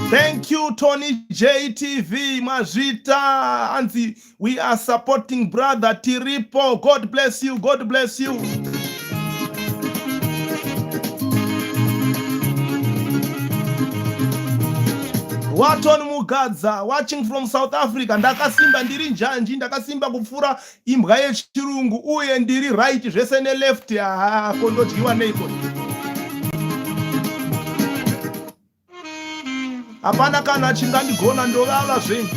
Thank you Tony JTV mazvita anzi we are supporting brother tiripo. God bless you, God bless you. Waton Mugadza watching from South Africa. Ndakasimba ndiri njanji, ndakasimba kupfuura imbwa yechirungu uye ndiri right zvese neleft. Aha, ko ndodyiwa neiko? Hapana kana chingandigona ndovava zvenyu.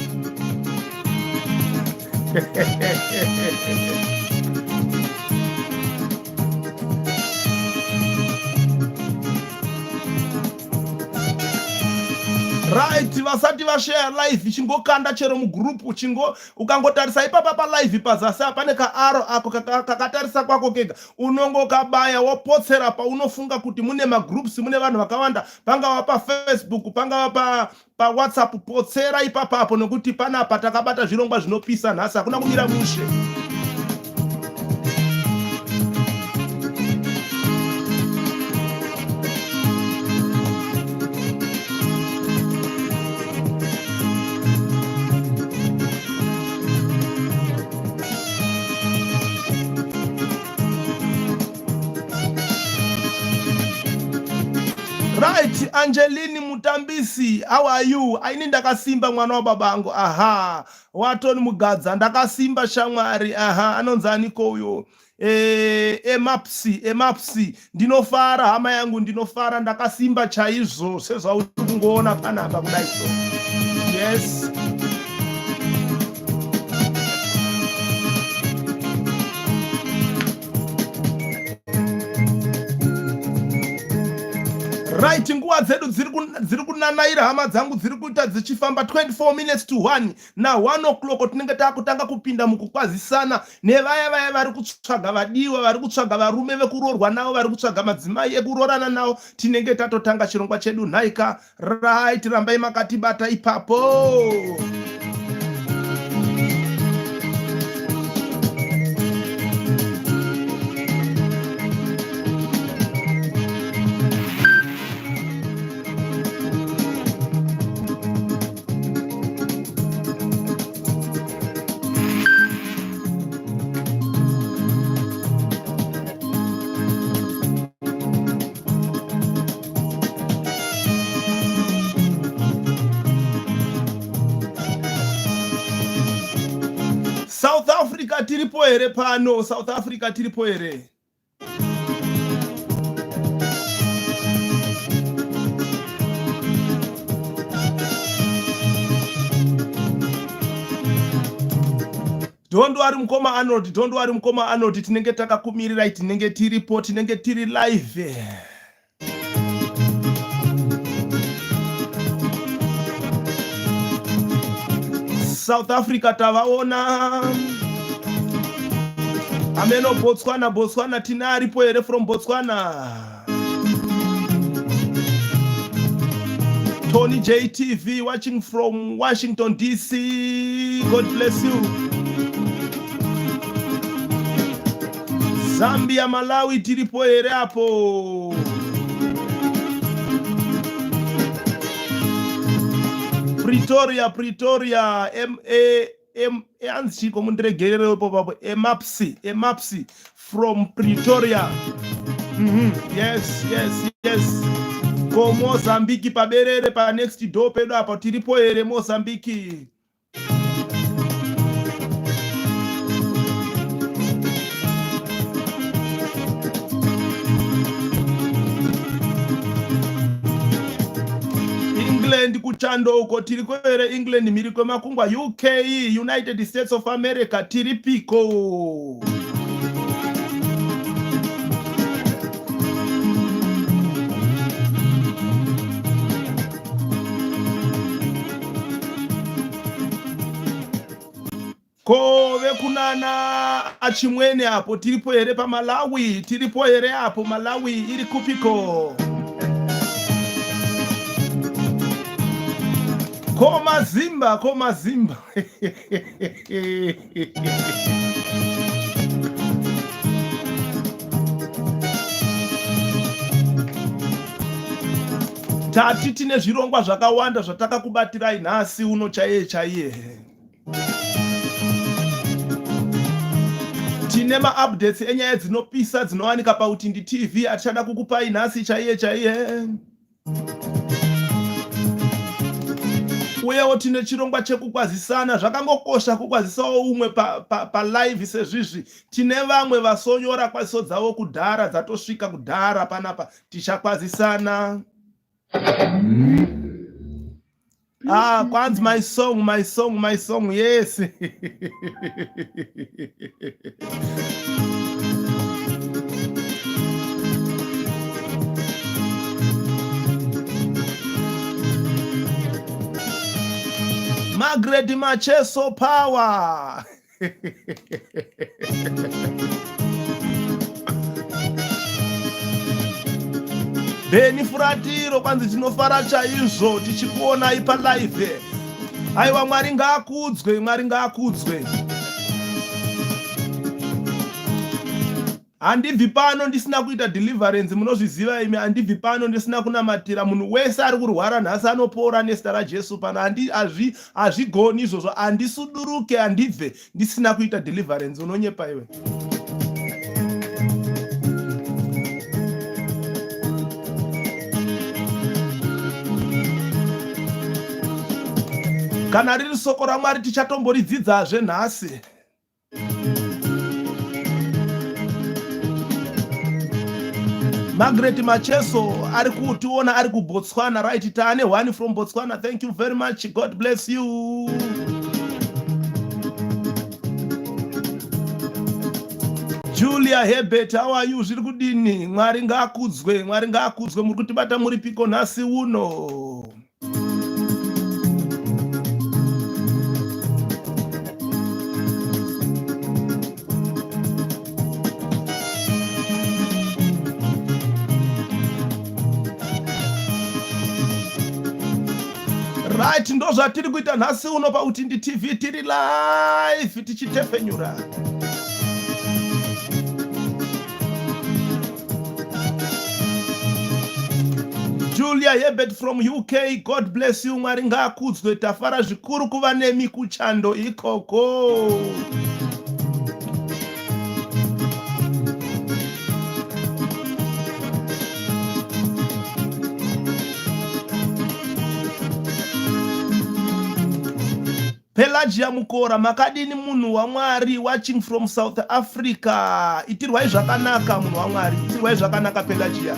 Right, vasati vashare live chingokanda chero mugroup chingo ukangotarisa ipapa palive pazasi apa pane kaaro ako kakatarisa kwako kega unongokabaya wopotsera paunofunga kuti mune magroups mune vanhu vakawanda pangava pafacebook pangava pa pawhatsapp potsera ipapapo nokuti panapa takabata zvirongwa zvinopisa nhasi hakuna kumira mushe. Right, Angeline Mutambisi, how are you? Aini ndakasimba mwana wa babangu. Aha, Watoni Mugadza, ndakasimba shamwari. Aha, anonzi aniko uyo? Eh, emapsi, emapsi. Ndinofara hama yangu, ndinofara ndakasimba chaizvo sezvauri kungoona panapa kudai so. Yes. Right, nguva dzedu dziri kunanaira hama dzangu dziri kuita dzichifamba 24 minutes to 1 na 1 o'clock tinenge takutanga kupinda mukukwazisana nevaya vaya vari kutsvaga vadiwa vari kutsvaga varume vekuroorwa navo vari kutsvaga madzimai ekuroorana navo tinenge tatotanga chirongwa chedu nhaika. Right, rambai makatibata ipapo. South Africa tiripo here pano? South Africa tiripo here? Don't worry mukoma Arnold, don't worry mukoma Arnold, tinenge takakumirirai, tinenge tiripo, tinenge tiri live. South Africa tavaona. Ameno Botswana, Botswana tina aripo here from Botswana? Tony JTV watching from Washington DC. God bless you. Zambia, Malawi tiripo here apo? Pretoria, Pretoria, M A M anzi chiiko mundiregererewo ipo papo emapsi emapsi from Pretoria. Yes, yes, yes. Ko Mozambique paberere pa next door pedu apa tiripo here Mozambique? England kuchando uko tiriko here England mhiri kwemakungwa UK United States of America tiripiko? Ko vekunana achimwene apo tiripo here paMalawi? Tiripo here apo Malawi iri kupiko? Ko mazimba, ko mazimba. Tati tine zvirongwa zvakawanda zvatakakubatirai nhasi uno chaiye chaiye. Tine maupdates enyaya dzinopisa dzinowanika paUtindi TV atichada kukupai nhasi chaiye chaiye. Uyewo tine chirongwa chekukwazisana, zvakangokosha kukwazisawo umwe palive pa, pa sezvizvi. Tine vamwe vasonyora kwaziso dzavo kudhara dzatosvika kudhara panapa, tichakwazisana. Ah, kwanzi my song, my song, my song, yes. Margaret Macheso Power. Beni Furatiro kwanzi tinofara chaizvo tichikuonai palive. Aiwa Mwari ngaakudzwe, Mwari ngaakudzwe. Handibvi pano ndisina kuita deliverance, munozviziva imi. Handibvi pano ndisina kunamatira munhu wese ari kurwara nhasi anopora nezita raJesu pano. Hazvigoni izvozvo, handisuduruke, handibve ndisina kuita deliverance. Unonyepa iwe. Kana riri soko raMwari tichatomboridzidzazve nhasi. Margaret Macheso ari kutiona ari kuBotswana right taane one from Botswana thank you very much God bless you Julia Herbert how are you zviri kudini Mwari ngaakudzwe Mwari ngaakudzwe muri kutibata muri piko nhasi uno Right, ndozvatiri kuita nhasi uno paUtindi TV tiri live tichitefenyura. Julia Herbert from UK, God bless you. Mwari ngaakudzwe, tafara zvikuru kuva nemi kuchando ikoko. Pelagia Mukora makadini munhu waMwari watching from South Africa itirwai zvakanaka munhu waMwari itirwai zvakanaka Pelagia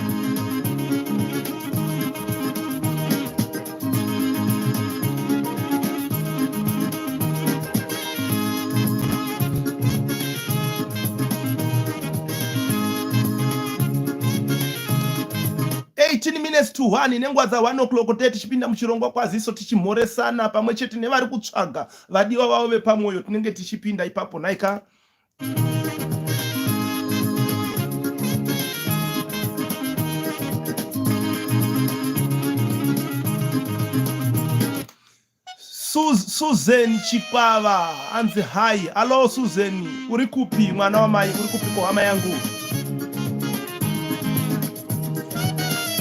18 minutes to 1 nenguva dza 1 o'clock te tichipinda muchirongwa kwaziso tichimhoresana pamwe chete nevari kutsvaga vadiwa vavo vepamwoyo tinenge tichipinda ipapo nhaika Susan Chikwava anzi hi. Hello Susan, uri kupi mwana wamai? Uri kupi ko hama yangu?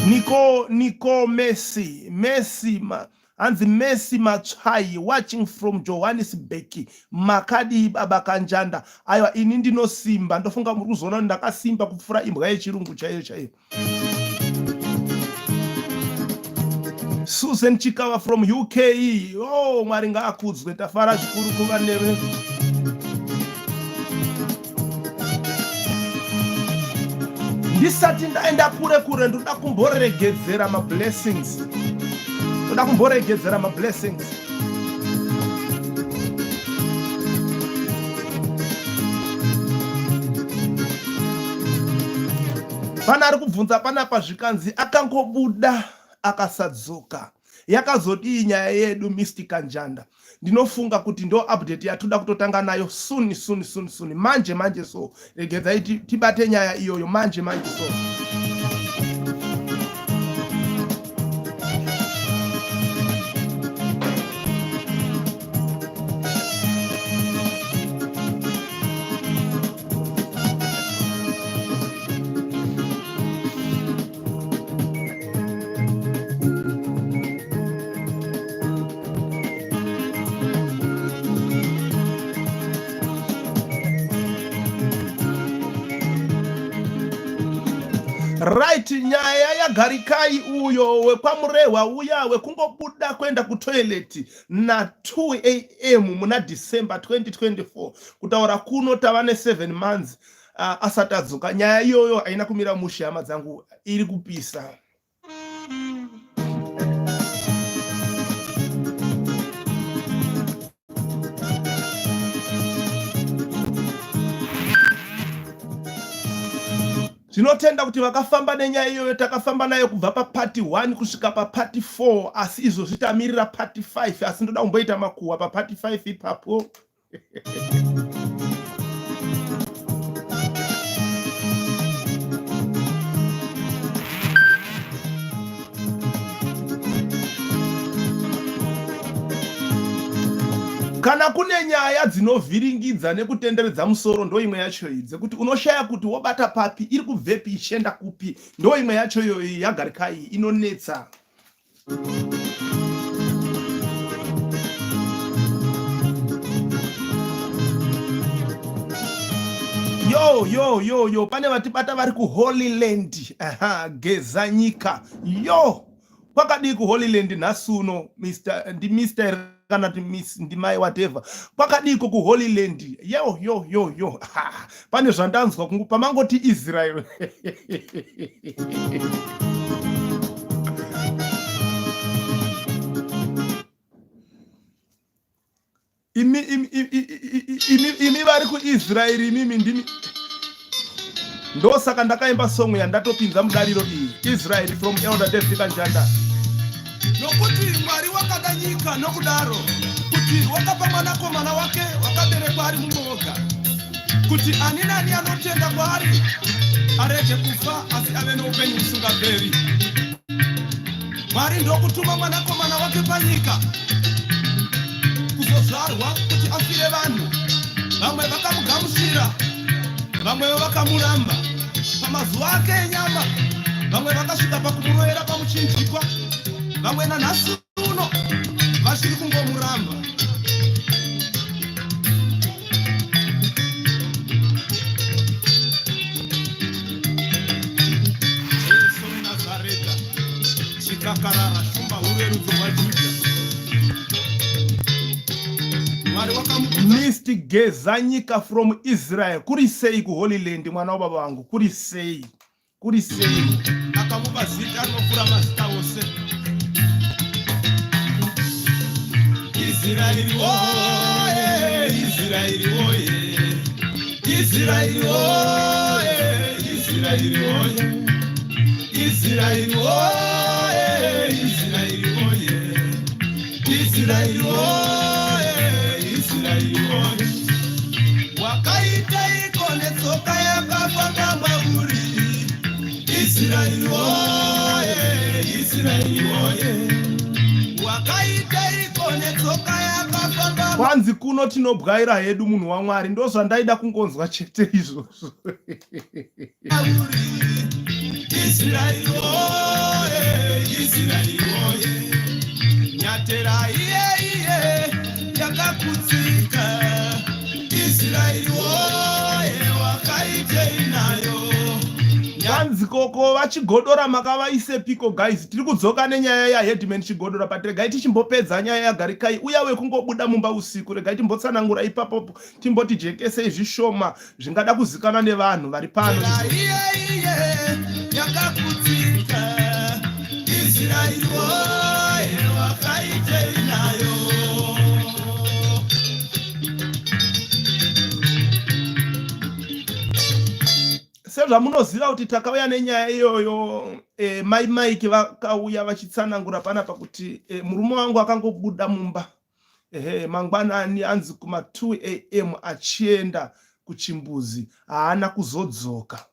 Nico Nico Messi Messi ma, hanzi Messi Matsvai watching from Johannesburg. Makadii baba Kanjanda? Aiwa ini ndinosimba, ndofunga muri kuzoona kuti ndakasimba kupfuura imbwa yechirungu chaiyo chaiyo. Susan Chikava from UK. Oh, Mwari ngaakudzwe, tafara zvikuru kuva newe. Ndisati ndaenda kure kure, ndoda kumboregedzera mablessings. Ndoda kumboregedzera mablessings. Pana ari kubvunza panapa zvikanzi akangobuda akasadzoka yakazodii nyaya yedu Misty Kanjanda ndinofunga kuti ndo update yatoda kutotanga nayo soon soon soon soon manje manje so regedzai tibate nyaya iyoyo manje manje so Right, nyaya yaGarikai uyo wekwaMurehwa uya wekungobuda kuenda kutoilet na2 am muna December 2024, kutaura kuno tava ne7 months asati adzoka. Nyaya iyoyo haina kumira mushe, hama dzangu, iri kupisa. Tinotenda kuti vakafamba nenyaya iyoyo, takafamba nayo kubva papart 1 kusvika papart 4, asi izvozvi tamirira part 5. Asi ndoda kumboita makuhwa papart 5 ipapo. Kana kune nyaya dzinovhiringidza nekutenderedza musoro, ndo imwe yacho iyi, dzekuti unoshaya kuti wobata papi, iri kubvepi, ichienda kupi. Ndo imwe yacho iyoyi yaGarikai, inonetsa. Yo yo yo yo, pane vatibata vari kuHoly Land. Aha, Geza Nyika. Yo, kwakadii kuHoly Land nhasi uno? Mr, ndi Mr kana kuti Miss, ndimai, whatever, kwakadiiko kuHoly Land? Yo yo yo yo, ha, pane zvandanzwa kungu pamangoti Israel. Imi imi imi imi vari kuIsraeri, imimi ndimi. Ndosaka ndakaimba song yandatopinza mudariro iyi, Israel, from Elder David Kanjanda. Nokuti Mwari wakada nyika nokudaro, kuti wakapa mwanakomana wake wakaberekwa ari mumwe woga, kuti ani nani anotenda kwaari arege kufa, asi ave noupenyu husingaperi. Mwari ndokutuma mwanakomana wake panyika kuzozvarwa kuti afire vanhu. Vamwe vakamugamuchira, vamwewo vakamuramba. Pamazuva ake enyama, vamwe vakasvika pakumurovera pamuchinjikwa, vamwe nanhasi uno vachiri kungomuramba. Jesu muNazareta, chikakarara, shumba huru yerudzi rwaJudha, Mwari wakamukudza. Mr Geza Nyika from Israel, kuri sei kuHoly Land, mwana wababa vangu? Kuri sei, kuri sei? Akamupa zita rinopfuura mazita ose. Israeri woye, Israeri woye, Israeri woye, Israeri woye, Israeri woye, Israeri woye, Israeri woye, Israeri woye. Wakaiteiko netsoka yakafamba mauri? Israeri woye, Israeri woye, wakaiteiko netsoka yakafamba? Kwanzi kuno tinobwaira hedu, munhu waMwari. Ndo zvandaida kungonzwa chete izvozvo. Mauri? Israeri woye, Israeri woye, nyatera iye iye yakakutsika. Israeri woye, wakaitei nayo? Kwanzi koko vaChigodora makavaisepiko? Guys, tiri kudzoka nenyaya yaHeadman Chigodora, but regai tichimbopedza nyaya yaGarikai uya wekungobuda mumba usiku. Regai timbotsanangura ipapo, timboti jekesei zvishoma zvingada kuzikanwa nevanhu vari pano. Iye iye yakakutsika. Israeri woye, wakaitei nayo? Sezvamunoziva kuti takauya nenyaya iyoyo, mai Mike vakauya vachitsanangura panapa kuti murume wangu akangobuda mumba, ehe, mangwanani, anzi kuma2 am, achienda kuchimbuzi, haana kuzodzoka.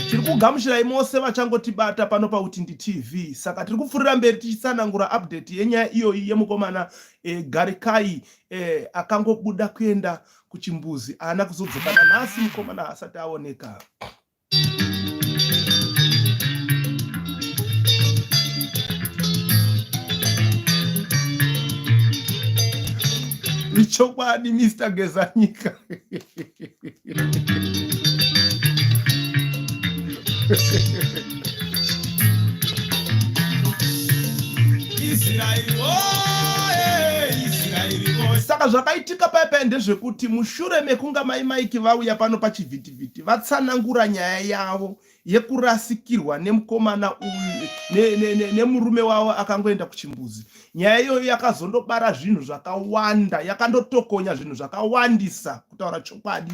Tiri kugamuchirai mose vachangotibata pano paUtindi TV. Saka tiri kupfuurira mberi tichitsanangura update yenyaya iyoyi yemukomana Garikai akangobuda kuenda kuchimbuzi, haana kuzodzoka. Nanhasi mukomana asati aoneka. Ichokwadi Mr Gezanyika. Saka zvakaitika paya paya ndezvekuti mushure mekunga mai Mike vauya pano pachivhitivhiti vatsanangura nyaya yavo yekurasikirwa nemukomana uyu nemurume ne, ne, wavo akangoenda kuchimbuzi. Nyaya iyoyo yakazondobara zvinhu zvakawanda, yakandotokonya zvinhu zvakawandisa kutaura chokwadi.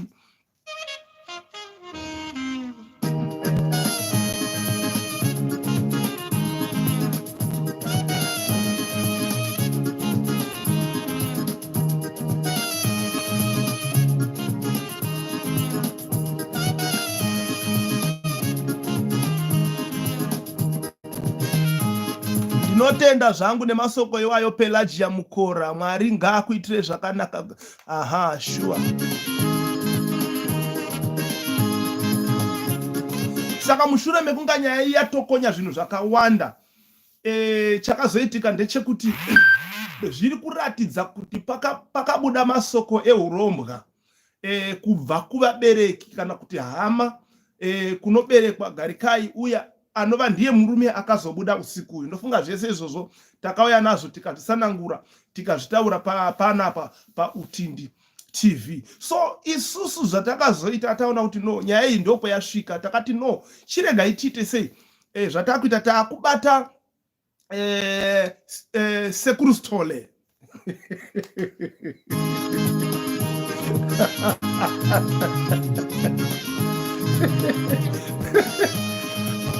Ndinotenda zvangu nemasoko iwayo Pelagia Mukora. Mwari ngaakuitire zvakanaka. Aha, sure. Saka mushure mekunga nyaya iyi yatokonya zvinhu zvakawanda, e, chakazoitika ndechekuti zviri kuratidza kuti pakabuda paka masoko eurombwa e, kubva kuvabereki kana kuti hama e, kunoberekwa Garikai uya anova ndiye murume akazobuda usiku uyu. Ndofunga zvese izvozvo takauya nazvo tikazvisanangura tikazvitaura panapa paUtindi TV. So isusu zvatakazoita taona kuti no, nyaya iyi ndokwayasvika, takati no, chiregai tiite sei e, zvatakuita taakubata eh, eh, sekuru Sithole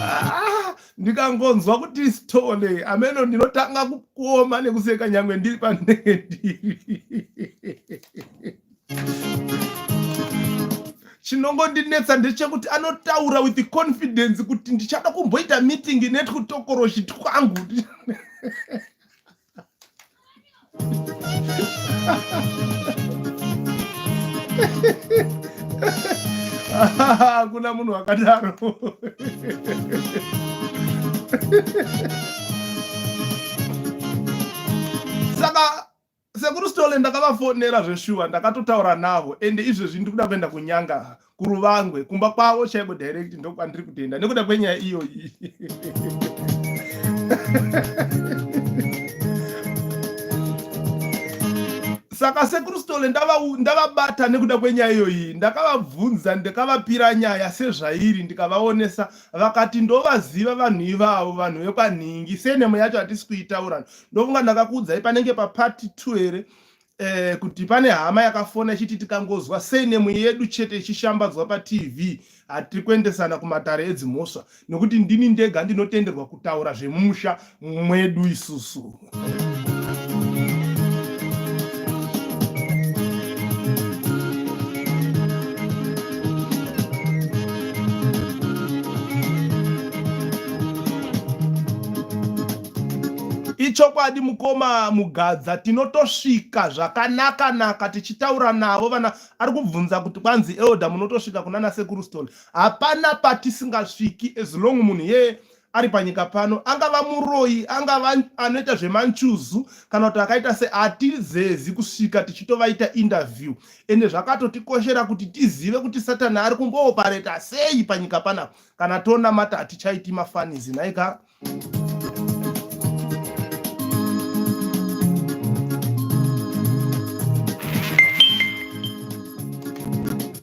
ah, ndikangonzwa kuti Sithole ameno ndinotanga kuoma nekuseka nyangwe ndiri pandinenge ndiri. Chinongondinetsa ndechekuti anotaura with confidence kuti ndichada kumboita meeting netwutokoroshi twangu. Hakuna munhu akadaro. Saka Sekuru Sithole ndakavafonera zveshuwa ndakatotaura navo ende izvezvi ndiri kuda kuenda kunyanga kuruvangwe kumba kwavo chaiko direct ndokwandiri kutoenda nekuda kwenyaya iyoyi. Saka Sekuru Sithole ndavabata nekuda kwenyaya iyoyi, ndakavabvunza ndikavapira nyaya sezvairi ndikavaonesa, vakati ndovaziva vanhu ivavo, vanhu vekwanhingi. Senemo yacho hatisi kuitaura, ndofunga ndakakuudzai panenge papart 2 here eh, kuti pane hama yakafona ichiti tikangozwa senemu yedu chete ichishambadzwa patv hatiri kuendesana kumatare edzimhosva nekuti ndini ndega ndinotenderwa kutaura zvemusha mwedu isusu. Ichokwadi mukoma Mugadza tinotosvika zvakanaka naka tichitaura navo vana ari kubvunza kuti kwanzi elder munotosvika kunana sekuru Stole hapana patisingasviki as long munhu yeye ari panyika pano angava muroyi angava anoita zvemanchuzu kana kuti akaita se hatizezi kusvika tichitovaita interview ende zvakatotikoshera kuti tizive kuti satani ari kumboopareta sei panyika panapa kana tonamata hatichaiti mafanizi nhaika.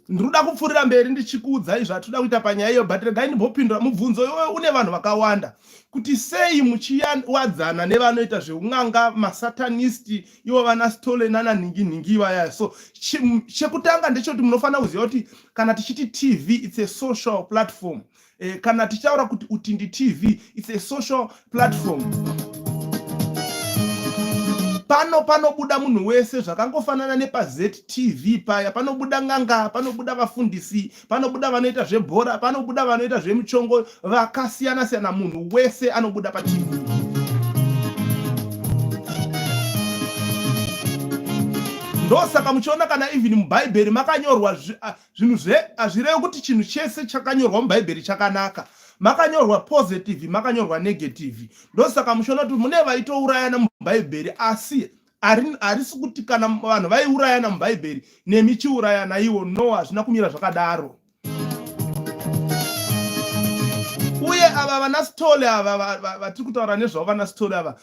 Ndinoda kupfuurira mberi ndichikuudzai zvatinoda kuita panyaya iyo, but regai ndimbopindura mubvunzo iwoyo une vanhu vakawanda kuti sei muchiwadzana nevanoita zveun'anga masatanist ivo vana Stole nana nhingi nhingi vaya. So chekutanga ndechekuti munofanira kuziva kuti kana tichiti TV it's a social platform. Eh, kana tichitaura kuti Utindi TV it's a social platform. Pano panobuda munhu wese zvakangofanana nepaZTV paya panobuda n'anga, panobuda vafundisi, panobuda vanoita zvebhora, panobuda vanoita zvemuchongo vakasiyana siyana, munhu wese anobuda paTV. Ndosaka muchiona kana even muBhaibheri makanyorwa zvinhu zve hazvirevi kuti chinhu chese chakanyorwa mubhaibheri chakanaka. Makanyorwa positive, makanyorwa negative. Ndosaka muchiona kuti mune vaitourayana mubhaibheri asi Harisi kuti kana vanhu vaiurayana mubhaibheri nemi chiurayana iwo. No, hazvina kumira zvakadaro. Uye ava vana Stole ava vatiri kutaura nezvavo, vana Stole ava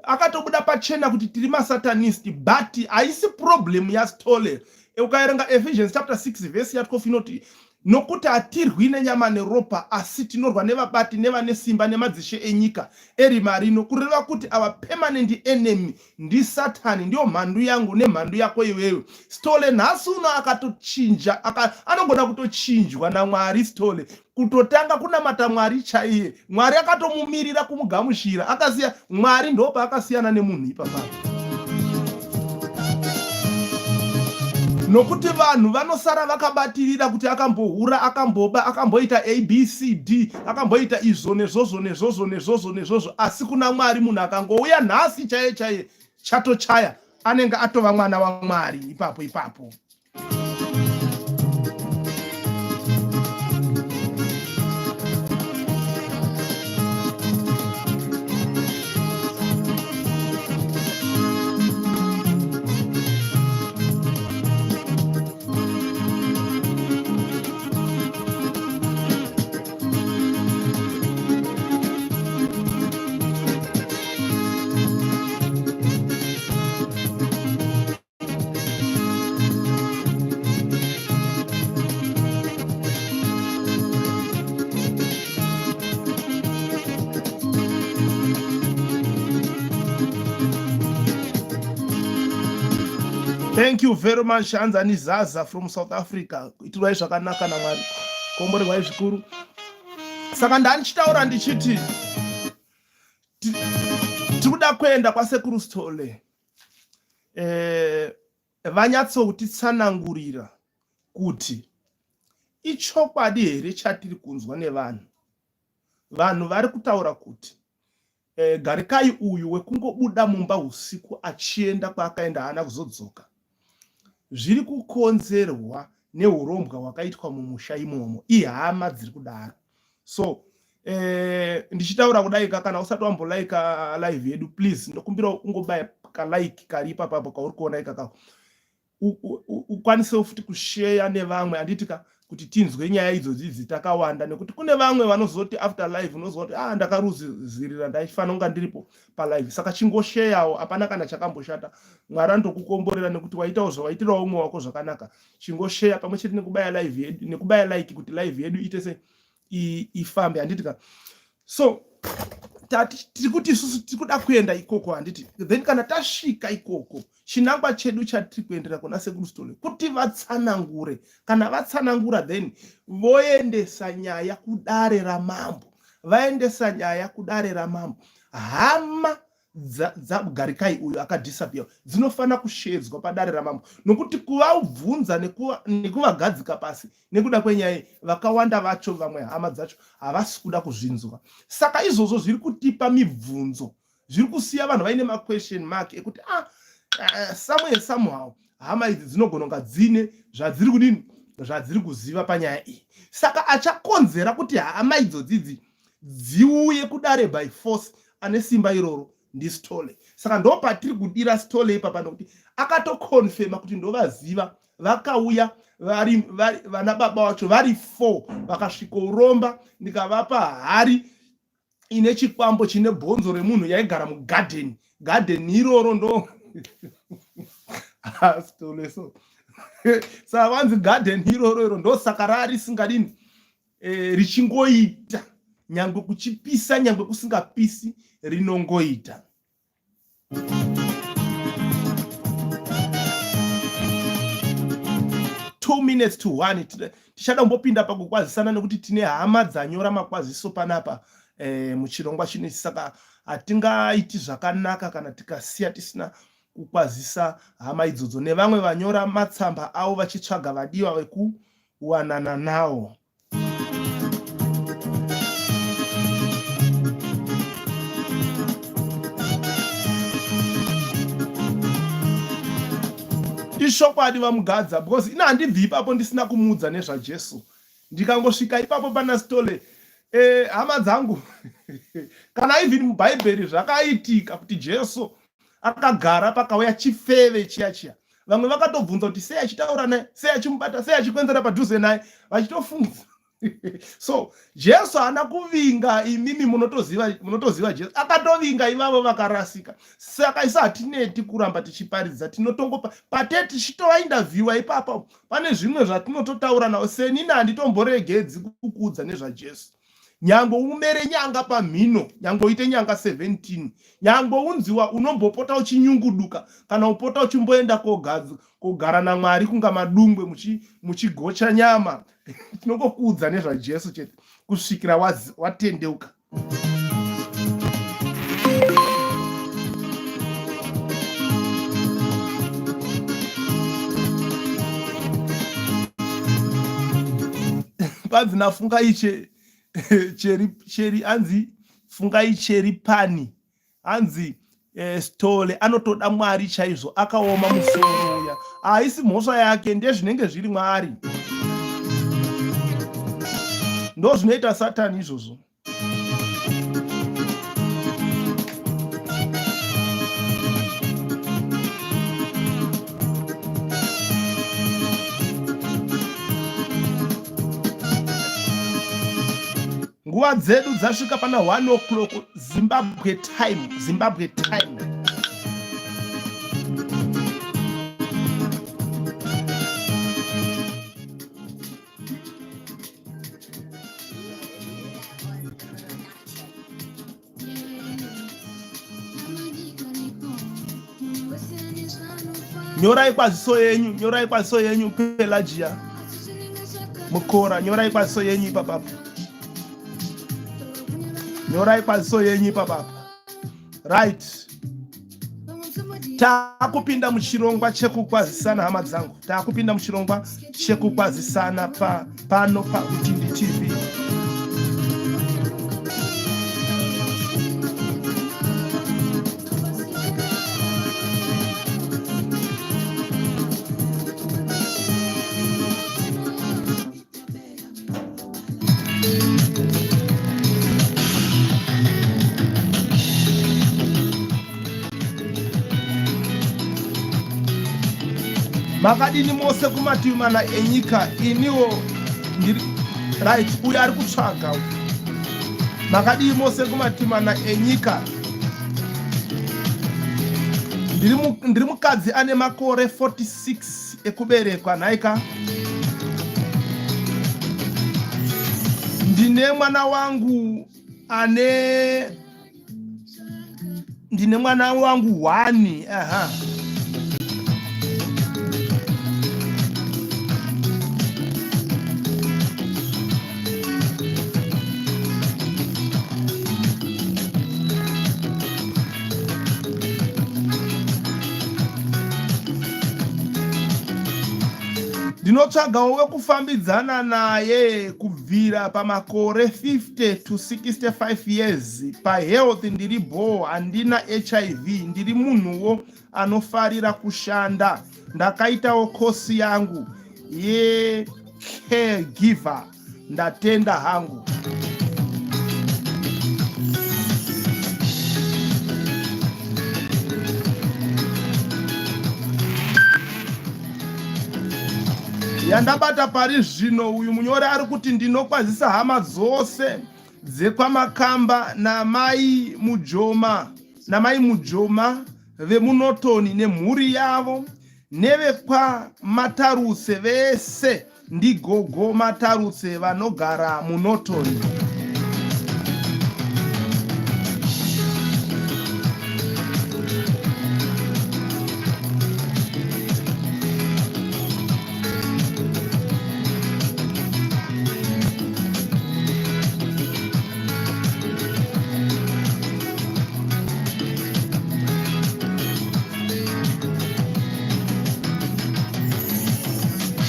akatobuda pachena kuti tiri masatanist, but haisi problem yaStole. Ukaerenga Ephesians chapter 6 vhesi ya12 inoti, "Nokuti hatirwi nenyama neropa, asi tinorwa nevabati nevane simba nemadzishe enyika erima rino." Kureva kuti our permanent enemy ndisatani. Ndiyo mhandu yangu nemhandu yako iwewe. Stole nhasi uno akatochinja, anogona kutochinjwa naMwari. Stole kutotanga kunamata Mwari chaiye, Mwari akatomumirira kumugamuchira. Akasiya Mwari, ndopaakasiyana nemunhu ipapa, nokuti vanhu vanosara vakabatirira kuti akambohura, akamboba, akamboita ABCD, akamboita izvo nezvozvo nezvozvo nezvozvo nezvozvo. Asi kuna Mwari, munhu akangouya nhasi chaiye chaiye, chatochaya, anenge atova mwana waMwari ipapo ipapo. Thank you very much, Anzani Zaza from South Africa. Itirwai zvakanaka naMwari, komborerwai zvikuru. Saka ndandichitaura ndichiti tiri kuda kuenda kwaSekuru Stole, vanyatsokutitsanangurira kuti ichokwadi here chatiri kunzwa nevanhu. Vanhu vari kutaura kuti Garikai uyu wekungobuda mumba usiku achienda kwaakaenda, haana kuzodzoka, zviri kukonzerwa neurombwa hwakaitwa mumusha imomo. Ihama dziri kudaro. So ndichitaura kudai ka, kana usati wambolaika live yedu, please ndokumbira ungobaya kalike kari ipapapo kauri kuona ikakako, ukwanisewo futi kusheya nevamwe, handiti ka, kuti tinzwe nyaya idzodzi idzi takawanda, nekuti kune vamwe vanozoti after live unozwa kuti, "Ah, ndakaruzirira, ndaifanira kunga ndiripo palive." Saka chingosheyawo, hapana kana chakamboshata. Mwari anotokukomborera nekuti waitawo zvawaitirawo umwe wako zvakanaka. Chingosheya pamwe chete nekubaya live yedu, nekubaya like, kuti live yedu ite se ifambe, handiti ka? So tati tiri kuti isusu tiri kuda kuenda ikoko, handiti? Then kana tasvika ikoko, chinangwa chedu chatiri kuendera kuna Sekuru Stole kuti vatsanangure. Kana vatsanangura, then voendesa nyaya kudare ramambo. Vaendesa nyaya kudare ramambo, hama dzaGarikai uyu akadisappear dzinofanira kushedzwa padare ramambo, nokuti kuvabvunza nekuvagadzika pasi nekuda kwenyaya iyi, vakawanda vacho, vamwe hama dzacho havasi kuda kuzvinzwa. Saka izvozvo zviri kutipa mibvunzo, zviri kusiya vanhu vaine maquestion mark ekuti, ah, somewhere somehow hama idzi dzinogona kunga dzine zvadziri kudini, zvadziri kuziva panyaya iyi. Saka achakonzera kuti hama idzodzidzi dziuye kudare by force, ane simba iroro ndiStole. Saka ndo patiri kudira Stole ipapa, nokuti akatokonfema kuti ndovaziva, vakauya vari vana baba vacho vari four, vakasvikoromba, ndikavapa hari ine chikwambo chine bhonzo remunhu yaigara mugadheni. Gadheni iroro ndo Stole. So saka vanzi gadheni iroro iro ndosaka rarisingadini, richingoita nyangwe kuchipisa, nyangwe kusingapisi, rinongoita. 1:02, tichada kumbopinda pakukwazisana, nekuti tine hama dzanyora makwaziso panapa muchirongwa chino. Saka hatingaiti zvakanaka kana tikasiya tisina kukwazisa hama idzodzo nevamwe vanyora matsamba avo vachitsvaga vadiwa vekuwanana nawo. Ishokwadi, vaMugadza, because ina handibvi ipapo ndisina kumuudza nezvaJesu. Ndikangosvika ipapo pana Stole, hama dzangu, kana even mubhaibheri zvakaitika kuti Jesu. Akagara pakauya chifeve chiya chiya. Vamwe vakatobvunza kuti sei achitaura naye, sei achimubata, sei achikwenzera padhuze naye, vachitofunga. So Jesu haana kuvinga imimi munotoziva, munotoziva Jesu akatovinga ivavo vakarasika. Saka isu hatineti kuramba tichiparidza, tinotongopa pate tichitovaindavhiwa ipapa. Pane zvimwe zvatinototaura navo. Senini handitomboregedzi kukuudza nezvaJesu. Nyangwe umere nyanga pamhino, nyangwe uite nyanga 17, nyangwe unziwa unombopota uchinyunguduka kana upota uchimboenda kogara naMwari kunga madungwe muchigocha nyama, tinongokuudza nezvaJesu chete kusvikira watendeuka. Panzi naFungai cheri cheri, anzi Fungai cheri pani, hanzi Stole anotoda Mwari chaizvo, akaoma musoro uya. Haisi mhosva yake, ndezvinenge zviri mwaari, ndo zvinoita Satani izvozvo. Nguva dzedu dzasvika pana 1 o'clock Zimbabwe time, Zimbabwe time. Nyorai kwaziso yenyu, nyorai kwaziso yenyu Pelagia Mukora, nyorai kwaziso yenyu ipapapo, nyorai kwaziso yenyu ipapapo. Right, takupinda muchirongwa chekukwazisana hama dzangu, takupinda muchirongwa chekukwazisana pano paUtindi TV. Makadini mose kumativi mana enyika? Iniwo ndiri right. Uyo ari kutsvaga uyu. Makadii mose kumativi mana enyika? Ndiri mukadzi ane makore 46 ekuberekwa nhaika. Ndine mwana wangu ane ndine mwana wangu one. Aha. Ndinotsvagawo wekufambidzana naye kubvira pamakore 50 to 65 years. Pahealth ndiri bhoo, handina HIV, ndiri munhuwo anofarira kushanda. Ndakaitawo kosi yangu yecaregiver. Ndatenda hangu. Yandabata pari zvino, uyu munyori ari kuti ndinokwazisa hama dzose dzekwaMakamba namai Mujoma, namai Mujoma vemuNotoni nemhuri yavo nevekwaMatarutse vese. Ndigogo Matarutse vanogara muNorton.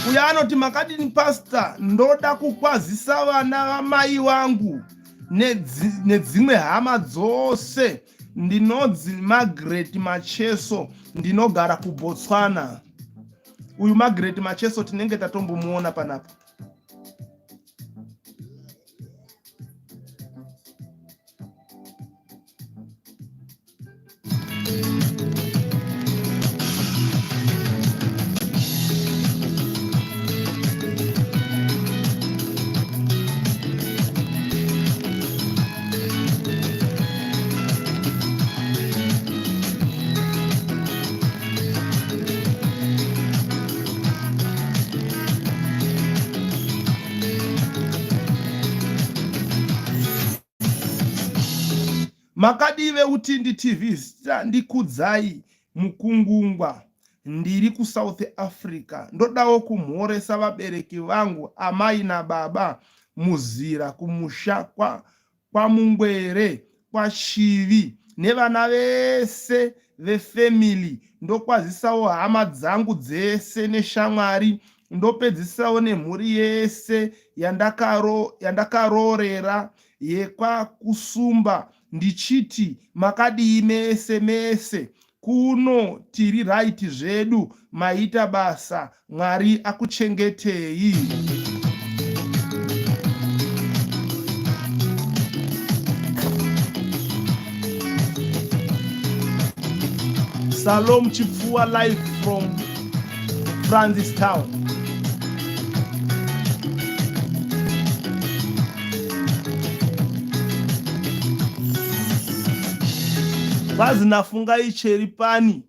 Uyo anoti makadini pastor, ndoda kukwazisa vana vamai vangu nedzimwe hama dzose. Ndinonzi Margaret Macheso, ndinogara kuBotswana. Uyu Margaret Macheso tinenge tatombomuona panapa. Makadii veUtindi TV zita ndikudzai Mukungungwa ndiri kuSouth Africa ndodawo kumhoresa vabereki vangu amai nababa Muzira kumusha kwa kwaMungwere kwaChivi nevana vese vefamily ndokwazisawo hama dzangu dzese neshamwari ndopedzisawo nemhuri yese yandakaroorera yekwaKusumba ndichiti makadii mese mese kuno tiri right zvedu maita basa Mwari akuchengetei. Salom Chipfuwa live from Francistown. Vazi nafungai cheri pani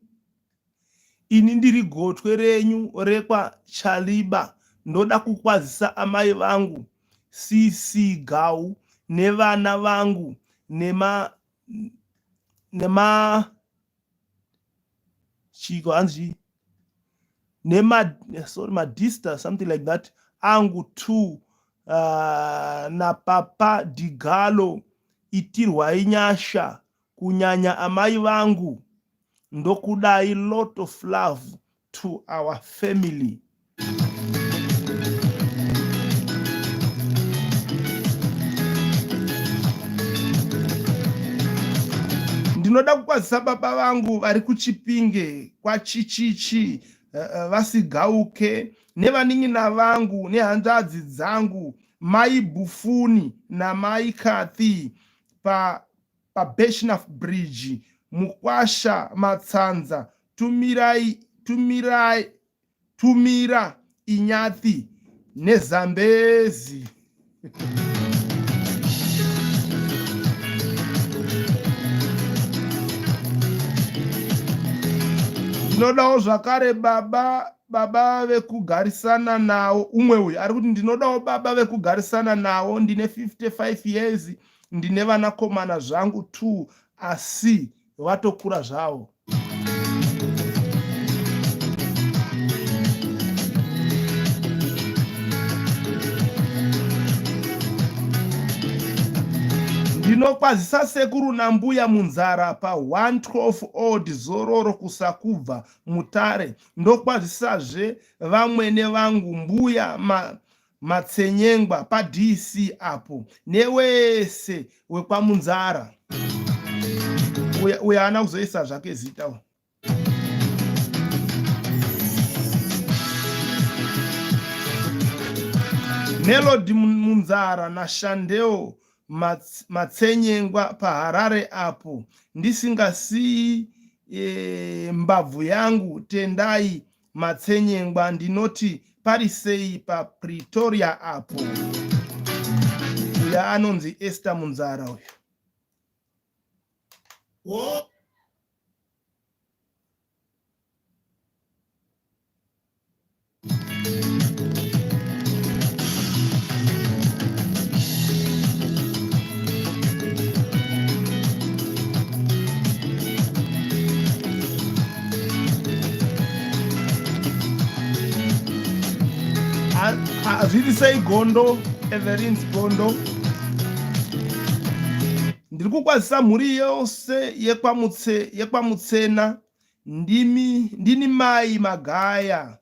ini ndiri gotwe renyu rekwa Chaliba ndoda kukwazisa amai vangu CC Gau nevana vangu nema nema chiiko hanzi nema sorry madista something like that angu two napapa Digalo itirwai nyasha kunyanya amai vangu ndokudai lot of love to our family. Ndinoda kukwazisa baba vangu vari kuChipinge kwaChichichi vaSigauke nevanin'ina vangu nehanzvadzi dzangu mai Bufuni namai Kathy pa paBeshnaf Bridge mukwasha Matsanza tumirai tumirai tumira Inyathi neZambezi. Ndinodawo zvakare baba baba vekugarisana nawo umwe uyu ari kuti ndinodawo baba vekugarisana nawo ndine 55 years Ndine vanakomana zvangu two asi vatokura zvavo. Ndinokwazisa sekuru nambuya Munzara pa 112 Old Zororo kuSakubva, Mutare. Ndokwazisazve vamwene vangu mbuya ma, Matsenyengwa paDC apo newese wekwaMunzara. Uya uya haana kuzoisa zvake zita uyu. Melody Munzara naShandeo Matsenyengwa paHarare apo ndisingasiyi e, mbabvu yangu Tendai Matsenyengwa ndinoti pari sei pa Pretoria apo. Uya anonzi Esther Munzara uyu. Zviri sei gondo Everins gondo ndiri kukwazisa mhuri yose yekwamutsena ndimi ndini mai magaya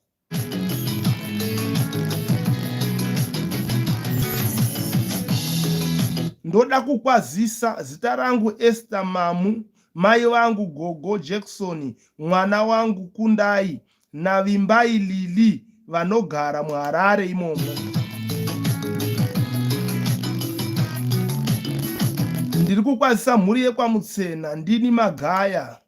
Ndoda kukwazisa, zita rangu Esther Mamu, mai vangu Gogo Jackson, mwana wangu Kundai naVimbai Lily vanogara muHarare imomo. Ndiri kukwazisa mhuri yekwaMutsena, ndini Magaya.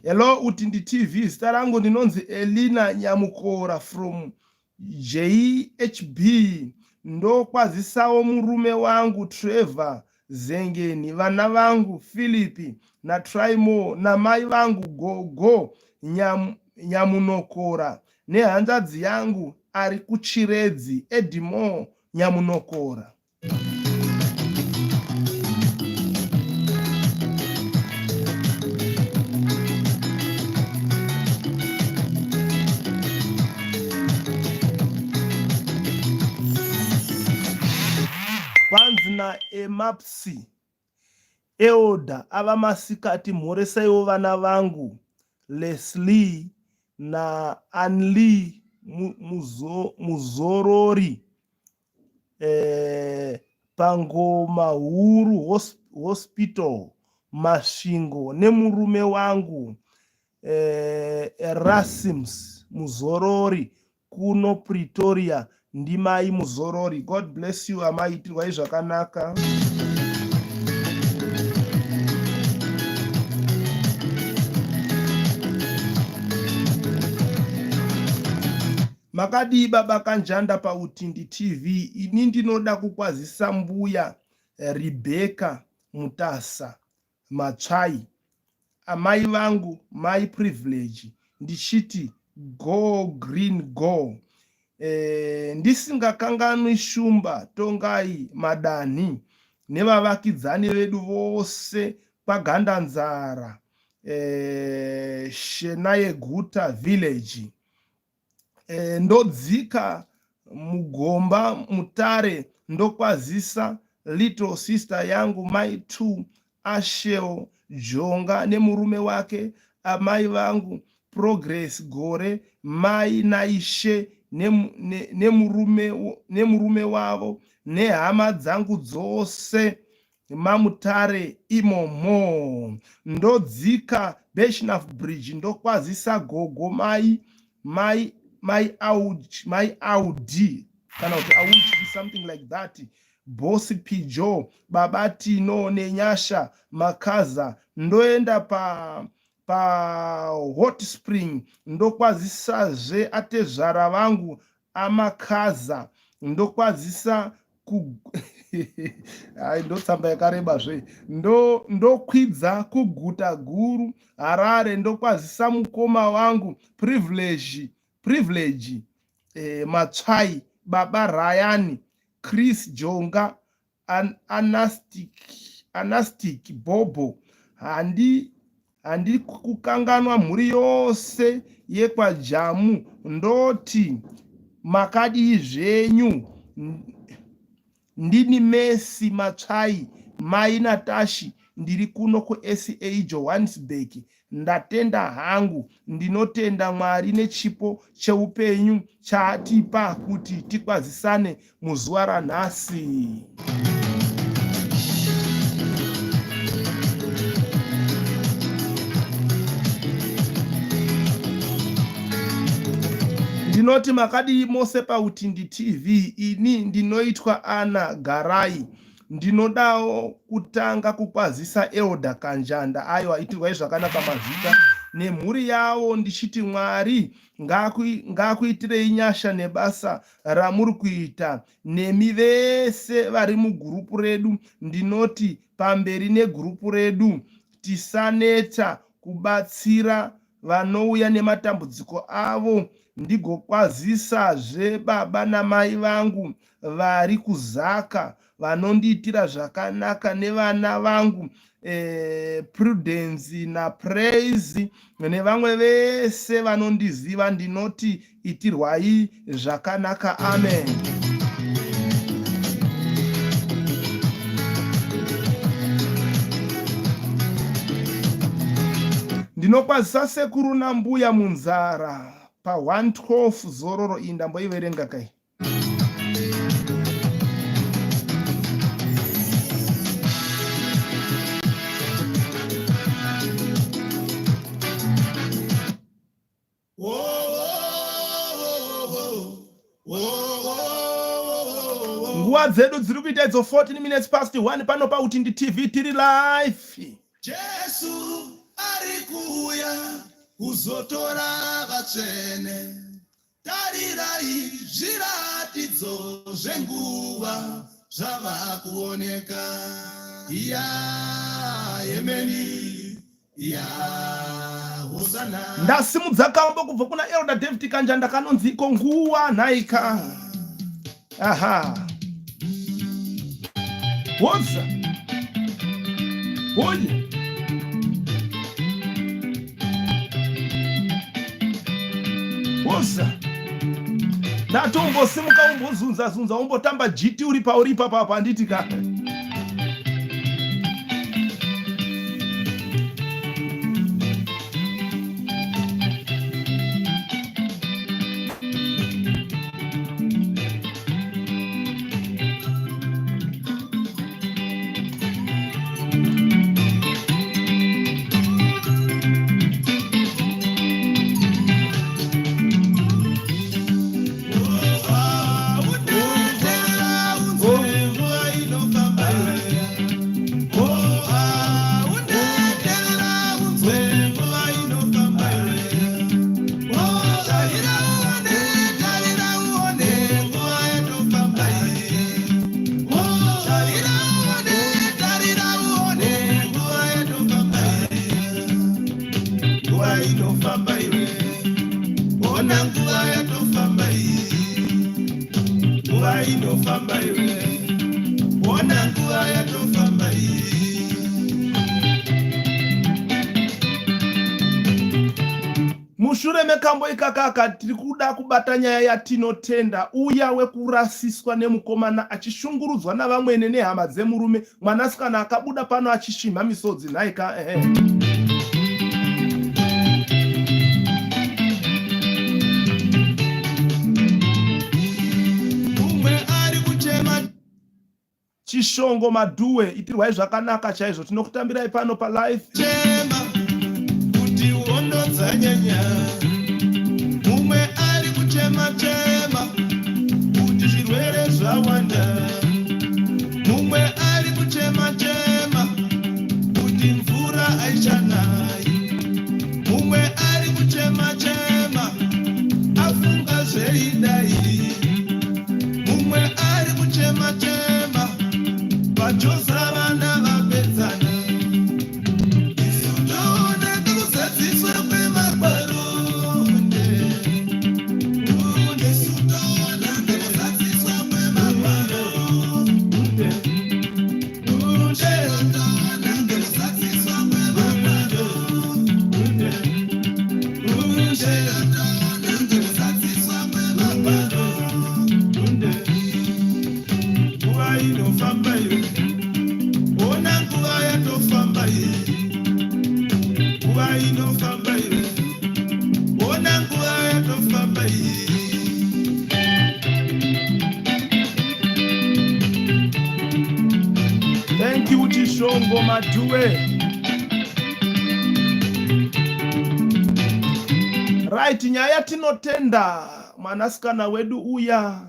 Hello Utindi TV, zita rangu ndinonzi Elina Nyamukora from JHB. Ndokwazisawo murume wangu Trevor Zengeni, vana vangu Philip naTrymore namai vangu Gogo Nyam, Nyamunokora nehanzvadzi yangu ari kuChiredzi Edmore Nyamunokora. naEmapsi Elder ava masikati mhoresaiwo vana vangu Leslie na Anlie Muzorori eh, paNgomahuru Hospital Masvingo nemurume wangu eh, Erasmus Muzorori kuno Pretoria ndimai Muzorori. God bless you amai, itirwai zvakanaka. Makadii baba Kanjanda paUtindi TV? Ini ndinoda kukwazisa mbuya Rebecca Mutasa Matsvai, amai vangu mai Privilege ndichiti go green go. E, ndisingakanganwi Shumba Tongai Madanhi nevavakidzani vedu vose kwaGandanzara e, Shenayeguta village. E, ndodzika mugomba Mutare ndokwazisa little sister yangu mai 2 Ashel Jonga nemurume wake amai vangu Progress Gore mai naIshe nemurume ne, ne wavo nehama dzangu dzose maMutare imomo. Ndodzika Birchenough Bridge ndokwazisa gogo mai mai mai Audi, mai Audi kana kuti Audi something like that Boss Pijo baba Tino neNyasha Makaza ndoenda pa pa Hot Spring ndokwazisazve atezvara vangu Amakaza ndokwazisa ku hai ndotsamba yakareba zve ndo ndokwidza kuguta guru Harare ndokwazisa mukoma wangu Privilege Privilege eh, Matsvai baba Ryan Chris Jonga An, anastic, anastic Bobo handi handi kukanganwa mhuri yose yekwaJamu ndoti makadii zvenyu ndini Mercy Matsvai mai Natashi ndiri kuno kuSA Johannesburg Ndatenda hangu. Ndinotenda Mwari nechipo cheupenyu chaatipa kuti tikwazisane muzuva ranhasi. Ndinoti makadii mose paUtindi TV. Ini ndinoitwa Anna Garai. Ndinodawo kutanga kukwazisa Elder Kanjanda aiwa itirwai zvakanaka mazvita nemhuri yavo ndichiti Mwari ngaakuitirei nyasha nebasa ramuri kuita nemi vese vari mugurupu redu ndinoti pamberi negurupu redu tisaneta kubatsira vanouya nematambudziko avo ndigokwazisazve baba namai vangu vari kuZaka vanondiitira zvakanaka nevana vangu eh, Prudence naPraise nevamwe vese vanondiziva ndinoti itirwai zvakanaka amen. Ndinokwazisa sekuru nambuya munzara pa 112 zororo iyi ndamboiverenga kai. Nguva dzedu dziri kuita idzo 14 minutes past 1 pano paUtindi TV tiri live. Jesu ari kuuya kuzotora vatsvene. Tarirai zviratidzo zvenguva zvava kuoneka. Ya yemeni ya hosana. Ndasimudza kambo kubva kuna Elder David Kanjanda kanonzi iko nguva nhaika. Aha. Hoza. Hoye. Hoza. Ndatombosimuka umbozunza zunza umbotamba jiti uri pauri ipapa apa handiti ka. Nguva inofamba iwe, ona nguva yatofamba iyi. Mushure mekambo ikakaka tiri kuda kubata nyaya yaTinotenda uya wekurasiswa nemukomana achishungurudzwa navamwene nehama dzemurume mwanasikana akabuda pano achisvimha misodzi nhaika ehe. Mumwe ari kuchema Chishongo Madhuwe, itirwai zvakanaka chaizvo. Tinokutambirai pano palive. Chema kuti hondo dzanyanya. Mumwe ari kuchema chema kuti zvirwere zvawanda. Mumwe ari kuchema chema kuti mvura haichanai. Mumwe ari kuchema chema afunga zveidai. Mumwe ari kuchema chema vachosa vana vapedzana. Isu toona kuzadziswa kwemagwaro. Isu toona kuzadziswa kwemagwaro. Toona kuzadziswa kwemagwaro. Toona kuzadziswa kwemagwaro. Nguva inofamba iyo, ona nguva yatofamba iyi. Nguva inofamba iyo, ona nguva yatofamba iyi. Thank you Chishongo Madhuwe. Right, nyaya tinotenda mwanasikana wedu uya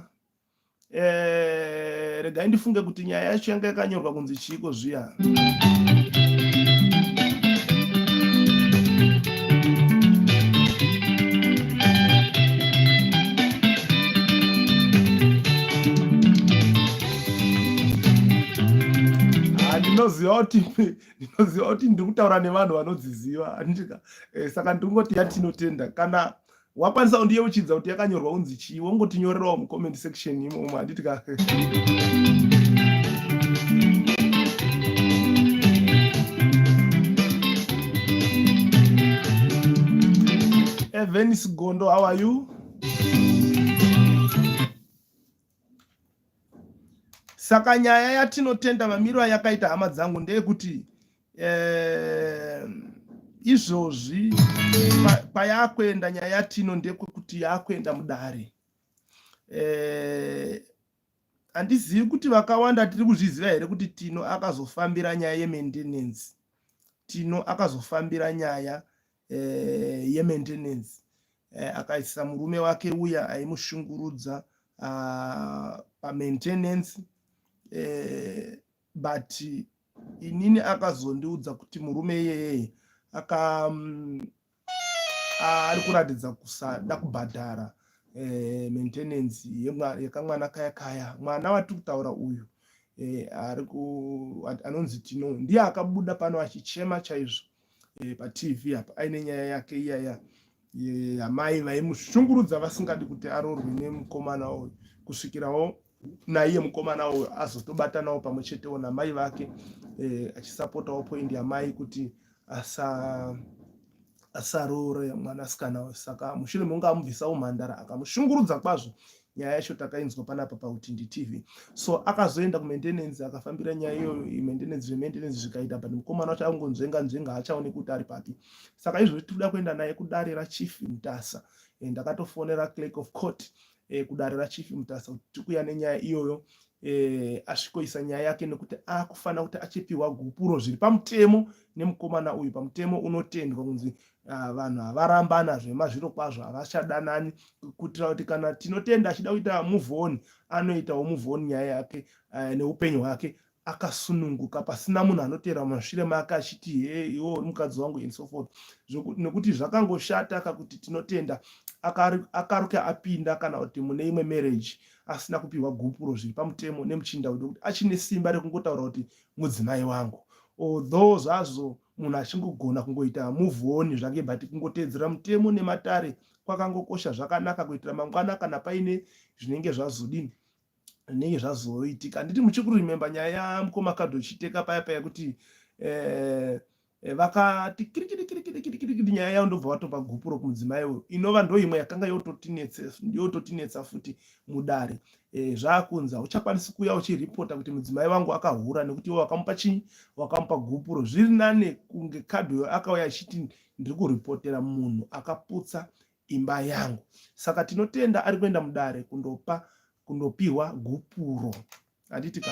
eh, regai ndifunge kuti nyaya yacho yanga yakanyorwa kunzi chiiko zviya. Ah, ndinoziva kuti ndinoziva kuti ndiri kutaura nevanhu vanodziziva handika eh, saka ndiri yatinotenda kana wakwanisa kundiyeuchidza kuti yakanyorwa kunzi chii wongotinyorerawo mucomment section imomo handiti ka Evenis Gondo, how are you? Saka nyaya yatinotenda mamiriro ayakaita hama dzangu ndeyekuti eh, izvozvi payakuenda nyaya yatino ndekwekuti yakuenda mudare eh, handizivi kuti vakawanda tiri kuzviziva here kuti Tino akazofambira nyaya yemaintenance. Tino akazofambira nyaya eh, yemaintenance eh, akaisa murume wake uya aimushungurudza ah, pamaintenance eh, but inini akazondiudza kuti murume iyeye aka mm, ari kuratidza kusada kubhadhara eh, maintenance yekamwana kaya kaya mwana watiri kutaura uyu eh, ari anonzi Tino ndiye akabuda pano achichema chaizvo eh, patv apa aine nyaya yake iyaya amai vaimushungurudza vasingadi kuti aroorwe nemukomana uyu kusvikirawo naiye mukomana uyu azotobatanawo pamwe chetewo namai vake eh, achisapotawo point yamai kuti asa asaroore mwanasikana uyu saka mushure mekunge amubvisa umhandara akamushungurudza kwazvo nyaya yacho takainzwa panapa pautindi tv so akazoenda kumaintenance akafambira nyaya iyoyo maintenance zvemaintenance zvikaita but mukomana wacho angonzvenga nzvenga haachaoneki kuti ari papi saka izvozvi tiri kuda kuenda naye kudare rachief mutasa eh, ndakatofonera clerk of court eh, kudare rachief mutasa kuti tiri kuuya nenyaya iyoyo eh, asvikoisa nyaya yake nekuti akufanira kuti achipiwa gupuro zviri pamutemo nemukomana uyu pamutemo unotendwa kunzi ah, vanhu havarambana zvemazviro kwazvo havachadanani kuitira kuti kana tinotenda achida kuita move on anoitawo move on nyaya yake eh, neupenyu hwake akasununguka pasina munhu anoteera mumashure make achiti he iwe uri mukadzi wangu and so forth nekuti zvakangoshata kakuti tinotenda akaruke apinda kana kuti mune imwe marriage asina kupiwa gupuro zviri pamutemo nemuchinda wedu kuti achine simba rekungotaura kuti mudzimai wangu although zvazvo munhu achingogona kungoita move on zvake but kungoteedzera mutemo nematare kwakangokosha zvakanaka kuitira mangwana kana paine zvinenge zvazodini. Zvinenge zvazoitika handiti muchikuremember nyaya yamukoma Kadho Chiteka paya paya kuti eh, eh, vakati kirikirikirikirikirikiri nyaya yavo ndobva vatopa gupuro kumudzimai uyu inova ndoimwe yakanga yototinetsa futi mudare eh, zvaakunzi hauchakwanisi kuuya uchiripota kuti mudzimai wangu akahura nekuti iwe wakamupa chii wakamupa gupuro zviri nane kunge kadhoyo akauya achiti ndiri kuripotera munhu akaputsa imba yangu saka tinotenda ari kuenda mudare kundopa kundopiwa gupuro handiti ka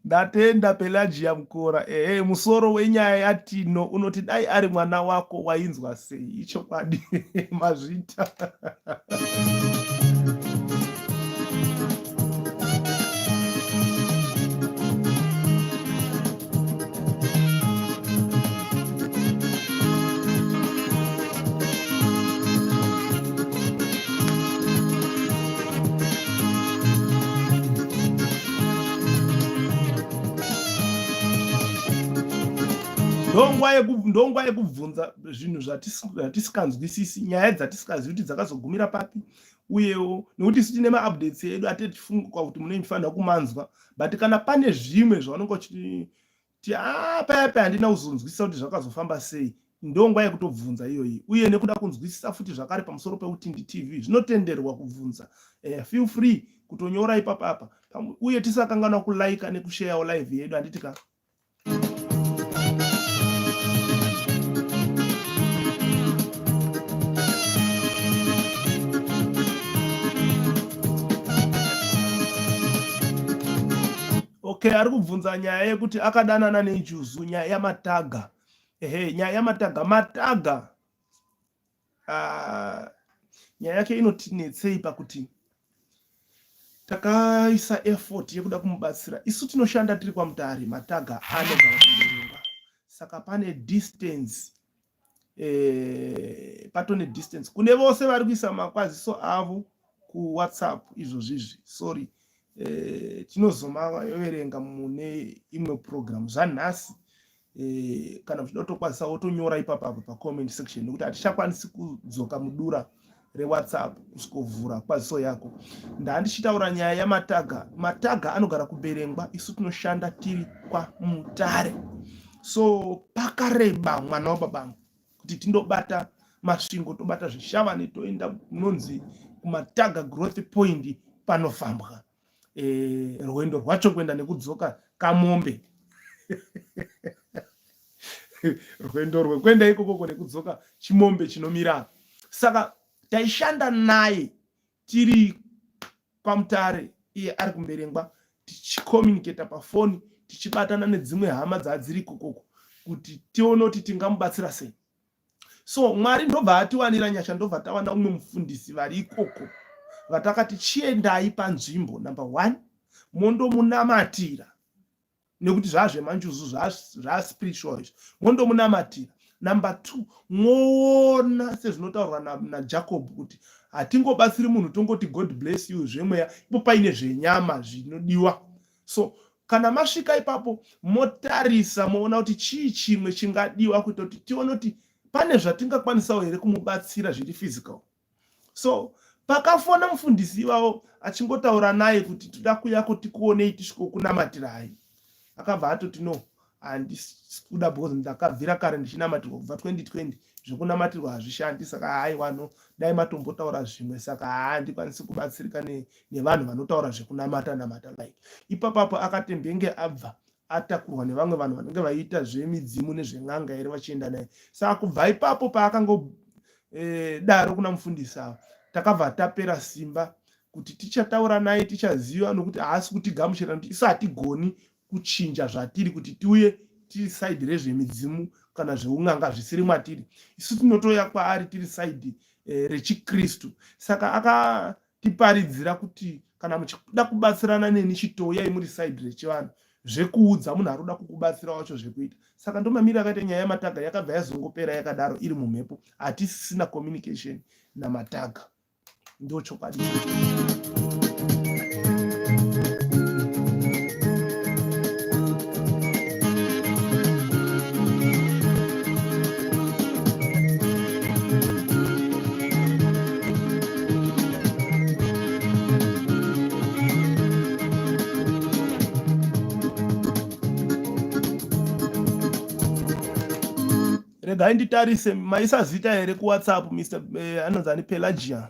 Ndatenda Pelagia Mukora. Ehe, musoro wenyaya yaTino unoti dai ari mwana wako wainzwa sei? Ichokwadi mazvita. Ndonguva yekubvunza zvinhu zvatisikanzwisisi, nyaya dzatisingazivi kuti dzakazogumira papi, uyewo nekuti isu tine maupdates edu atetifunga kuti munenge muchifanira kumanzwa, but kana pane zvimwe zvaunenge uchiti ah, paya paya handina kuzonzwisisa kuti zvakazofamba sei, ndonguva yekutobvunza iyoyi, uye nekuda kunzwisisa futi zvakare pamusoro peUtindi TV zvinotenderwa kubvunza. Feel free kutonyora ipapa apa, uye tisakanganwa kulike nekusharewo live yedu, handiti ka? Okay, ari kubvunza nyaya yekuti akadanana nenjuzu, nyaya yamataga. Ehe, nyaya yamataga, mataga. Nyaya yake inotinetsei pakuti takaisa effort yekuda kumubatsira. Isu tinoshanda tiri kwaMutare, mataga anogara kuMberengwa, saka pane distance patone distance kune vose vari kuisa makwaziso avo kuWhatsApp izvozvizvi. Sorry, tinozomaverenga mune imwe program zvanhasi. Kana uchida kutokwazisa wotonyora ipapa apa pacomment section, nekuti hatichakwanisi kudzoka mudura reWhatsApp kusvikovhura kwaziso yako. Ndandichitaura nyaya yamataga. Mataga anogara kuBerengwa, isu tinoshanda tiri kwaMutare, so pakareba mwana wababangu kuti tindobata Masvingo, tobata Zvishavane, toenda kunonzi kuMataga growth point panofambwa rwendo rwacho kuenda nekudzoka kamombe rwendo rwekuenda ikokoko nekudzoka chimombe chinomira. Saka taishanda naye tiri kwaMutare, iye ari kuMberengwa, tichicommunicata pafoni, tichibatana nedzimwe hama dzadziri ikokoko kuti tione kuti tingamubatsira sei. So Mwari ndobva atiwanira nyasha, ndobva tawana umwe mufundisi vari ikoko vatakati chiendai panzvimbo number 1 mondomunamatira, nekuti zvazvemanjuzu zvaspiritual izvi, mondomunamatira. Number 2, moona sezvinotaurwa naJacob kuti hatingobatsiri munhu tongoti God bless you zvemweya, ipo paine zvenyama zvinodiwa. So kana masvika ipapo motarisa moona kuti chii chimwe chingadiwa kuita kuti tione kuti pane zvatingakwanisawo here kumubatsira zviri physical. So pakafona mufundisi ivavo achingotaura naye kuti toda kuyako tikuonei tisvikokunamatirai, akabva atoti no, handisi kuda because ndakabvira kare ndichinamatirwa kubva 2020, zvekunamatirwa hazvishandi, saka haiwa no, dai matombotaura zvimwe, saka handikwanisi kubatsirika nevanhu vanotaura zvekunamata namata like ipapapo. Akatembenge abva atakurwa nevamwe vanhu vanenge vaiita zvemidzimu nezven'anga here vachienda naye. Saka kubva ipapo paakango daro kuna mufundisi ava, takabva tapera simba kuti tichataura naye tichaziva, nokuti haasi kutigamuchira, nokuti isu hatigoni kuchinja zvatiri kuti tiuye tiri saidhi rezvemidzimu kana zveun'anga zvisiri mwatiri. Isu tinotouya kwaari tiri saidhi rechiKristu. Saka akatiparidzira kuti kana muchida kubatsirana neni chitouyai muri saidhi rechivanhu, zvekuudza munhu ari kuda kukubatsira wacho zvekuita. Saka ndomamiri akaita nyaya yamataga, yakabva yazongopera yakadaro iri mumhepo, hatisisina communication namataga. Ndochokwadi. Regai nditarise maisa zita here kuWhatsApp Mr eh, anonzi ani Pelagia.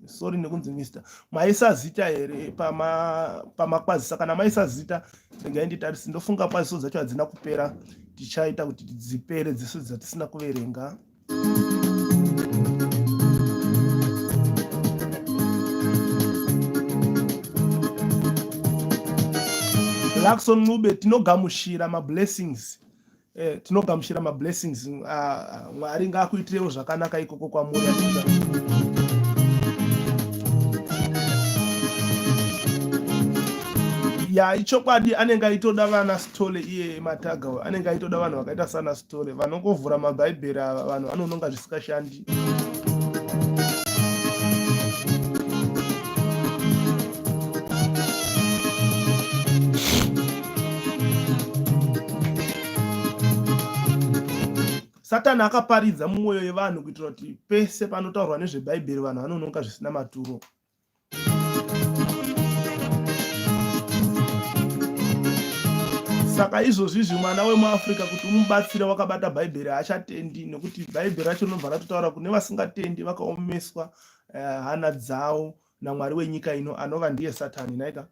Sorry nekunzi Mr. Maisa zita here pama pamakwazisa kana maisa zita regai nditarise ndofunga kwaziso dzacho hadzina kupera tichaita kuti dzipere dzese dzatisina kuverenga. Luckson Ncube tinogamushira mablessings eh, tinogamuchira mablessings ah, Mwari ngaakuitirewo zvakanaka ikoko kwamuri. Ya, ichokwadi anenge aitoda vana Stole iye mataga anenge aitoda vanhu vakaita sana Stole vanongovhura mabhaibheri ava vanhu vanononga zvisikashandi. Satani akaparidza mumwoyo yevanhu kuitira kuti pese panotaurwa nezvebhaibheri vanhu vanononga zvisina maturo. Saka izvozvi izvi mwana wemuAfrica kuti umubatsire wakabata bhaibheri haachatendi nekuti bhaibheri racho rinobva ratotaura kune vasingatendi vakaomeswa eh, hana dzavo namwari wenyika ino anova ndiye Satani naika.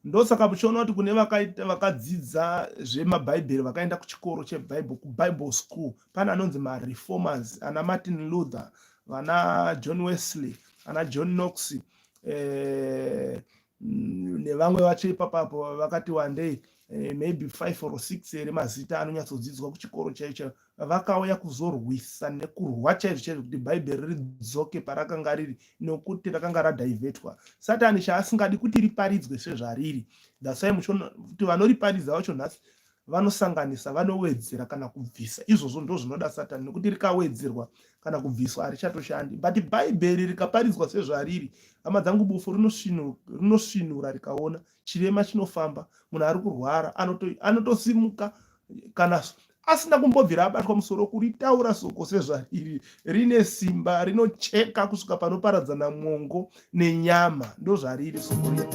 Ndosaka muchiona kuti kune vakaita vakadzidza zvemabhaibheri vakaenda kuchikoro chebible kubible school pane anonzi mareformers ana Martin Luther vana John Wesley ana John Knox eh, nevamwe vacho ipapapo vakati wandei eh, maybe 5 or 6 here mazita anonyatsodzidzwa kuchikoro chaicho vakauya kuzorwisa nekurwa chaizvo chaizvo kuti bhaibheri ridzoke parakanga riri nokuti rakanga radhaivetwa satani chaasingadi kuti riparidzwe sezvariri that's why muchiona kuti vanoriparidza vacho nhasi vanosanganisa vanowedzera kana kubvisa izvozvo ndo zvinoda satani nokuti rikawedzerwa kana kubviswa harichatoshandi but bhaibheri rikaparidzwa sezvariri hama dzangu bufu rinosvinura rikaona chirema chinofamba munhu ari kurwara anotosimuka kana asina kumbobvira abatwa musoro kuritaura soko sezvariri rine simba rinocheka kusvika panoparadzana mwongo nenyama ndozvariri soko riya.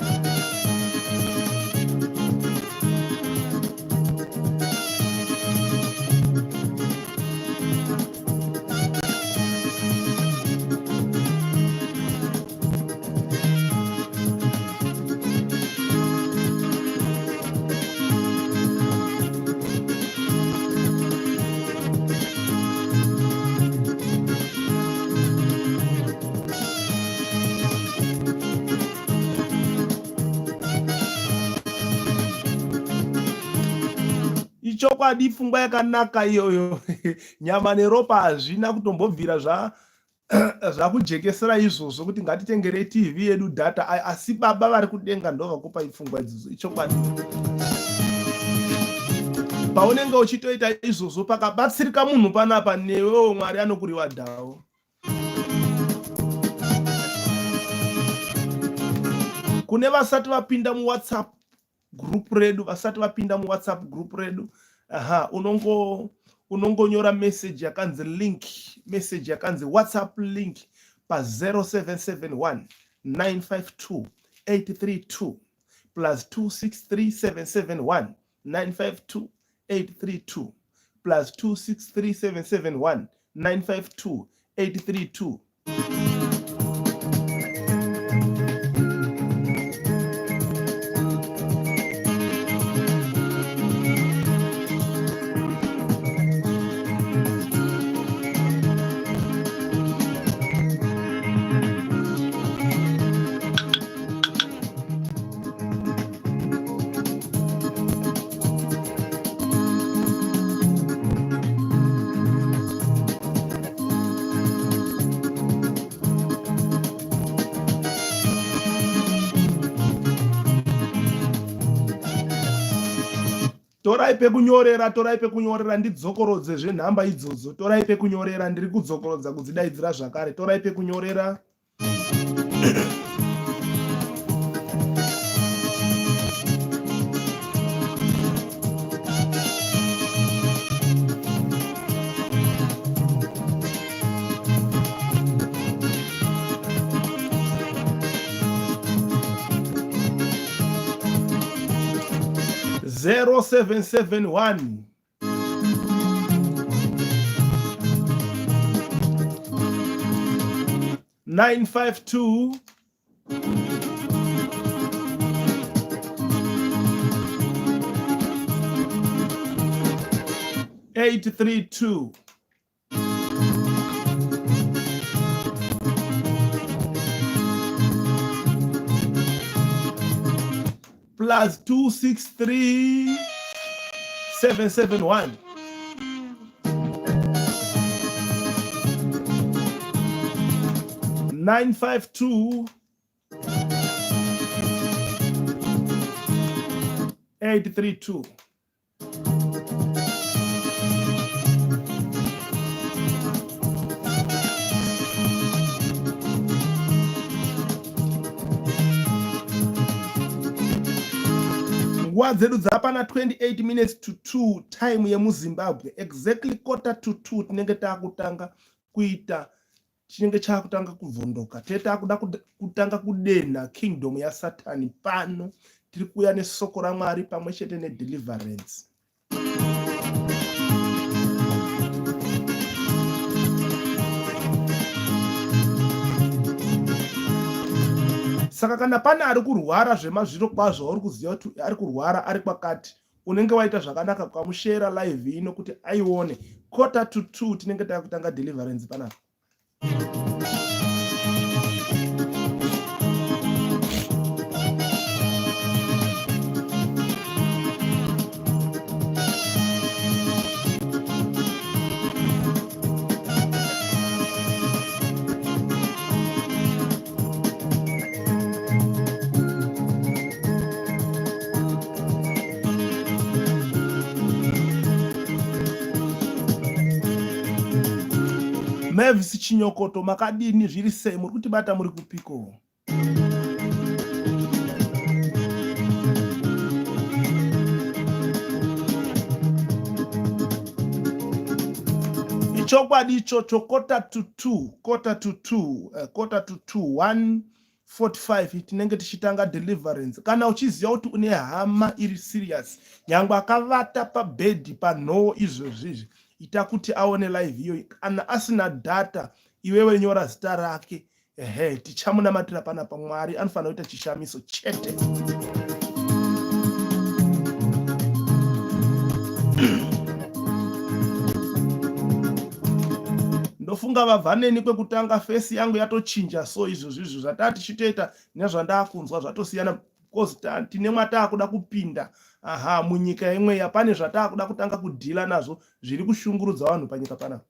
Ichokwadi, pfungwa yakanaka iyoyo. Nyama neropa hazvina kutombobvira zva zvakujekesera izvozvo kuti ngatitengerei TV yedu data, asi baba vari kudenga ndovakupai pfungwa idzodzo. Ichokwadi, paunenge uchitoita izvozvo pakabatsirika munhu panapa newewo Mwari anokuriwadhawo. Kune vasati vapinda muWhatsApp group redu, vasati vapinda muWhatsApp group redu, aha, unongo unongonyora message yakanzi link, message yakanzi WhatsApp link pa 0771 952 832 plus 263771 952 832 plus 263771 952 832. Torai pekunyorera, torai pekunyorera, ndidzokorodze zvenhamba idzodzo. Torai pekunyorera, ndiri kudzokorodza kudzidaidzira zvakare. Torai pekunyorera. 0771 952 832. Plus 263 771 952 832. Nguva dzedu dzapana 28 minutes to 2 time yemuZimbabwe, exactly quarter to 2 tinenge taakutanga kuita, chinenge chaakutanga kubvondoka, tee taakuda kutanga kudenha kingdom yaSatani pano. Tiri kuuya nesoko raMwari pamwe chete nedeliverance. Saka kana pane ari kurwara zvemazviro kwazvo, wauri kuziva kuti ari kurwara ari kwakati, unenge waita zvakanaka ukamushera live ino kuti aione. Quarter to 2 tinenge takutanga deliverance panapa. Mavis Chinyokoto, makadini? Zviri sei? Muri kutibata muri kupiko? Ichokwadi ichocho, quarter to 2, quarter to 2, quarter to 2, 1:45 tinenge tichitanga deliverance. Kana uchiziva kuti une hama iri serious, nyangwe akavata pabhedhi panhoo izvozvi izvi, ita kuti aone live iyoyi. Kana asina data, iwewe nyora zita rake. Ehe, tichamunamatira panapa. Mwari anofanira kuita chishamiso chete. Ndofunga vabva neni kwekutanga, fesi yangu yatochinja. So izvozvo izvo zvataa tichitoita nezvandakunzwa zvatosiyana, because tine mwataakuda kupinda. Aha, munyika yemweya pane zvataakuda kutanga kudhila nazvo zviri kushungurudza vanhu panyika panapa.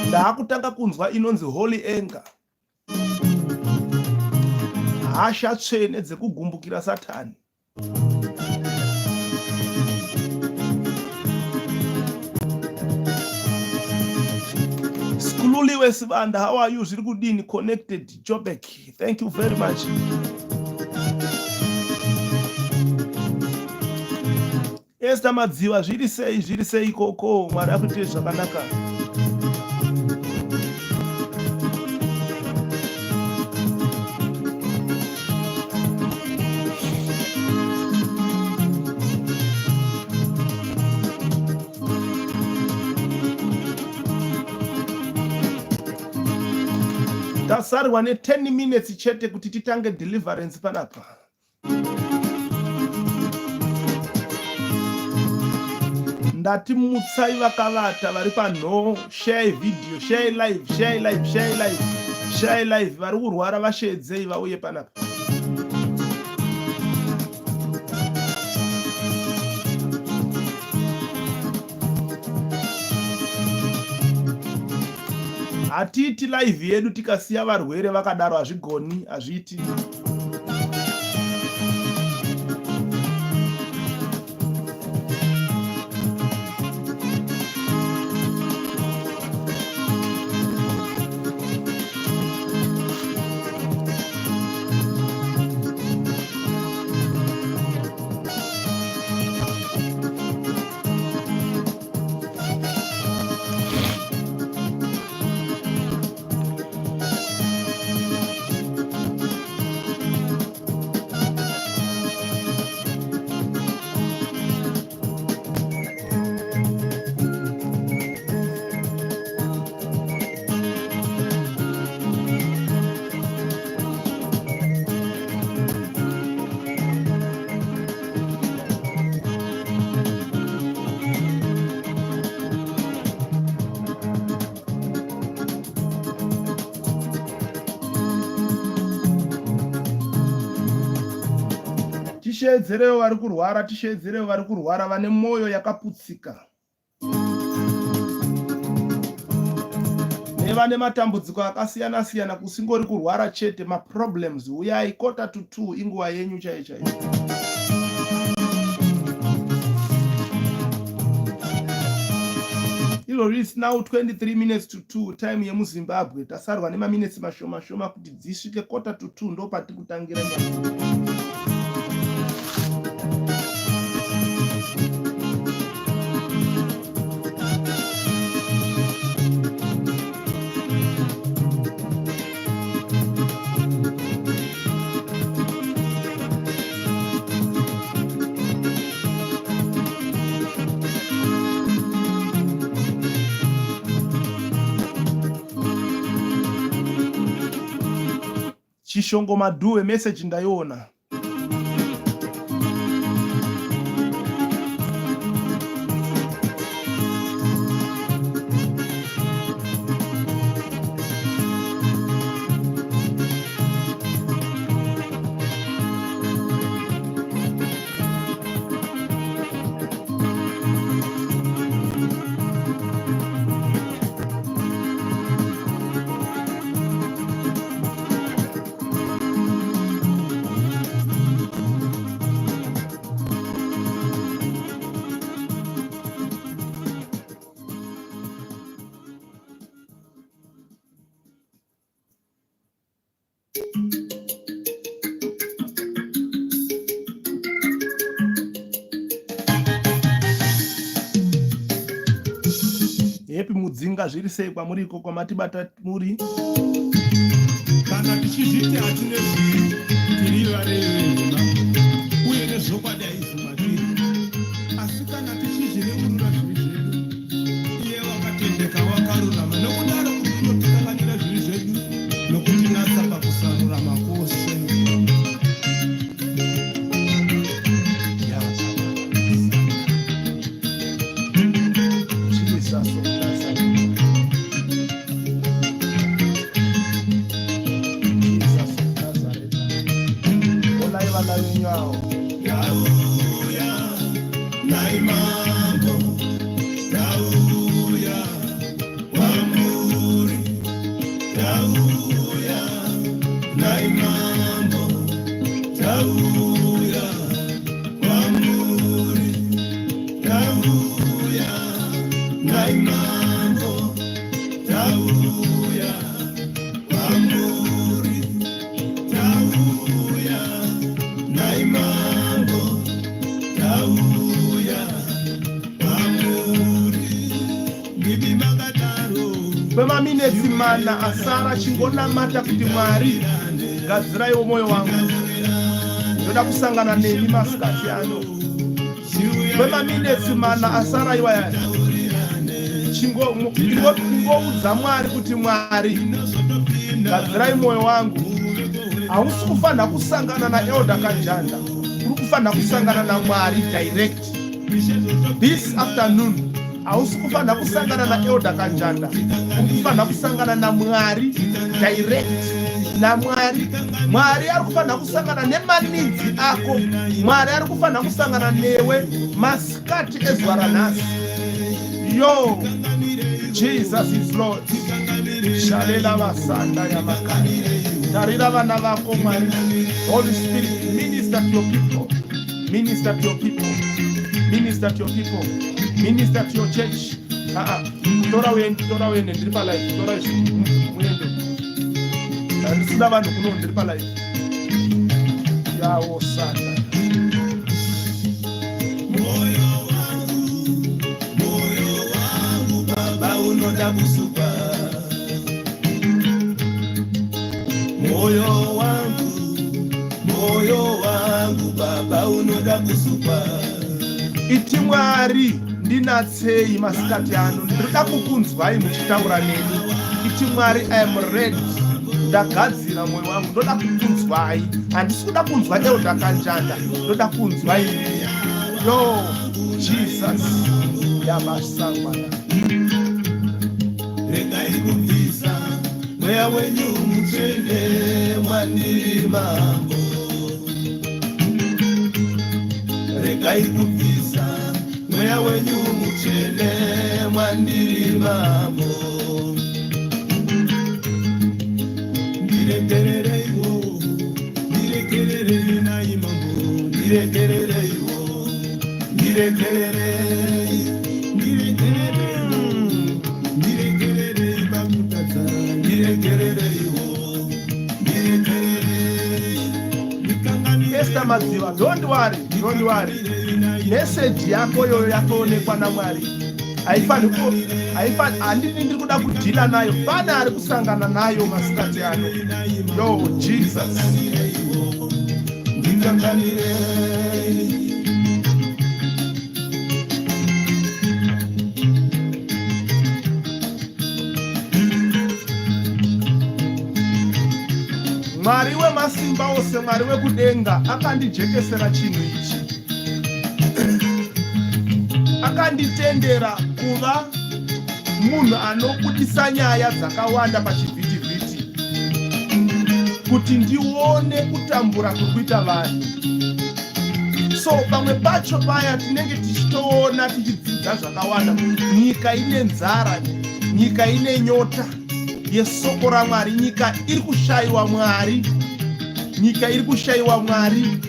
Ndaakutanga kunzwa inonzi holy anger, hasha tsvene dzekugumbukira Satani. Skululiwe Sibanda, how are you? Zviri kudini? Connected Jobek, thank you very much. Esther Madziva, zviri sei? Zviri sei ikoko? Mwari akuitire zvakanaka. Tasarwa ne10 minutes chete kuti titange deliverance panapa. Ndati mutsai vakavata vari panhoo, share video, share live, share live, share live, share live. Vari kurwara vasheedzei vauye panapa. Hatiiti live yedu tikasiya varwere vakadaro, hazvigoni, hazviiti. Tisheedzerewo vari kurwara, tisheedzerewo vari kurwara vane mwoyo yakaputsika. Nevane matambudziko akasiyana siyana kusingori kurwara chete, maproblems huyai quarter to 2 inguva yenyu chaiyo chaiyo. Izvozvi it's now 23 minutes to 2 time yemuZimbabwe. Tasarwa nemaminetsi mashoma shoma kuti dzisvike quarter to 2 ndopatiri kutangira nyaya. Chishongo Madhuve message ndaiona. Happy Mudzinga, zviri sei kwamuri iko kwamatibata muri? Kana tichizviti hatine zvivi, tiri varevi venhema, uye nezvokwadi haizi matiri. Asi kana tichizvireurura zvivi zvedu, iye wakatendeka wakarurama, nokudaro kuti unotikanganwira zvivi zvedu nokutinatsa pakusarurama kwose. Jesus of Nazareth. Jesus of Nazareth. Onai vana venyu avo. Ndauya nai mambo, ndauya kwamuri, ndauya nai mambo, ndauya kwamuri, ndauya nai mambo, ndauya kwamuri, ndauya nai mambo, ndauya kwamuri, ndimi makadaro. Kwemaminetsi mana asara chingonamata kuti Mwari gadziraiwo mwoyo wangu, ndoda kusangana nemi masikati ano. Kwemaminetsi mana asara iwaya chingoudza Mwari kuti Mwari gadzirai mwoyo wangu. Hausi kufanira kusangana naElder Kanjanda, uri kufanira kusangana naMwari direct this afternoon. Hausi kufanira kusangana naElder Kanjanda, uri kufanira kusangana naMwari direct. NaMwari, Mwari ari kufanira kusangana nemanidzi ako. Mwari ari kufanira kusangana newe masikati ezuva ranhasi. Yo, Jesus is Lord. Shalela vasanda yamakare. Tarira vana vako Mwari. Holy Spirit, minister to your people. Minister to your people. Minister to your people. Minister to your church. Ah, tora uende, tora uende, ndiri palive. Tora izvi, muende. Handisina vanhu kuno, ndiri palive. Yawo sanda. Moyo wangu, moyo wangu baba unoda kusukwa. Moyo wangu, moyo wangu baba unoda kusukwa. Iti Mwari ndinatsei masikati ano, ndinoda kukunzwai muchitaura neni. Iti Mwari, I am ready, ndagadzira mwoyo wangu, ndoda kukunzwai. Handisi kuda kunzwa Elder Kanjanda, ndoda kunzwa imi. Yo, Jesus yabasangwana. Regai kubvisa mweya wenyu mutsvene mwandiri mambo. Regai kubvisa mweya wenyu mutsvene mwandiri mambo. Ndiregerereiwo, ndiregererei nai mambo, ndiregerereiwo, ndiregererei, ndiregerereiwo, ndiregererei pakutadza, ndiregerereiwo, ndiregererei. Esther Madziva, don't worry, don't worry. Message yako yoyo yatoonekwa naMwari. Haifani handini ndiri kuda kudhila nayo. Pane ari kusangana nayo masikati ano. Yo Jesus. Ndikanganirei. Mwari wemasimba ose, Mwari wekudenga akandijekesera chinhu ichi. Akanditendera kuva munhu anobudisa nyaya dzakawanda pachivhitivhiti kuti ndione kutambura kuri kuita vanhu. So pamwe pacho paya tinenge tichitoona tichidzidza zvakawanda. Nyika ine nzara, nyika ine nyota yesoko raMwari, nyika iri kushayiwa Mwari, nyika iri kushayiwa Mwari.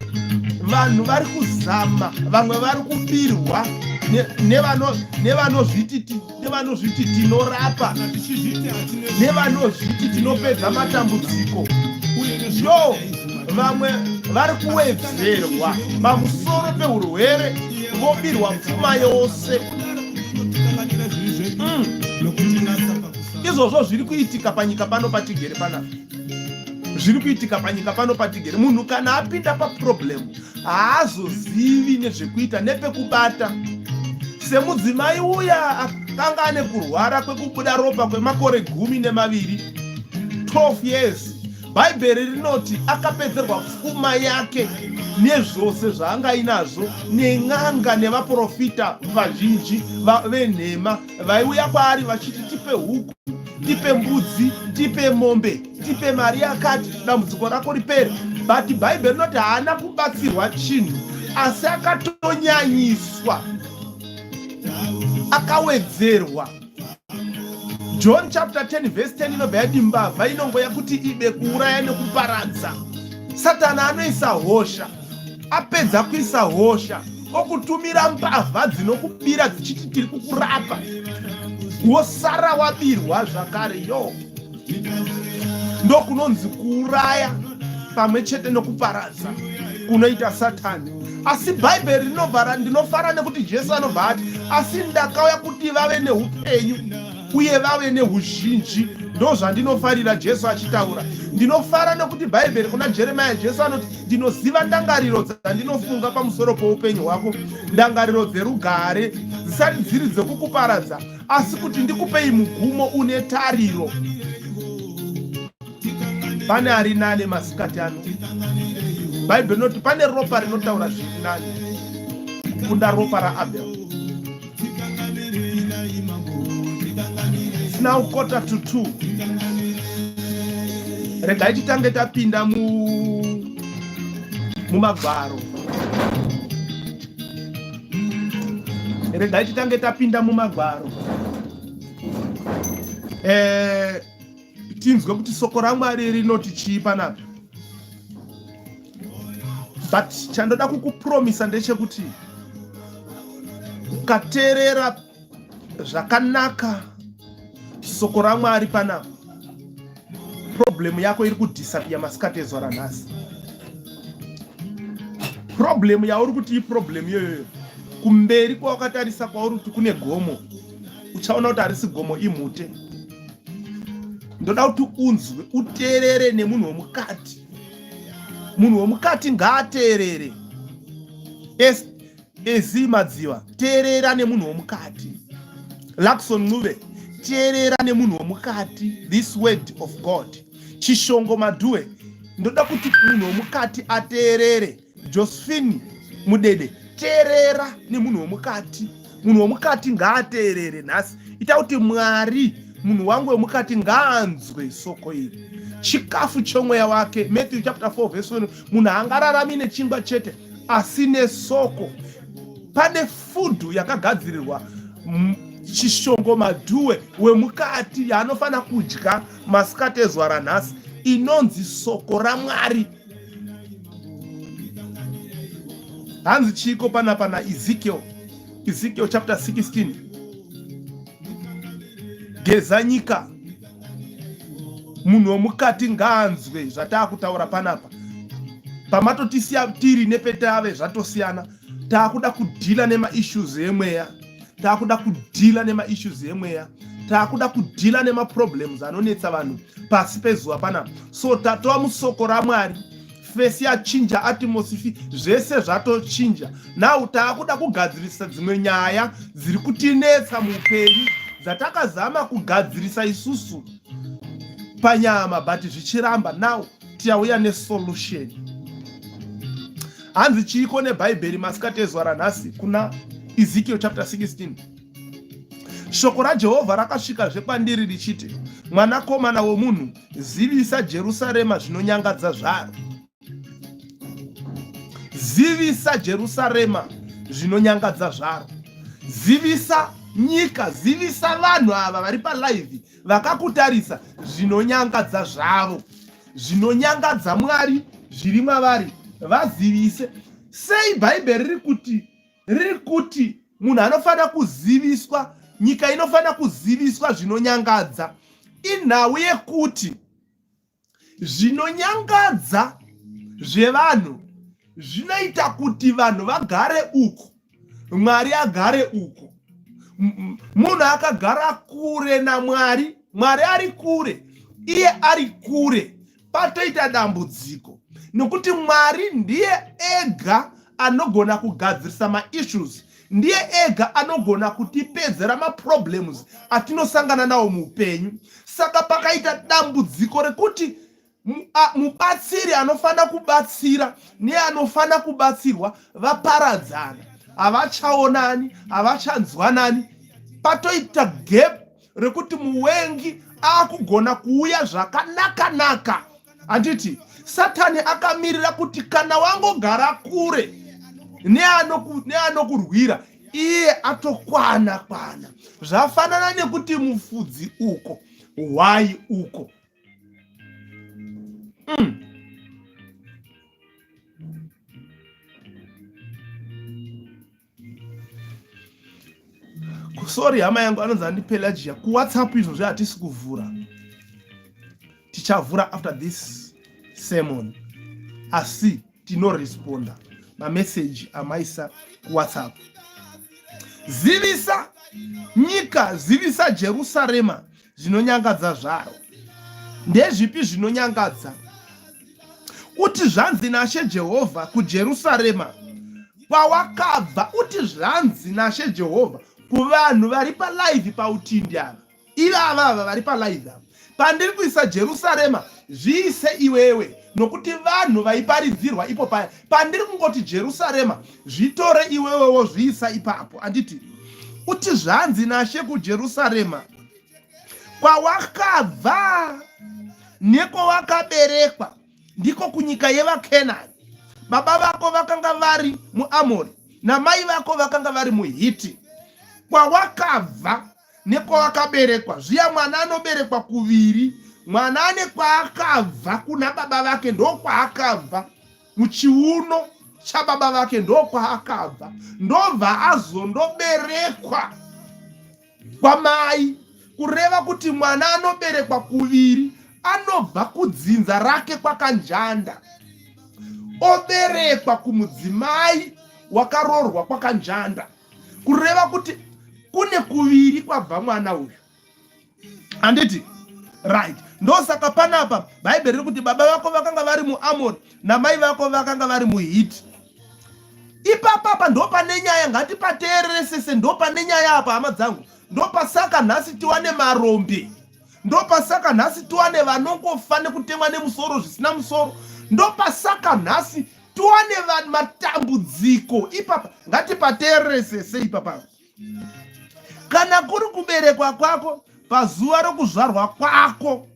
Vanhu vari kuzama, vamwe vari kubirwa nevanozviti tinorapa, nevanozviti tinopedza matambudziko. Yo, vamwe vari kuwedzerwa pamusoro peurwere, vobirwa pfuma yose. Izvozvo zviri kuitika panyika pano patigere panapa, zviri kuitika panyika pano patigere. Munhu kana apinda paproblem haazozivi nezvekuita nepekubata. Semudzimai uya akanga ane kurwara kwekubuda ropa kwemakore 12, 12 years, Bhaibheri rinoti akapedzerwa pfuma yake nezvose zvaanga ainazvo nen'anga nevaprofita vazhinji venhema vaiuya kwaari vachiti tipe huku, tipe mbudzi, tipe mombe, tipe mari yakati, dambudziko rako ripere. But Bhaibheri rinoti haana kubatsirwa chinhu, asi akatonyanyiswa, akawedzerwa. John chapter 10 verse 10 inobva yati mbavha inongoya kuti ibe, kuuraya nekuparadza. Satani anoisa hosha, apedza kuisa hosha okutumira mbavha dzinokubira dzichiti tiri kukurapa, wosara wabirwa zvakare. Yo, ndokunonzi kuuraya pamwe chete nokuparadza kunoita Satani. Asi Bhaibheri rinobva, ndinofara nekuti Jesu anobva ati, asi ndakauya kuti vave neupenyu uye vave neuzhinji. Ndo zvandinofarira Jesu achitaura. Ndinofara nekuti Bhaibheri kuna Jeremiah, Jesu anoti, ndinoziva ndangariro dzandinofunga pamusoro poupenyu hwako, ndangariro dzerugare, dzisati dziri dzekukuparadza, asi kuti ndikupei mugumo une tariro. Pane ari nane masikati ano. Bhaibheri rinoti pane ropa rinotaura zviri nane kukunda ropa raAbel. It's now 1:45. Regai titange tapinda mumagwaro. Regai titange tapinda mumagwaro. Tinzwe kuti soko raMwari rinoti chii panapa. But chandoda kukupromisa ndechekuti ukateerera zvakanaka soko raMwari panapa, problemu yako iri kudisapia masikati ezuva ranhasi. Problemu yauri kuti iproblemu iyoyoyo, kumberi kwawakatarisa kwauri kuti kune gomo, uchaona kuti harisi gomo, imhute. Ndoda kuti unzwe, uteerere nemunhu womukati. Munhu womukati ngaateerere. Ezi Madziva, teerera nemunhu womukati. Lakson Ncube, teerera nemunhu womukati this word of God. Chishongo Madhuwe, ndoda kuti munhu womukati ateerere. Josephine Mudede, teerera nemunhu womukati. Munhu womukati ngaateerere nhasi. Ita kuti Mwari, munhu wangu wemukati ngaanzwe soko iri, chikafu chomweya wake. Matthew chapter 4 verse 1, munhu haangararami nechingwa chete asi nesoko. Pane food yakagadzirirwa Chishongo Madhuwe wemukati yaanofanira kudya masikati ezuva ranhasi inonzi soko raMwari. Hanzi chiiko panapa naEzekiel, Ezekiel chapter 16. Geza nyika, munhu wemukati ngaanzwe zvataakutaura panapa. Pamatotisiya tiri nepetave zvatosiyana. Taakuda kudhila nemaissues emweya, taakuda kudhila nemaissues emweya, taakuda kudhila nemaproblems anonetsa vanhu pasi pezuva panapa. So tatova musoko raMwari, fesi yachinja, atmosphere zvese zvatochinja. Now taakuda kugadzirisa dzimwe nyaya dziri kutinetsa muupenyu dzatakazama kugadzirisa isusu panyama but zvichiramba. Now tiyauya nesolution. Hanzi chiiko nebhaibheri masikati ezuva ranhasi kuna Ezekiel chapter 16. Shoko raJehovha rakasvikazve kwandiri richiti, Mwanakomana womunhu, zivisa Jerusarema zvinonyangadza zvaro. Zivisa Jerusarema zvinonyangadza zvaro. Zivisa nyika, zivisa vanhu ava vari palive vakakutarisa zvinonyangadza zvavo, zvinonyangadza Mwari zviri mavari, vazivise. Sei Bhaibheri riri kuti riri kuti munhu anofanira kuziviswa, nyika inofanira kuziviswa zvinonyangadza? Inhau yekuti zvinonyangadza zvevanhu zvinoita kuti vanhu vagare uku, Mwari agare uku. Munhu akagara kure naMwari, Mwari ari kure, iye ari kure, patoita dambudziko, nokuti Mwari ndiye ega anogona kugadzirisa maissues, ndiye ega anogona kutipedzera maproblems atinosangana nawo muupenyu. Saka pakaita dambudziko rekuti mubatsiri anofanira kubatsira neanofanira kubatsirwa vaparadzana, havachaonani, havachanzwanani, patoita gap rekuti muwengi akugona kuuya zvakanaka-naka. Handiti Satani akamirira kuti kana wangogara kure neanokurwira, iye atokwana kwana. Zvafanana nekuti mufudzi uko, hwai uko. Sorry hama yangu anonzi andi Pelagia. KuWhatsApp izvozvi hatisi kuvhura, tichavhura after this sermon, asi tinoresponda mameseji amaisa kuWhatsApp. Zivisa nyika, zivisa Jerusarema zvinonyangadza zvaro. Ndezvipi zvinonyangadza? Uti zvanzi naShe Jehovha kuJerusarema kwawakabva, uti zvanzi naShe Jehovha kuvanhu vari palive pautindi ava, ivava ava vari palive ava, pandiri kuisa Jerusarema, zviise iwewe, nokuti vanhu vaiparidzirwa ipo paya. Pandiri kungoti Jerusarema, zvitore iwewe wozviisa ipapo. Anditi uti zvanzi naShe kuJerusarema kwawakabva nekwawakaberekwa, ndiko kunyika yevaKenani. Baba vako vakanga vari muAmori namai vako vakanga vari muHiti. Kwawakabva nekwawakaberekwa, zviya mwana anoberekwa kuviri, mwana ane kwaakabva kuna baba vake, ndokwaakabva muchiuno chababa vake, ndokwaakabva, ndobva azondoberekwa kwamai. Kureva kuti mwana anoberekwa kuviri, anobva kudzinza rake kwaKanjanda, oberekwa kumudzimai wakaroorwa kwaKanjanda. Kureva kuti kune kuviri kwabva mwana uyu, handiti? Right, ndosaka panapa Bhaibheri riri kuti baba vako vakanga vari muAmori namai vako vakanga vari muHiti. Ipapapa ndopane nyaya, ngatipateereresese, ndopane nyaya apa hama dzangu. Ndopasaka nhasi tiwane marombe, ndopasaka nhasi tiwane vanongofa nekutemwa nemusoro zvisina musoro, ndopasaka nhasi tiwane vanhu matambudziko ipapa. Ngatipateereresese ipapa. Kana kuri kuberekwa kwako, pazuva rokuzvarwa kwako,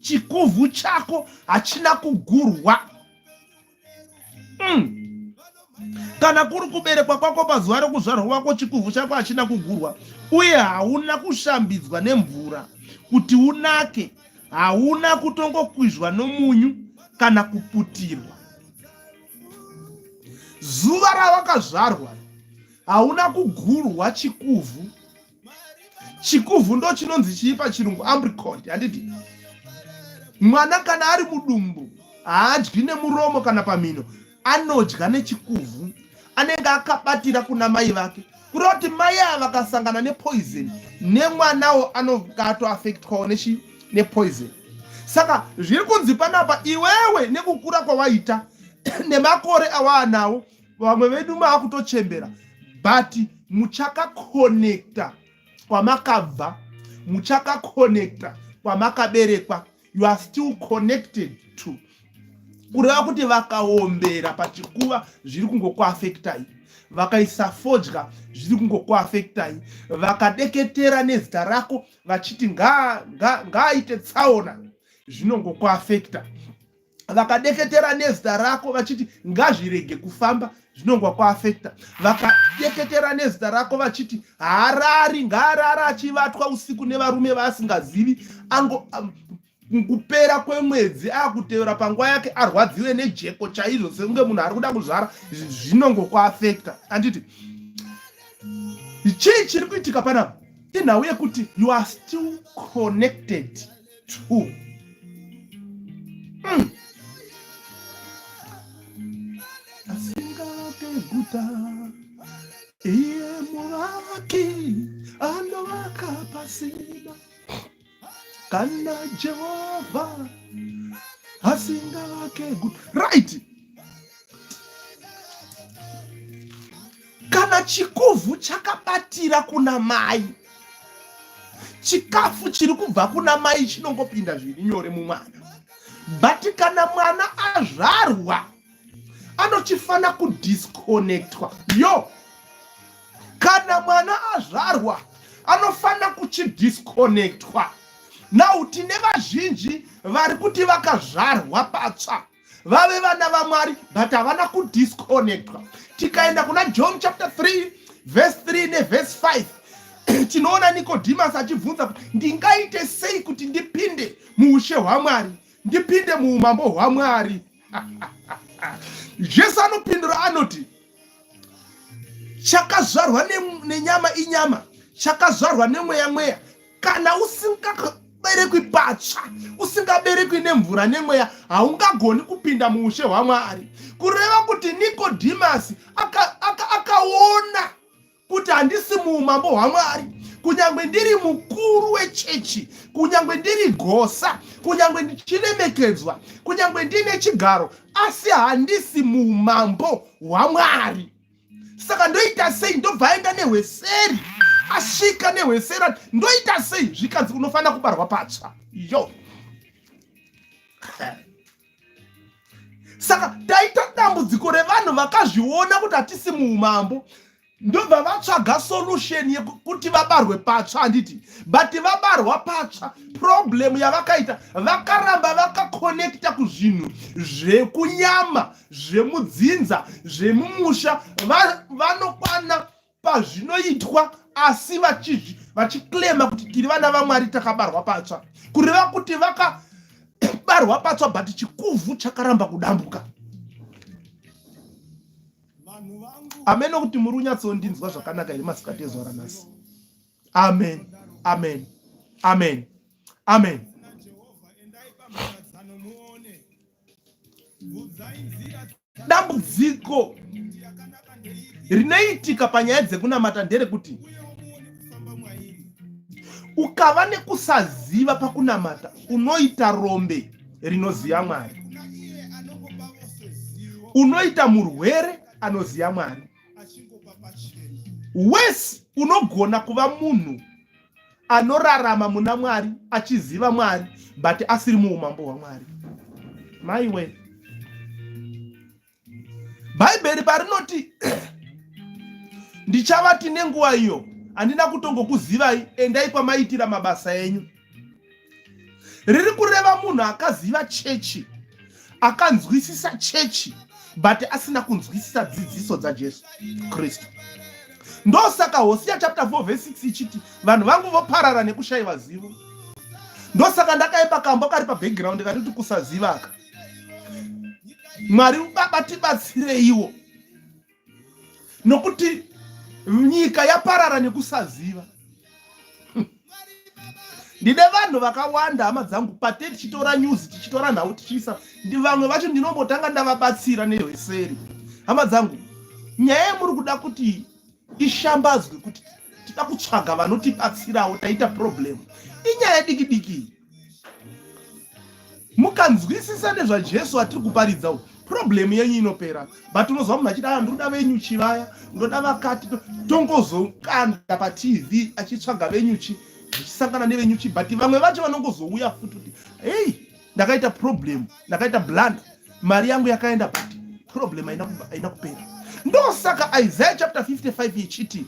chikuvhu chako hachina kugurwa. Kana kuri kuberekwa kwako pazuva rokuzvarwa kwako, chikuvhu chako hachina kugurwa, uye hauna kushambidzwa nemvura kuti unake, hauna kutongokwizhwa nomunyu kana kuputirwa. Zuva rawakazvarwa hauna kugurwa chikuvhu. Chikuvhu ndo chinonzi chii pachirungu? Umbilical, handiti? Mwana kana ari mudumbu haadyi nemuromo kana pamhino, anodya nechikuvhu, anenge akabatira kuna mai vake. Kureva kuti mai ava vakasangana nepoison, nemwanawo anonga atoafektwawo nechi nepoison. Saka zviri kunzi panapa, iwewe nekukura kwawaita nemakore awaanawo, vamwe vedu maakutochembera, but muchakakonekta kwamakabva, muchakakonekta kwamakaberekwa. You are still connected to, kureva kuti vakaombera pachikuva zviri kungokuafektai, vakaisa fodya zviri kungokuafektai, vakadeketera nezita rako vachiti ngaaite tsaona zvinongokuafekta, vakadeketera nezita rako vachiti ngazvirege kufamba zvinongwa kuafekta, vakadeketera nezita rako vachiti haarari, ngaarara achivatwa usiku nevarume vaasingazivi, ango kupera kwemwedzi akutevera panguva yake arwadziwe nejeko chaizvo sekunge munhu ari kuda kuzvara, zvinongokuafekta. Anditi chii chiri kuitika panapa? Inhau yekuti you are still connected to. Asingavake guta, iye muvaki anovaka pasina. Kana Jehovha asingavake guta. Right, kana chikuvhu chakabatira kuna mai, chikafu chiri kubva kuna mai chinongopinda zviri nyore mumwana. But kana mwana azvarwa anochifana kudisconnectwa. Yo, kana mwana azvarwa anofana kuchidisconnectwa. Now tine vazhinji vari kuti vakazvarwa patsva, vave vana vaMwari, but havana kudisconnectwa. Tikaenda kuna John chapter 3 verse 3 neverse 5, tinoona Nicodemus achibvunza kuti ndingaite sei kuti ndipinde muushe hwaMwari, ndipinde muumambo hwaMwari? Jesu anopindura anoti, chakazvarwa nenyama inyama, chakazvarwa nemweya mweya. Kana usingaberekwi patsva, usingaberekwi nemvura nemweya, haungagoni kupinda muushe hwaMwari. Kureva kuti Nikodhimasi akaona aka, aka kuti handisi muumambo hwaMwari, kunyange ndiri mukuru wechechi, kunyange ndiri gosa, kunyange ndichiremekedzwa, kunyange ndine chigaro, asi handisi muumambo hwaMwari. Saka ndoita sei? Ndobva aenda nehweseri, asvika nehweseri ati ndoita sei? Zvikanzi unofanira kubarwa patsva. Yo, saka taita dambudziko revanhu vakazviona kuti hatisi muumambo, ndobva vatsvaga solution yekuti vabarwe patsva, handiti? But vabarwa patsva, problem yavakaita, vakaramba vakakonekta kuzvinhu zvekunyama, zvemudzinza, zvemumusha. Vanokwana pazvinoitwa, asi vachiklema kuti tiri vana vaMwari, takabarwa patsva. Kureva kuti vakabarwa patsva, but chikuvhu chakaramba kudambuka. Amen. Kuti muri kunyatsondinzwa zvakanaka here masikati ezuva ranhasi? Amen, amen, amen, amen. Dambudziko rinoitika panyaya dzekunamata nderekuti ukava nekusaziva pakunamata, unoita rombe rinoziva Mwari, unoita murwere anoziva Mwari. Wese unogona kuva munhu anorarama muna Mwari, achiziva Mwari, but asiri muumambo hwaMwari. Maiwe, Bhaibheri parinoti, ndichavati nenguva iyo, handina kutongokuzivai, endai kwamaitira mabasa enyu, riri kureva munhu akaziva chechi, akanzwisisa chechi. but asina kunzwisisa dzidziso dzaJesu Kristu. Ndosaka Hosea chapter 4 verse 6 ichiti vanhu vangu voparara nekushayiwa zivo. Ndosaka ndakaipa kambo kari pabackground kanoti kusaziva aka. Mwari baba tibatsireiwo nokuti nyika yaparara nekusaziva. Ndine vanhu vakawanda hama dzangu pate tichitora news tichitora nhau tichiisa vamwe vacho ndinombotanga ndavabatsira nehweseri. Hama dzangu, nyaya yamuri kuda kuti ishambadzwe kuti tida kutsvaga vanotibatsirawo taita problem inyaya diki diki. Mukanzwisisa nezvaJesu atiri kuparidza uyu, problem yenyu inopera. But unozwa munhu achida ah, ndoda venyuchi vaya, ndoda vakati, tongozokanda paTV achitsvaga venyuchi, zvichisangana nevenyuchi, but vamwe vacho vanongozouya futi kuti hey, ndakaita problem, ndakaita blunder, mari yangu yakaenda, but problem haina kupera. Ndosaka Isaiah chapter 55 ichiti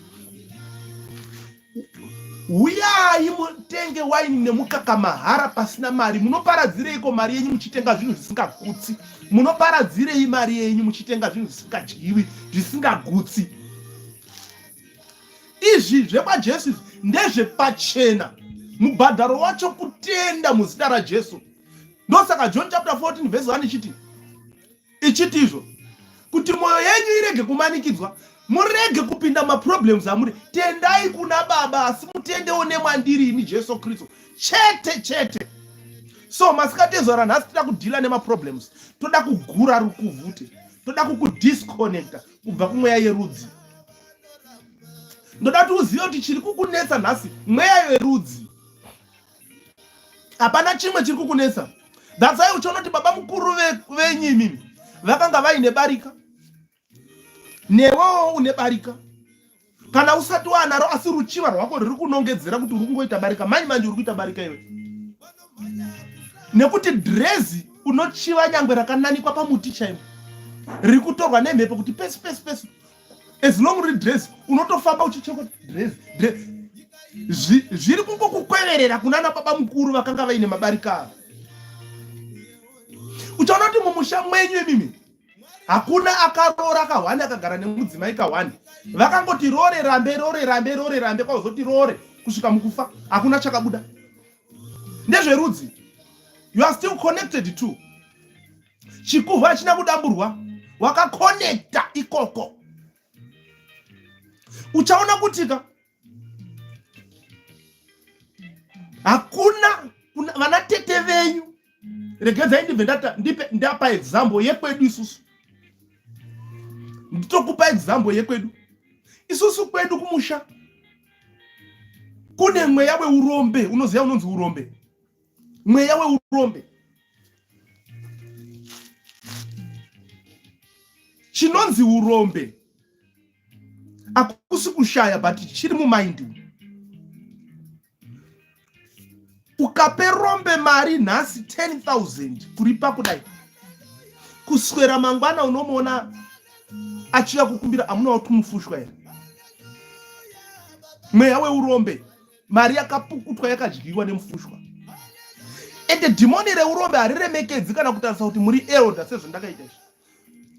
Huyai mutenge waini nemukaka mahara pasina mari. Munoparadzireiko mari yenyu muchitenga zvinhu zvisingagutsi? Munoparadzirei mari yenyu muchitenga zvinhu zvisingadyiwi, zvisingagutsi? Izvi zvekwaJesu izvi ndezvepachena. Mubhadharo wacho kutenda muzita raJesu. Ndosaka John chapter 14 verse 1 ichiti ichiti izvo kuti mwoyo yenyu irege kumanikidzwa murege kupinda maproblems amuri tendai kuna baba asi mutendewo nemwandiri ini Jesu Kristu chete chete. So masikati ezuva ranhasi toda kudhila nemaproblems, toda kugura rukuvhute, toda kukudisconnecta kubva kumweya yerudzi. Ndoda kuti uzive kuti chiri kukunetsa nhasi mweya yerudzi. Hapana chimwe chiri kukunetsa. That's why uchiona kuti baba mukuru venyu imimi vakanga vaine barika, newewo une barika. Kana usati wanaro asi ruchiva rwako ruri kunongedzera kuti uri kungoita barika, manje manje uri kuita barika iwe, nekuti dhirezi unochiva nyangwe rakananikwa pamuti chaimo riri kutorwa nemhepo kuti pesi pesi pesi, as long riri dress unotofamba uchicheka dress dress, zviri kungokukweverera kunana baba mukuru vakanga vaine mabarika ava. Uchaona kuti mumusha mwenyu imimi hakuna akaroora kahwani akagara nemudzimai kahwani, vakangoti rore rambe rore rambe rore rambe kwazoti rore kusvika mukufa, hakuna chakabuda. Ndezverudzi, you are still connected to chikuhwa hachina kudamburwa, wakakonekta ikoko. Uchaona kutika hakuna vana tete venyu. Regedzai ndibve ndata ndipe ndapa example yekwedu isusu, nditokupa example yekwedu isusu. Kwedu kumusha kune mweya weurombe, unoziva unonzi urombe, mweya weurombe. Chinonzi urombe akusi kushaya, but chiri mumaindi. Ukape rombe mari nhasi 10,000 kuripa kudai, kuswera mangwana unomuona achiya kukumbira amunawo tumufushwa here? Mweya weurombe, mari yakapukutwa yakadyiwa nemufushwa. Ende dhimoni reurombe hariremekedzi kana kutarisa kuti muri elder sezvandakaita izvi.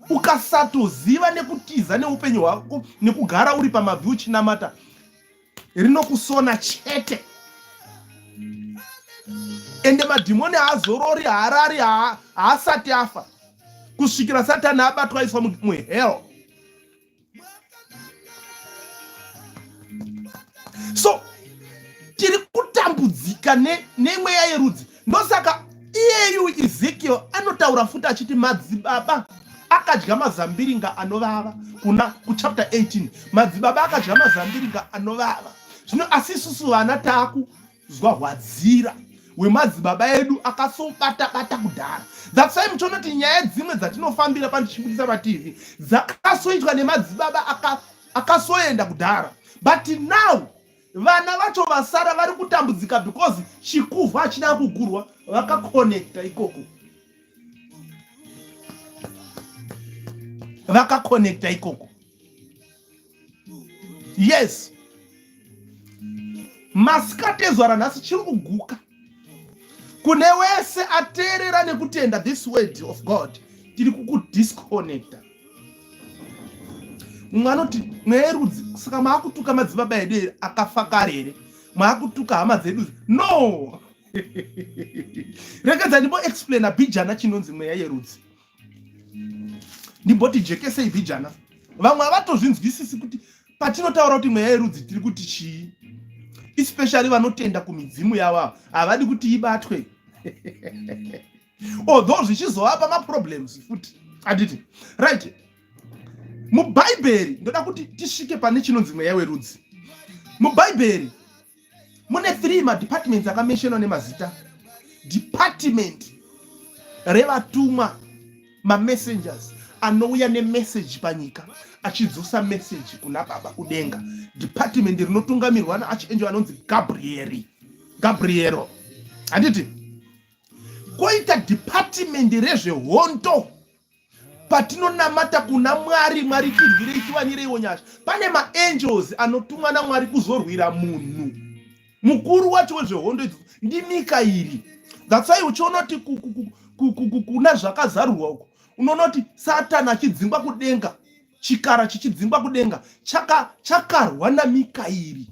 Ukasatoziva nekutiza neupenyu hwako nekugara uri pamabvi uchinamata, rinokusona chete. Ende madhimoni haazorori, haarari, haasati afa kusvikira Satani abatwa aiswa muhell. So tiri kutambudzika nemweya yerudzi. Ndosaka iyeyu Ezekiel anotaura futi achiti madzibaba akadya mazambiringa anovava kuna kuchapter 18, madzibaba akadya mazambiringa anovava. Zvino asi isusu vana taakuzwa hwadzira wemadzibaba edu akasobata bata kudhara. That's why muchiona kuti nyaya dzimwe dzatinofambira pandichibudisa paTV dzakasoitwa nemadzibaba akasoenda kudhara, but now vana vacho vasara vari kutambudzika because chikuvhu hachina kugurwa, vakakonekta ikoko, vakakonekta ikoko. Yes, masikati ezuva ranhasi chiri kuguka kune wese ateerera nekutenda this word of God. Tiri kukudisconnecta. Mumwe anoti mweya yerudzi, saka maakutuka madzibaba edu here akafa kare here? Maakutuka hama dzedu? No, regedza ndimboexplaina bhijana chinonzi mweya yerudzi, ndimboti jekesei bhijana. Vamwe havatozvinzwisisi kuti patinotaura kuti mweya yerudzi tiri kuti chii, especially vanotenda kumidzimu yavo, havadi kuti ibatwe, although zvichizovapa maproblems futi, handiti? Right, mubhaibheri, ndoda kuti tisvike pane chinonzi mweya werudzi. Mubhaibheri mune three madepartments akamentionwa nemazita: department revatumwa, mamessengers anouya nemeseji panyika achidzosa meseji kuna Baba kudenga, department rinotungamirwa naarchangel anonzi Gabrieri, Gabriero, handiti? Koita department rezvehondo. Patinonamata kuna Mwari, "Mwari tirwirei, tiwanireiwo nyasha," pane maangels anotumwa naMwari kuzorwira munhu. Mukuru wacho wezvehondo idzodzo ndiMikairi. That's why uchiona kuti kuna Zvakazarurwa uko, unoona kuti Satani achidzingwa kudenga, chikara chichidzingwa kudenga, chakarwa naMikairi,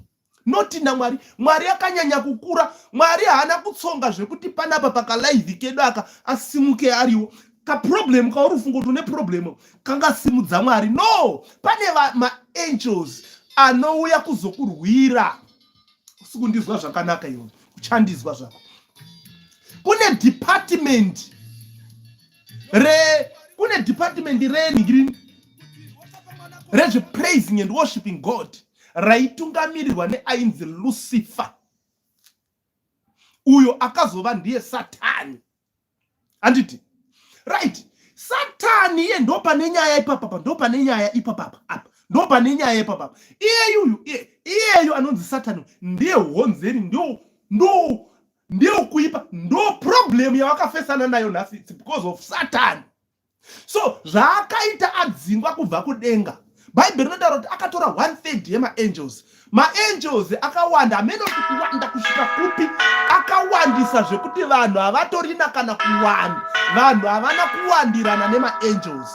noti naMwari. Mwari akanyanya kukura. Mwari haana kutsonga zvekuti panapa pakalive kedu aka asimuke ariwo. Kaproblem kauri kufunga kuti une problem kangasimudza Mwari? No, pane maangels anouya kuzokurwira. Usikundizwa zvakanaka iwe, uchandizwa zvako. Kune department re kune department renhingirini rezvepraising and worshiping God raitungamirirwa neainzi Lucifer, uyo akazova ndiye Satani, handiti? Right, Satani iye ndo pane nyaya ipapapa, ndo pane nyaya ipapapa apa, ndo pane nyaya ipapapa. Iyeyuyu, iyeyu anonzi Satani ndiye honzeri, ndo ndiyo kuipa, ndo problem yavakafesana nayo nhasi. It's because of Satan. So zvaakaita adzingwa kubva kudenga, Bhaibheri rinotaura kuti akatora one third yemaangels. Maangels akawanda, hamene kuti kuwanda kusvika kupi. Akawandisa zvekuti vanhu havatorina kana kuwanda, vanhu havana kuwandirana nemaangels.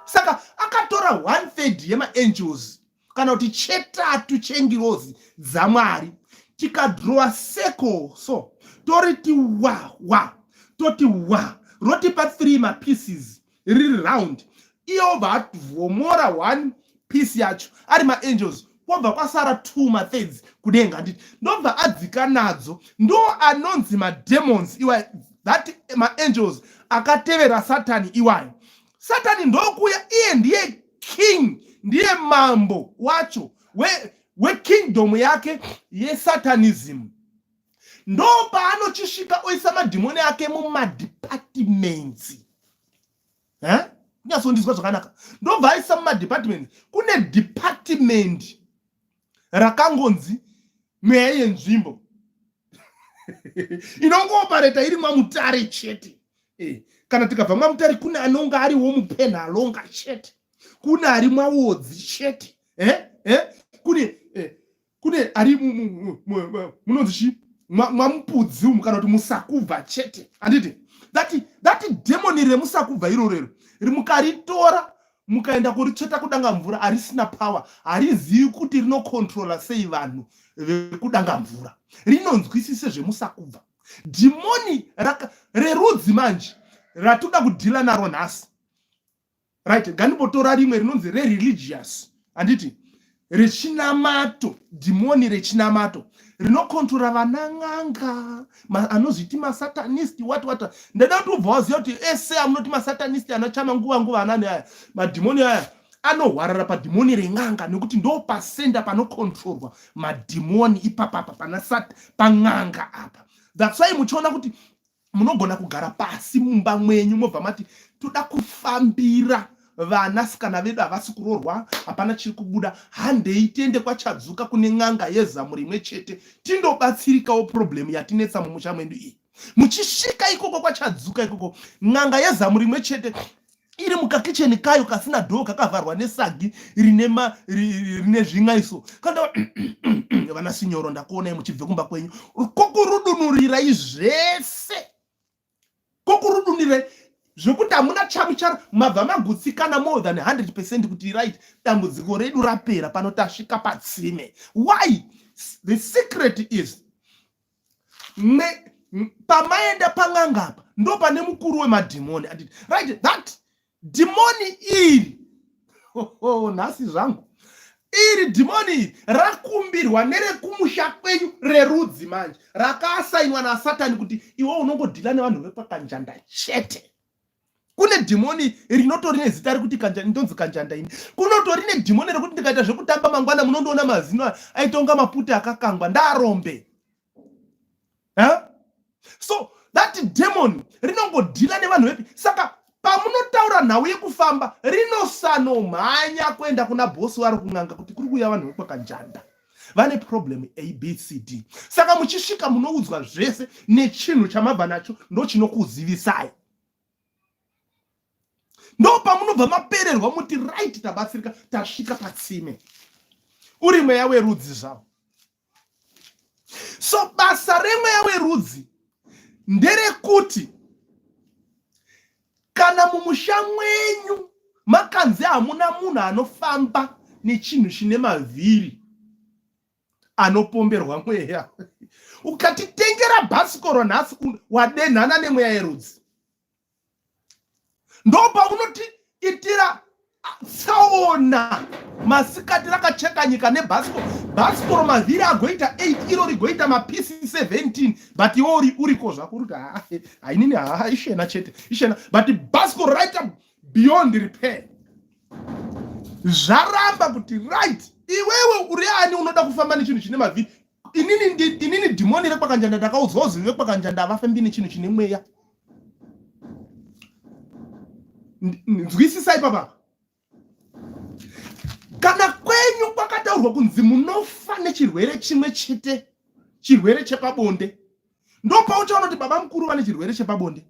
Saka akatora one third yemaangels, kana kuti chetatu chengirozi dzaMwari. Tikadhirowa circle so, toriti wa wa, toti wa, rotipa 3 mapieces, riri round. Iye obva avhomora one piece yacho ari maangels, kwobva kwasara two mathirds kudenga, handiti? Ndobva adzika nadzo, ndo anonzi mademons iwayo, that maangels akatevera Satani iwayo. Satani ndokuya, iye ndiye king, ndiye mambo wacho wekingdom yake yesatanism. Ndo paanochisvika oisa madhimoni ake mumadepartments. Kunyatsondizwa zvakanaka, ndobva aisa mumadepartments. Kune department rakangonzi mweya yenzvimbo, inongoopareta iri mwaMutare chete. Kana tikabva mwaMutare, kune anonga ariwo muPenhalonga chete, kune ari mwaWodzi chete, eh? Eh? Kune ari munonzi chi, mwaMupudzi umu, kana kuti Musakubva chete, handiti? That demoni reMusakubva irorero, mukaritora mukaenda kuritsveta kudanga mvura, harisina power. Harizivi kuti rinokontrola sei vanhu vekudanga mvura. Rinonzwisise zveMusakubva. Dhimoni rerudzi manje ratoda kudhila naro nhasi, right? Ngandimbotora rimwe rinonzi rereligious, handiti? Rechinamato, dhimoni rechinamato rinokontrora vanang'anga, anozviti masatanist, what what. Ndada kuti ubva waziva kuti ese amunoti masatanist, anachama nguva nguva, anani aya madhimoni aya anohwarara padhimoni ren'anga, nekuti ndo pasenda panokontrorwa madhimoni ipapapa, pana pan'anga apa. That's why muchiona kuti munogona kugara pasi mumba mwenyu, mobva mati, "Toda kufambira vanasikana vedu, havasi kuroorwa, hapana chiri kubuda, handei tiende kwaChadzuka kune n'anga yezamu rimwe chete, tindobatsirikawo problem yatinetsa mumusha mwedu iyi." Muchisvika ikoko kwaChadzuka ikoko, n'anga yezamu rimwe chete iri mukakicheni kayo kasina dhoo, kakavharwa nesagi rine zvin'aiso, kana vana sinyoro, "Ndakuonai muchibve kumba kwenyu," kokurudunurirai zvese, kokurudunurirai. Zvekuti hamuna chamuchara mabva magutsikana more than 100 percent kuti right, dambudziko redu rapera pano, tasvika patsime. Why? The secret is me, pamaenda pan'anga apa ndo pane mukuru wemadhimoni anditi right? That dhimoni iri, oh, nhasi zvangu, iri dhimoni iri rakumbirwa nerekumusha kwenyu rerudzi manje, rakasainwa naSatani kuti iwe unongodhila nevanhu vekwaKanjanda chete. Kune dhimoni rinotori nezita rekuti ndonzi Kanjanda ini. Kunotori nedhimoni rekuti ndikaita zvekutamba mangwana munondoona mazino aitonga maputi akakangwa, ndarombe, huh? So that demon rinongodhila nevanhu vepi. Saka pamunotaura nhau yekufamba, rinosanomhanya kuenda kuna bhosi wari kun'anga kuti kuri kuuya vanhu vekwaKanjanda vane problem ABCD. Saka muchisvika munoudzwa zvese nechinhu chamabva nacho, ndo chinokuzivisai. Ndo pamunobva mapererwa muti right, tabatsirika, tasvika patsime. Uri mweya werudzi zvavo. So basa remweya werudzi nderekuti kana mumusha mwenyu makanzi hamuna munhu anofamba nechinhu chine mavhiri anopomberwa mweya, ukatitengera bhasikoro nhasi, wadenhana nemweya yerudzi. Ndopaunoti itira tsaona masikati rakacheka nyika nebhasikoro. Bhasikoro mavhiri agoita 8, iro rigoita mapisi 17, but iwe uri uriko zvako uri kuti hainini, haa, ishena chete, ishena, but bhasikoro raita beyond repair. Zvaramba kuti right, iwewe uri ani unoda kufamba nechinhu chine mavhiri? Inini dhimoni rekwaKanjanda ndakaudzwa uzivi vekwaKanjanda havafambi nechinhu chine mweya. Nzwisisai papa, kana kwenyu kwakataurwa kunzi munofa nechirwere chimwe chete, chirwere chepabonde, ndopauchaona kuti baba mukuru vane chirwere chepabonde,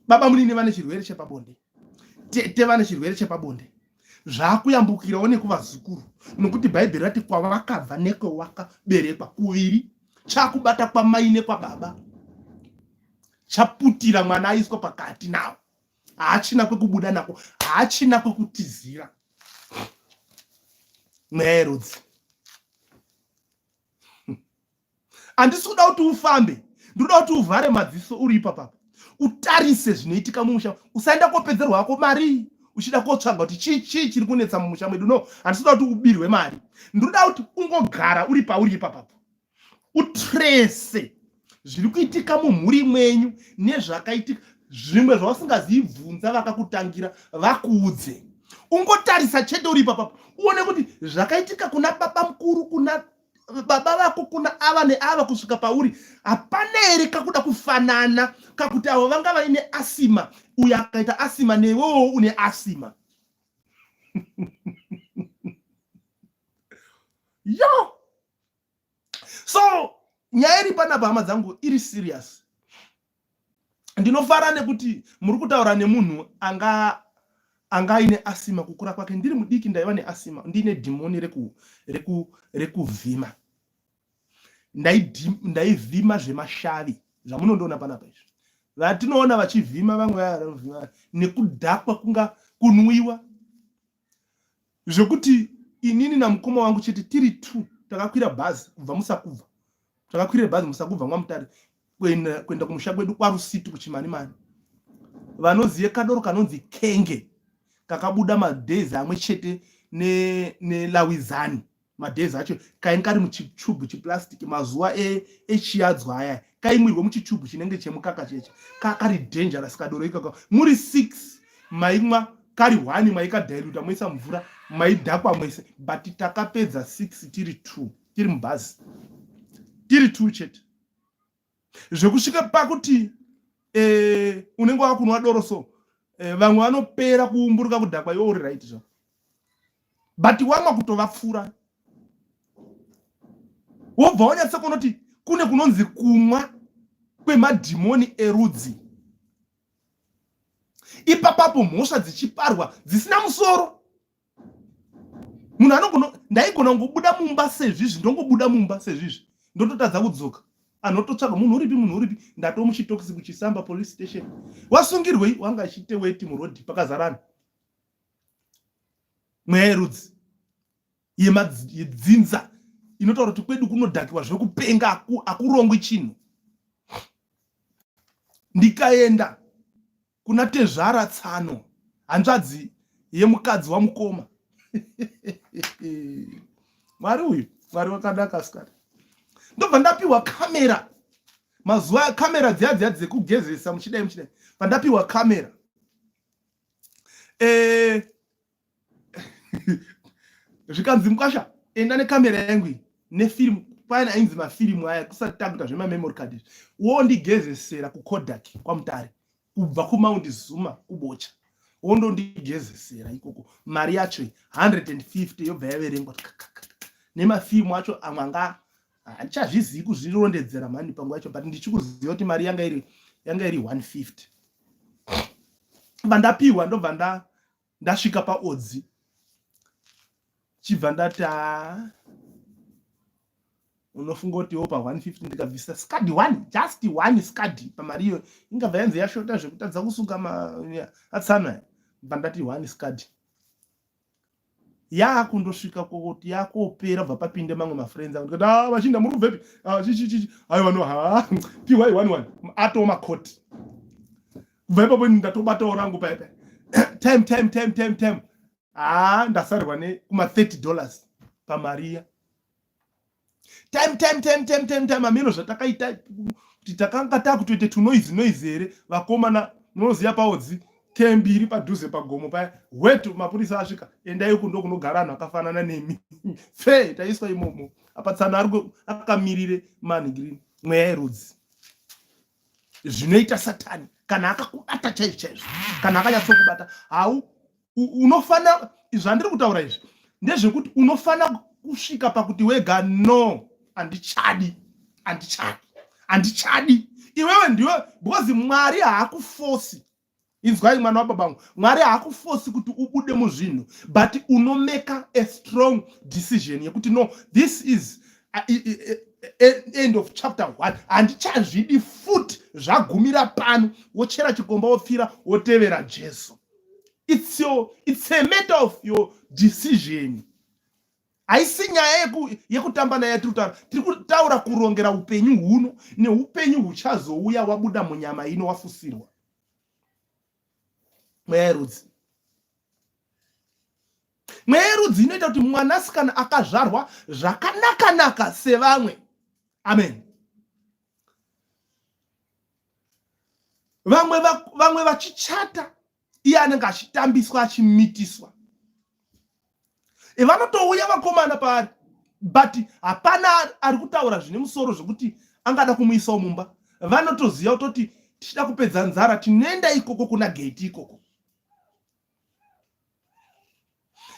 baba munini vane chirwere chepabonde, tete vane chirwere chepabonde, zvaakuyambukirawo nekuvazukuru, nokuti Bhaibheri rati kwavakabva nekwewakaberekwa kuviri chakubata, kwamai nekwababa chaputira. Mwana aiswa pakati nawo, haachina kwekubuda nako, haachina kwekutizira. Mweya yerudzi, handisi kuda kuti ufambe, ndinoda kuti uvhare madziso uri ipapapa, utarise zvinoitika mumusha. Usaenda kopedzerwa hako mari uchida kotsvaga kuti chii chii chiri kunetsa mumusha mwedu. No, handisi kuda kuti ubirwe mari, ndinoda kuti ungogara uri pauri ipapapo, utrese zviri kuitika mumhuri mwenyu nezvakaitika. Zvimwe zvausingazivi, bvunza vakakutangira vakuudze. Ungotarisa chete uri ipapapo, uone kuti zvakaitika kuna baba mukuru, kuna baba vako, kuna ava neava kusvika pauri, hapana here kakuda kufanana, kakuti avo vanga vaine asima, uyo akaita asima, newewo une asima. Yo, so nyaya iri panapa, hama dzangu, iri serious. Ndinofara nekuti muri kutaura nemunhu anga aine asima kukura kwake. Ndiri mudiki ndaiva neasima, ndiine dhimoni rekuvhima. Ndaivhima zvemashavi zvamunondoona panapa izvi, vatinoona vachivhima vamwe vaya, nekudhakwa kunga kunwiwa, zvekuti inini namukoma wangu chete tiri two takakwira bhazi kubva Musakubva. Takakwira bhazi Musakubva mwaMutare kuenda kumusha kwedu kwaRusitu kuChimanimani. Vanozive kadoro kanonzi kenge kakabuda madays amwe chete nelawizani ne madays acho, kainge kari muchichubhu chiplastic mazuva echiyadzwa aya, kaimwirwe muchichubhu chinenge chemukaka cheche. Kari dangerous kadoro ikako. Muri 6 maimwa kari 1, maikadailuta moisa mvura, maidhakwa mwese. But takapedza 6 tiri 2, tiri mubhazi tiri 2 chete, zvekusvika pakuti unenge wakunwa doro. So vamwe vanopera kuumburuka kudhakwa, iwe uri right zvako, but wamwa kutovapfura. Wobva wanyatsa kunoti kune kunonzi kumwa kwemadhimoni erudzi. Ipapapo mhosva dzichiparwa dzisina musoro. Munhu anogona, ndaigona kungobuda mumba sezvizvi, ndongobuda mumba sezvizvi, ndototadza kudzoka. Anototsvaga munhu uripi, munhu uripi, ndatomuchitokisi kuChisamba police station. Wasungirwei? Wanga achiite weti murodhi pakazarana. Mweya yerudzi yedzinza inotaura kuti kwedu kunodhakiwa zvekupenga, akurongwi chinhu. Ndikaenda kuna tezvara tsano, hanzvadzi yemukadzi wamukoma. Mwari uyu, Mwari wakanaka asikana. Ndobva ndapiwa kamera mazuva, kamera dziya dziya dzekugezesa muchidai muchidai. Pandapiwa kamera zvikanzi mukwasha, enda nekamera yangu iyi nefirimu. Payana ainzi mafirimu aya kusati takuita zvemamemory card izvi. Wondigezesera kuKodak kwaMutare, kubva kuMount Zuma kuBocha, wondondigezesera ikoko. Mari yacho 150 yobva yaverengwa nemafirimu acho amwe anga handichazvizivi kuzvirondedzera mhani panguva yacho, but ndichikuziva kuti mari yanga iri 150. Bva ndapiwa, ndobva ndasvika paOdzi, chibva ndati, "Haa, unofunga kutiwo pa150 ndikabvisa scud one, just one scud pamari iyo, ingabva yanzi yashota zvekutadza kusuka atsano?" Bva ndati one scud yakundosvika kuti yakopera, bva papinde mamwe mafriends angu. Ndikati, "Ah, vachinda, muri kubvepi? Ah, chichichichi." Aiwa, no, ha, piwai one one atoo makoti. Kubva ipapo ndatobatawo rangu paipa. Time, time, time, time, time, haa, ndasarwa nekuma $30 pamariya. Time, time, time, time, time, time, ameno zvatakaita kuti takanga takutoite tunoise noise here vakomana. Munoziva paOdzi kembiri padhuze pagomo paya, wetu mapurisa asvika, "Endai uku, ndokunogara anhu akafanana nemi." Fe taiswa imomo. Apa tsano ari akamirire manhigirini. Mweya yerudzi, zvinoita Satani kana akakubata chaizvo chaizvo, kana akanyatsokubata, hau unofana, zvandiri kutaura izvi ndezvekuti unofana kusvika pakuti wega, "No, handichadi, handichadi, handichadi." Iwewe ndiwe, because Mwari haakufosi. Inzwai, mwana wababangu, Mwari haakufosi kuti ubude muzvinhu, but unomeka a strong decision yekuti, "No, this is end of chapter one, handichazvidi futi, zvagumira pano." Wochera chikomba, wopfira, wotevera Jesu. It's a matter of your decision. Haisi nyaya yekutamba naye yatiri kutaura. Tiri kutaura kurongera upenyu huno neupenyu huchazouya wabuda munyama ino, wafusirwa. Mweya yerudzi, mweya yerudzi inoita kuti mwanasikana akazvarwa zvakanakanaka sevamwe, amen, vamwe vachichata, iye anenge achitambiswa, achimitiswa. Vanotouya vakomana paari, but hapana ari kutaura zvine musoro zvekuti angada kumuisawo mumba. Vanotoziva kutoti tichida kupedza nzara tinoenda ikoko kuna gate ikoko.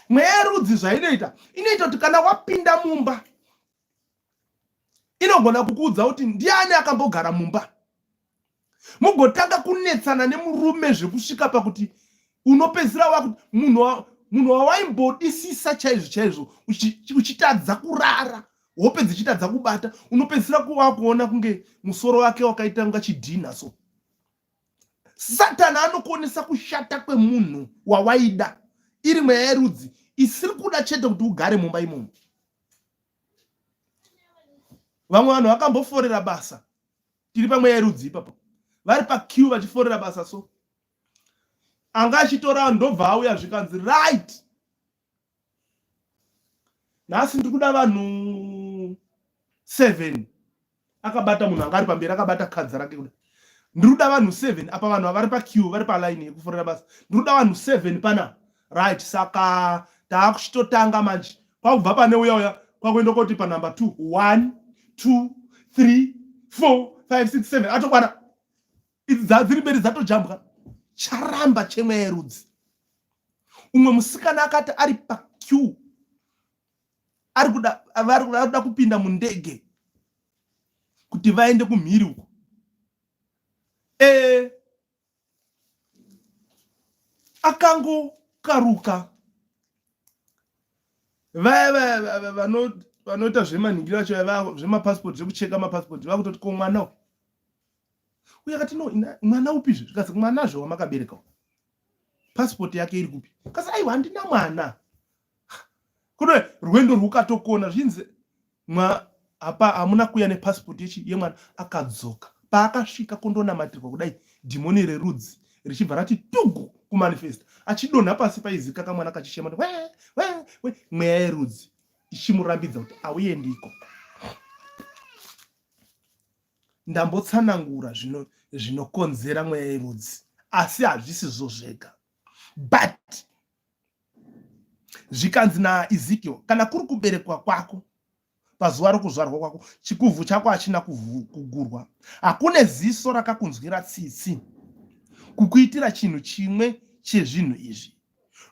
Mweya yerudzi zvainoita, inoita kuti kana wapinda mumba, inogona kukuudza kuti ndiani akambogara mumba, mugotanga kunetsana nemurume zvekusvika pakuti unopedzisira wakuti munhu wawaimbodisisa chaizvo chaizvo, uchitadza kurara, hope dzichitadza kubata, unopedzisira wakuona kunge musoro wake wakaita kunga chidhina. So Satani anokuonesa kushata kwemunhu wawaida, iri mweya yerudzi isiri kuda chete kuti ugare mumba imomo. Vamwe vanhu vakamboforera basa, tiri pamweya yerudzi ipapo, vari paqueue vachiforera basa. So anga achitora ndobva auya, zvikanzi, "Right, nhasi ndiri kuda vanhu 7." Akabata munhu anga ari pamberi, akabata kadza rake kuda, "Ndiri kuda vanhu 7 apa." Vanhu vari paqueue, vari palaini yekuforera basa. "Ndiri kuda vanhu 7 pana." Right, saka taakuchitotanga manje. Kwakubva pane uya uya, kwakuenda koti panumber 2, 1, 2, 3, 4, 5, 6, 7, atokwana. Idzi dzadziri mberi dzatojambwa. Charamba chemweya yerudzi. Umwe musikana akati ari paqueue, ari kuda, vari kuda kupinda mundege kuti vaende kumhiri uko, akangokaruka vaya vano Vanoita zvemanhingiro acho zvemapassport, zvekucheka mapassport, vakutoti ko mwana uye akati no, mwana upizve? Zvikanzi mwanazve wamakabereka, passport yake iri kupi? Kasi aiwa, handina mwana. Kune rwendo rwukatokona zvinzi mwa apa hamuna kuya nepassport yechi yemwana. Akadzoka, paakasvika kondonamatirwa kudai, dhimoni rerudzi richibva rati tugu kumanifesta, achidonha pasi paizika kamwana kachichema we we we, mweya yerudzi ichimurambidza kuti auendi ikoko. Ndambotsanangura zvinokonzera mweya yerudzi, asi hazvisizvo zvega. But zvikanzi naEzekiel, kana kuri kuberekwa kwako, pazuva rokuzvarwa kwako, chikuvhu chako hachina kugurwa, hakune ziso rakakunzwira tsitsi kukuitira chinhu chimwe chezvinhu izvi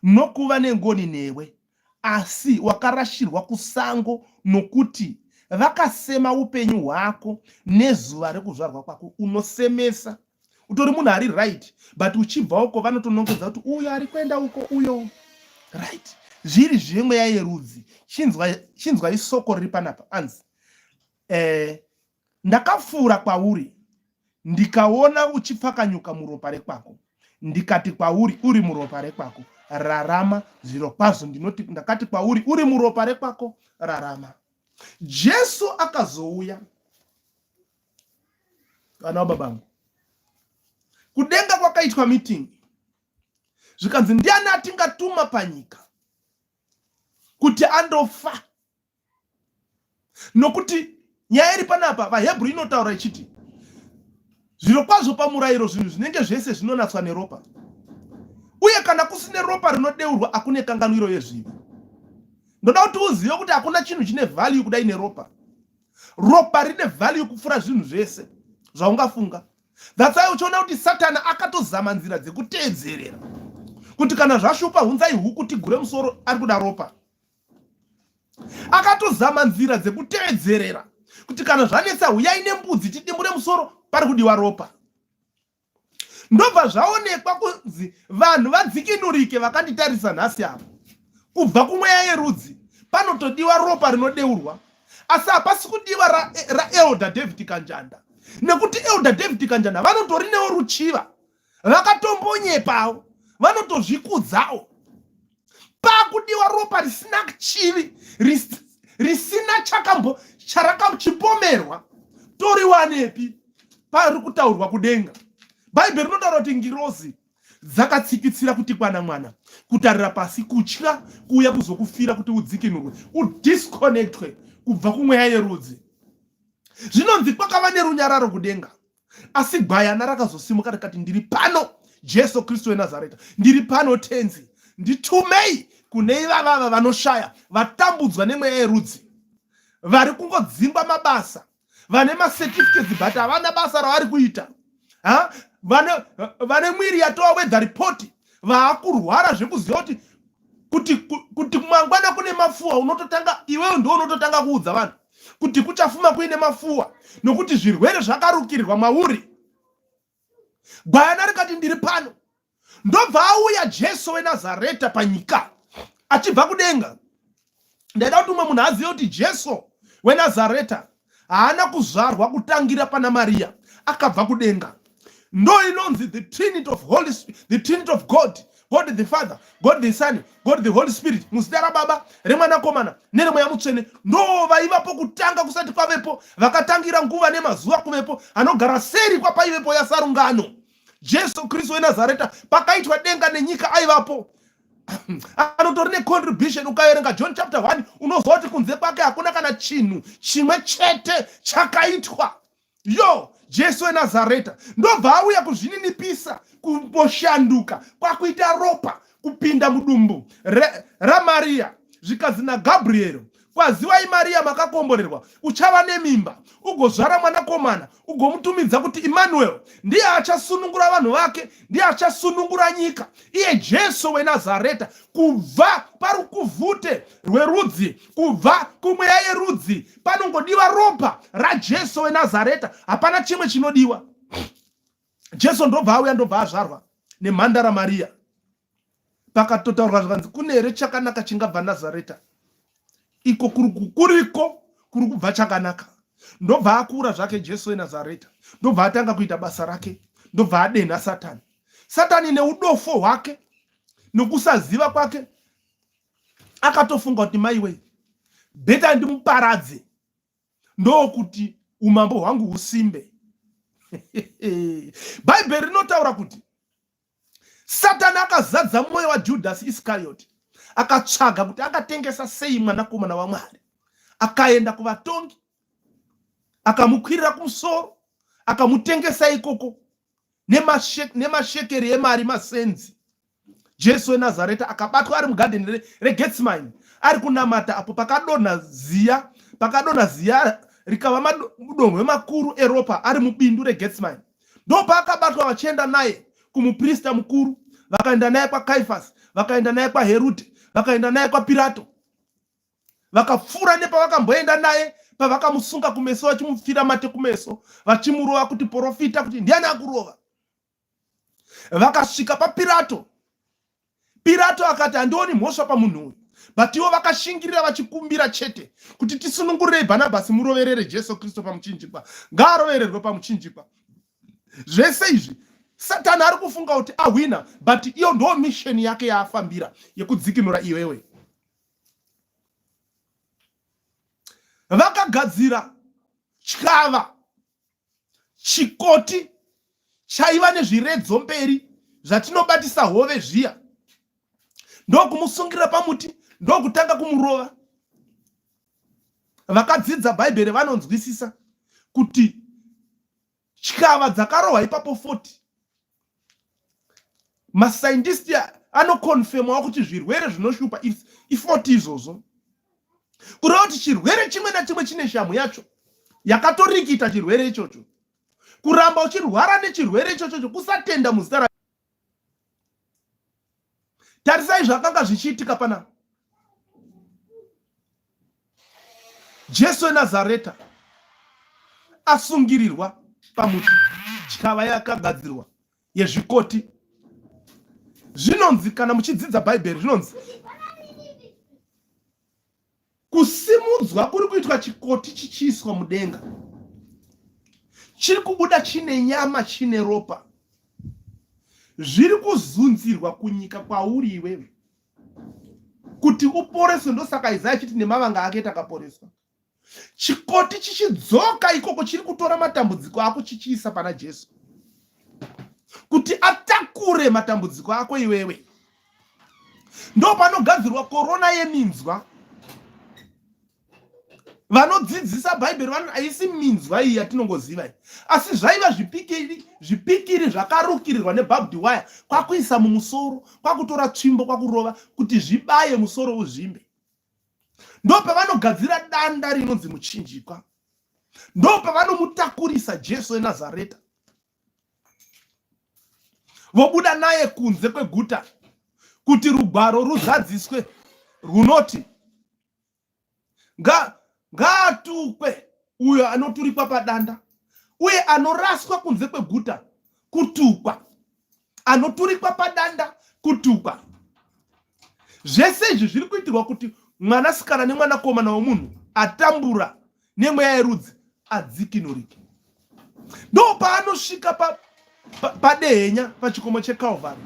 nokuva nengoni newe, asi wakarashirwa kusango, nokuti vakasema upenyu hwako nezuva rekuzvarwa kwako. Unosemesa, utori munhu ari right, but uchibva uko vanotonongedza kuti uyo ari kuenda uko uyo. Right, zviri zvemweya yerudzi. Chinzwa isoko riri panapa. Anzi ndakapfuura kwauri, ndikaona uchipfakanyuka muropa rekwako, ndikati kwauri uri muropa rekwako, rarama. Zviro kwazvo ndinoti, ndakati kwauri uri muropa rekwako, rarama. Jesu akazouya, vana vababangu. Kudenga kwakaitwa meeting, zvikanzi ndiani atingatuma panyika kuti andofa? Nokuti nyaya iri panapa, vaHebrew inotaura ichiti, zviro kwazvo pamurayiro zvinhu zvinenge zvese zvinonatswa neropa, uye kana kusine ropa rinodeurwa, hakune kanganwiro yezvivi. Ndoda kuti uzive kuti hakuna chinhu chine value kudai neropa. Ropa rine value kupfuura zvinhu zvese zvaungafunga. That's why uchiona kuti Satani akatozama nzira dzekuteedzerera kuti kana zvashupa, hunzai huku tigure musoro, ari kuda ropa. Akatozama nzira dzekuteedzerera kuti kana zvanetsa, huyai nembudzi tidimbure musoro, pari kudiwa ropa. Ndobva zvaonekwa kunzi vanhu vadzikinurike vakanditarisa nhasi apo kubva kumweya yerudzi, panotodiwa ropa rinodeurwa. Asi hapasi kudiwa raElder ra David Kanjanda, nekuti Elder David Kanjanda vanotorinewo ruchiva, vakatombonyepawo, vanotozvikudzawo. Pakudiwa ropa risina chivi, risina chakambo charakachipomerwa. Toriwanepi? Pari kutaurwa kudenga. Bhaibheri rinotaura kuti ngirozi dzakatsikitsira kuti kwana mwana, kutarira pasi, kutya kuuya kuzokufira kuti udzikinurwe, udisconnectwe kubva kumweya yerudzi. Zvinonzi kwakava nerunyararo kudenga, asi gwayana rakazosimuka rikati, ndiri pano, Jesu Kristu weNazareta, ndiri pano Tenzi, nditumei kune ivavava vanoshaya, vatambudzwa nemweya yerudzi, vari kungodzingwa mabasa, vane macertificates but havana basa ravari kuita, ha? Vane mwiri yatova weather report, vaakurwara zvekuziva kuti mangwana kune mafuwa. Unototanga iwewe, ndo unototanga kuudza vanhu kuti kuchafuma kuine mafuwa, nokuti zvirwere zvakarukirirwa mauri. Gwayana rikati, ndiri pano. Ndobva auya Jesu weNazareta panyika achibva kudenga. Ndaida kuti umwe munhu azive kuti Jesu weNazareta haana kuzvarwa kutangira pana Mariya, akabva kudenga. Ndo inonzi the Trinity of Holy, the Trinity of God, God the Father, God the Son, God the Holy Spirit. Muzita raBaba, reMwanakomana nereMweya Mutsvene. Ndo vaivapo kutanga kusati kwavepo, vakatangira nguva nemazuva kuvepo, anogara seri kwapaivepo yasarungano. Jesu Kristu weNazareta, pakaitwa denga nenyika aivapo, anotori necontribution. Ukaverenga John chapter 1, unoziva kuti kunze kwake hakuna kana chinhu chimwe chete chakaitwa. Yo, Jesu weNazareta ndobva auya kuzvininipisa, kumboshanduka kwakuita ropa, kupinda mudumbu raMariya. Zvikanzi naGabrieri, kwaziwai Mariya, makakomborerwa, uchava nemimba ugozvara mwanakomana, ugomutumidza kuti Emmanuel. Ndiye achasunungura vanhu vake, ndiye achasunungura nyika, iye Jesu weNazareta, kubva parukuvhute rwerudzi, kubva kumweya yerudzi. Panongodiwa ropa raJesu weNazareta, hapana chimwe chinodiwa. Jesu ndobva auya, ndobva azvarwa nemhandara Mariya. Pakatotaurwa zvikanzi, kune here chakanaka chingabva Nazareta? Iko kuriko kuri kubva chakanaka. Ndobva akura zvake Jesu weNazareta, ndobva atanga kuita basa rake, ndobva adenha Satani. Satani neudofo hwake nokusaziva kwake akatofunga kuti maiwe, bheta ndimuparadze ndokuti umambo hwangu husimbe. Bhaibheri rinotaura kuti Satani akazadza mwoyo waJudhasi Iskarioti, akatsvaga kuti angatengesa sei mwanakomana waMwari. Akaenda kuvatongi, akamukwirira kumusoro, akamutengesa ikoko nemashekeri emari masenzi. Jesu weNazareta akabatwa ari mugadheni reGetsemani ari kunamata apo pakadonha ziya, pakadonha ziya rikava madonhwe makuru eropa ari mubindu reGetsemani. Ndopaakabatwa vachienda naye kumuprista mukuru, vakaenda naye kwaKaifasi, vakaenda naye kwaHerudhe, vakaenda naye kwaPirato. Vakapfuura nepavakamboenda naye pavakamusunga kumeso vachimupfira mate kumeso vachimurova kuti porofita kuti ndiani akurova. Vakasvika paPirato. Pirato akati handioni mhosva pamunhu uyu, but ivo vakashingirira vachikumbira chete kuti tisunungurirei Bhanabhasi muroverere Jesu Kristu pamuchinjikwa, ngaarovererwe pamuchinjikwa. Zvese izvi Satani ari kufunga kuti ahwina, but iyo ndo mission yake yaafambira yekudzikinura iwewe. Vakagadzira tyava Chikoti chaiva nezviredzo mberi zvatinobatisa hove zviya, ndokumusungirira pamuti ndokutanga kumurova. Vakadzidza Bhaibheri vanonzwisisa kuti tyava dzakarohwa ipapo 40 Mascientist anoconfirmawo kuti zvirwere zvinoshupa i40 izvozvo. Kureva kuti chirwere chimwe nachimwe chine shamhu yacho yakatorikita chirwere ichocho. Kuramba uchirwara nechirwere ichochocho kusatenda muzita ra Tarisai zvakanga zvichiitika pana Jesu weNazareta asungirirwa pamuti, tyava yakagadzirwa yezvikoti. Zvinonzi kana muchidzidza Bhaibheri, zvinonzi kusimudzwa kuri kuitwa chikoti chichiiswa mudenga, chiri kubuda chine nyama chine ropa, zviri kuzunzirwa kunyika kwauri iwewe kuti uporeswe. Ndosaka Isaya achiti nemavanga ake takaporeswa. Chikoti chichidzoka ikoko chiri kutora matambudziko ako chichiisa pana Jesu kuti atakure matambudziko ako iwewe. Ndopanogadzirwa korona yeminzwa. Vanodzidzisa Bhaibheri vanoti haisi minzwa iyi yatinongoziva iyi, asi zvaiva zvipikiri, zvipikiri zvakarukirirwa nebarbed wire, kwakuisa mumusoro, kwakutora tsvimbo kwakurova kuti zvibaye musoro uzvimbe. Ndopavanogadzira danda rinonzi muchinjikwa, ndopavanomutakurisa Jesu weNazareta, vobuda naye kunze kweguta kuti rugwaro ruzadziswe runoti Nga, ngaatukwe uyo anoturikwa padanda uye anoraswa kunze kweguta, kutukwa. Anoturikwa padanda, kutukwa. Zvese izvi zviri kuitirwa kuti mwanasikana nemwanakomana womunhu atambura nemweya yerudzi adzikinurike. Ndopaanosvika padehenya pa, pachikomo cheCalvary,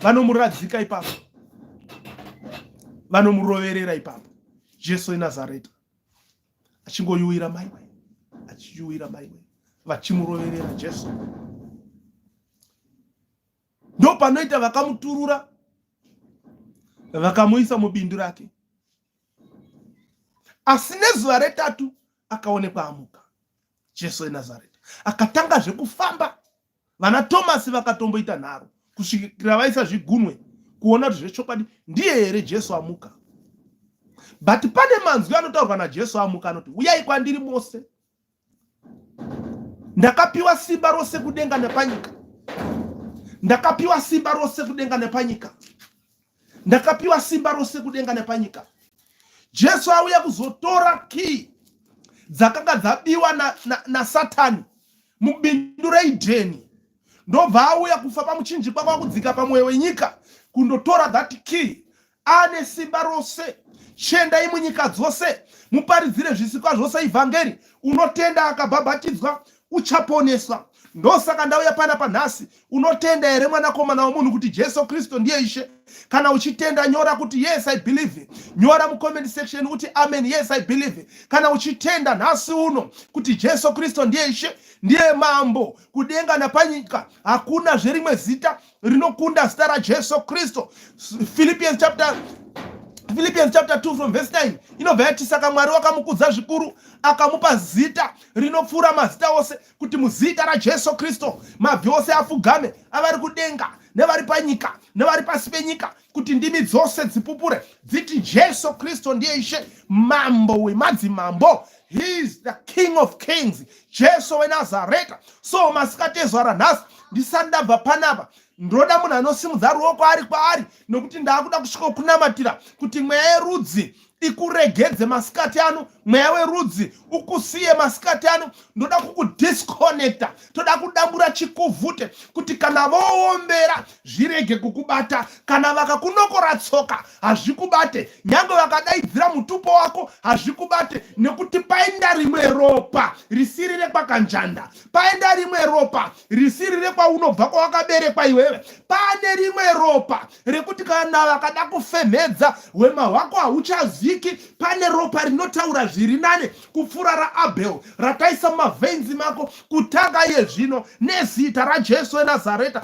vanomuradzika ipapo, vanomuroverera ipapo. Jesu weNazareta achingoyuwira maiwe, achiyuwira maiwe, vachimuroverera Jesu. Ndopanoita vakamuturura vakamuisa mubindu rake. Asi nezuva retatu akaonekwa amuka, Jesu weNazareta akatangazve kufamba. Vana Tomasi vakatomboita nharo kusvikira vaisa zvigunwe kuona kuti zvechokwadi ndiye here Jesu amuka. But pane manzwi anotaurwa naJesu amuka anoti, uyai kwandiri mose Ndakapiwa simba rose kudenga nepanyika. Ndakapiwa simba rose kudenga nepanyika. Ndakapiwa simba rose kudenga nepanyika. Jesu auya kuzotora key dzakanga dzabiwa naSatani na, na mubindu reIdheni, ndobva auya kufa pamuchinjikwa kwakudzika pamwoyo wenyika kundotora that key. Ane simba rose. Chiendai munyika dzose muparidzire zvisikwa zvose ivhangeri. Unotenda akabhabhatidzwa uchaponeswa. Ndosaka ndauya panapa nhasi. Unotenda here mwanakomana womunhu kuti Jesu Kristu ndiye Ishe? Kana uchitenda nyora kuti yes I believe. Nyora mucomment section kuti amen yes I believe. Kana uchitenda nhasi uno kuti Jesu Kristu ndiye Ishe, ndiye mambo kudenga napanyika, hakuna zverimwe zita rinokunda zita raJesu Kristu. Philippians chapter 2 from verse 9 inobva yati saka Mwari wakamukudza zvikuru akamupa zita rinopfuura mazita ose kuti muzita raJesu Kristu mabvi ose afugame avari kudenga nevari panyika nevari pasi penyika kuti ndimi dzose dzipupure dziti Jesu Kristu ndiye Ishe mambo wemadzimambo. He is the King of Kings, Jesu weNazareta. So masikati ezuva ranhasi ndisati ndabva panapa ndoda munhu anosimudza ruoko ari kwaari nokuti ndaakuda kusvika kunamatira kuti mweya yerudzi ikuregedze masikati ano, mweya werudzi ukusiye masikati ano. Ndoda kukudisconnecta, toda kudambura chikuvhute kuti kana voombera zvirege kukubata, kana vakakunokora tsoka hazvikubate, nyange vakadaidzira mutupo wako hazvikubate, nekuti paenda rimwe ropa risiri rekwakanjanda, paenda rimwe ropa risiri rekwaunobva kwawakaberekwa iwewe, pane rimwe ropa rekuti kana vakada kufemhedza hwema hwako hauchaziki. Pane ropa rinotaura zviri nane kupfuura raAbel rataisa mumavhenzi mako kutanga iye zvino. Nezita raJesu weNazareta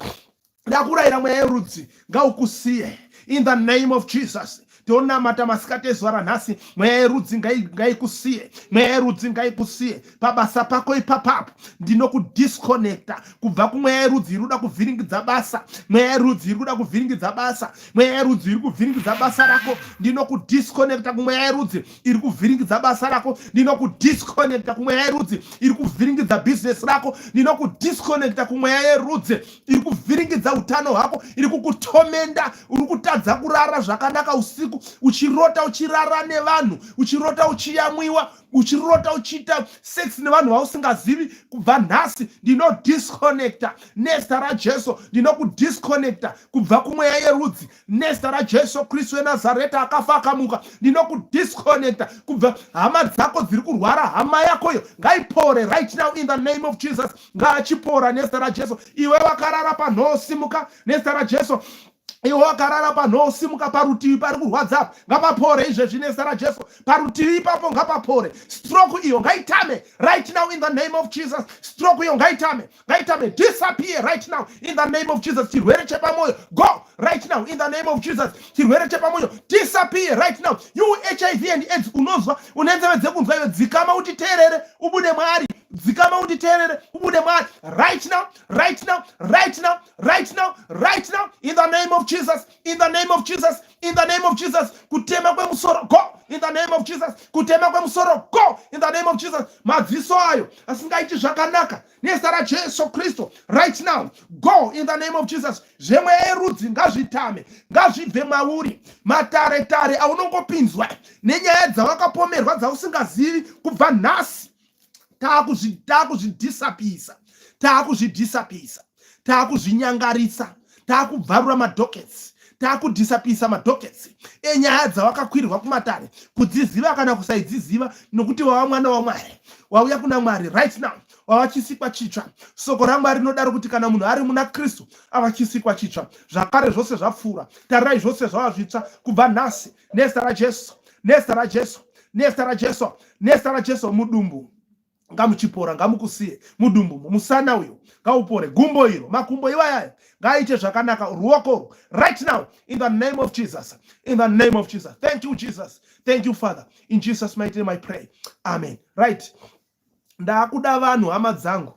ndakurayira, mweya yerudzi ngaukusiye in the name of Jesus. Tonamata masikati ezuva ranhasi, mweya yerudzi ngaikusiye, mweya yerudzi ngaikusiye pabasa pako ipapapo. Ndinokudisconnecta kubva kumweya yerudzi iri kuda kuvhiringidza basa, mweya yerudzi iri kuda kuvhiringidza basa, mweya yerudzi iri kuvhiringidza basa rako. Ndinokudisconnecta kumweya yerudzi iri kuvhiringidza basa rako. Ndinokudisconnecta kumweya yerudzi iri kuvhiringidza bhizinesi rako. Ndinokudisconnecta kumweya yerudzi iri kuvhiringidza utano hwako, iri kukutomenda. Uri kutadza kurara zvakanaka usiku, uchirota uchirara nevanhu, uchirota uchiyamwiwa, uchirota uchiita sex nevanhu vausingazivi. Kubva nhasi ndinodisconnecta nezita raJesu, ndinokudisconnecta kubva kumweya yerudzi nezita raJesu Kristu weNazareta akafa akamuka. Ndinokudisconnecta kubva hama dzako dziri kurwara, hama yakoyo ngaipore right now in the name of Jesus. Ngaachipora nezita raJesu. Iwe wakarara panhoo, simuka nezita raJesu. Iwe wakarara panhoo, simuka. Parutivi pari kurwadza apa ngapapore izvezvi nezita raJesu. Parutivi ipapo ngapapore. Stroke iyo ngaitame right now in the name of Jesus. Stroke iyo ngaitame, ngaitame, disappear right now in the name of Jesus. Chirwere chepamwoyo, go right now in the name of Jesus. Chirwere chepamwoyo, disappear right now. You HIV and AIDS, unonzwa, une nzeve dzekunzwa iwe, dzikama utiteerere ubude mwari. Dzikama unditeerere ubude mwari right now, right now, right now, right now, right now in the name of Jesus, in the name of Jesus, in the name of Jesus. Kutema kwemusoro, go in the name of Jesus. Kutema kwemusoro, go in the name of Jesus. Madziso ayo asingaiti zvakanaka, nezita raJesu Kristu, right now go in the name of Jesus. Zvemweya yerudzi ngazvitame, ngazvibve mauri. Matare tare aunongopinzwa nenyaya dzawakapomerwa dzausingazivi, kubva nhasi taakuzvidisapisa, taakuzvidisapisa, taakuzvinyangarisa, taakubvarura madockets, taakudisapisa madockets enyaya dzawakakwirirwa kumatare, kudziziva kana kusaidziziva, nokuti wava mwana waMwari, wauya kuna Mwari. Right now wava chisikwa chitsva. Soko raMwari rinodaro kuti kana munhu ari muna Kristu ava chisikwa chitsva, zvakare zvose zvapfuura, tarirai, zvose zvava zvitsva. Kubva nhasi, nezita raJesu, nezita raJesu, nezita raJesu, nezita raJesu, mudumbu ngamuchipora, ngamukusiye mudumbu. Musana uyo ngaupore, gumbo iro, makumbo iwayayo ngaaite zvakanaka, ruoko, right now in the name of Jesus, in the name of Jesus. Thank you, Jesus. Thank you, Father. In Jesus' mighty name I pray, amen. Right, ndaakuda vanhu, hama dzangu,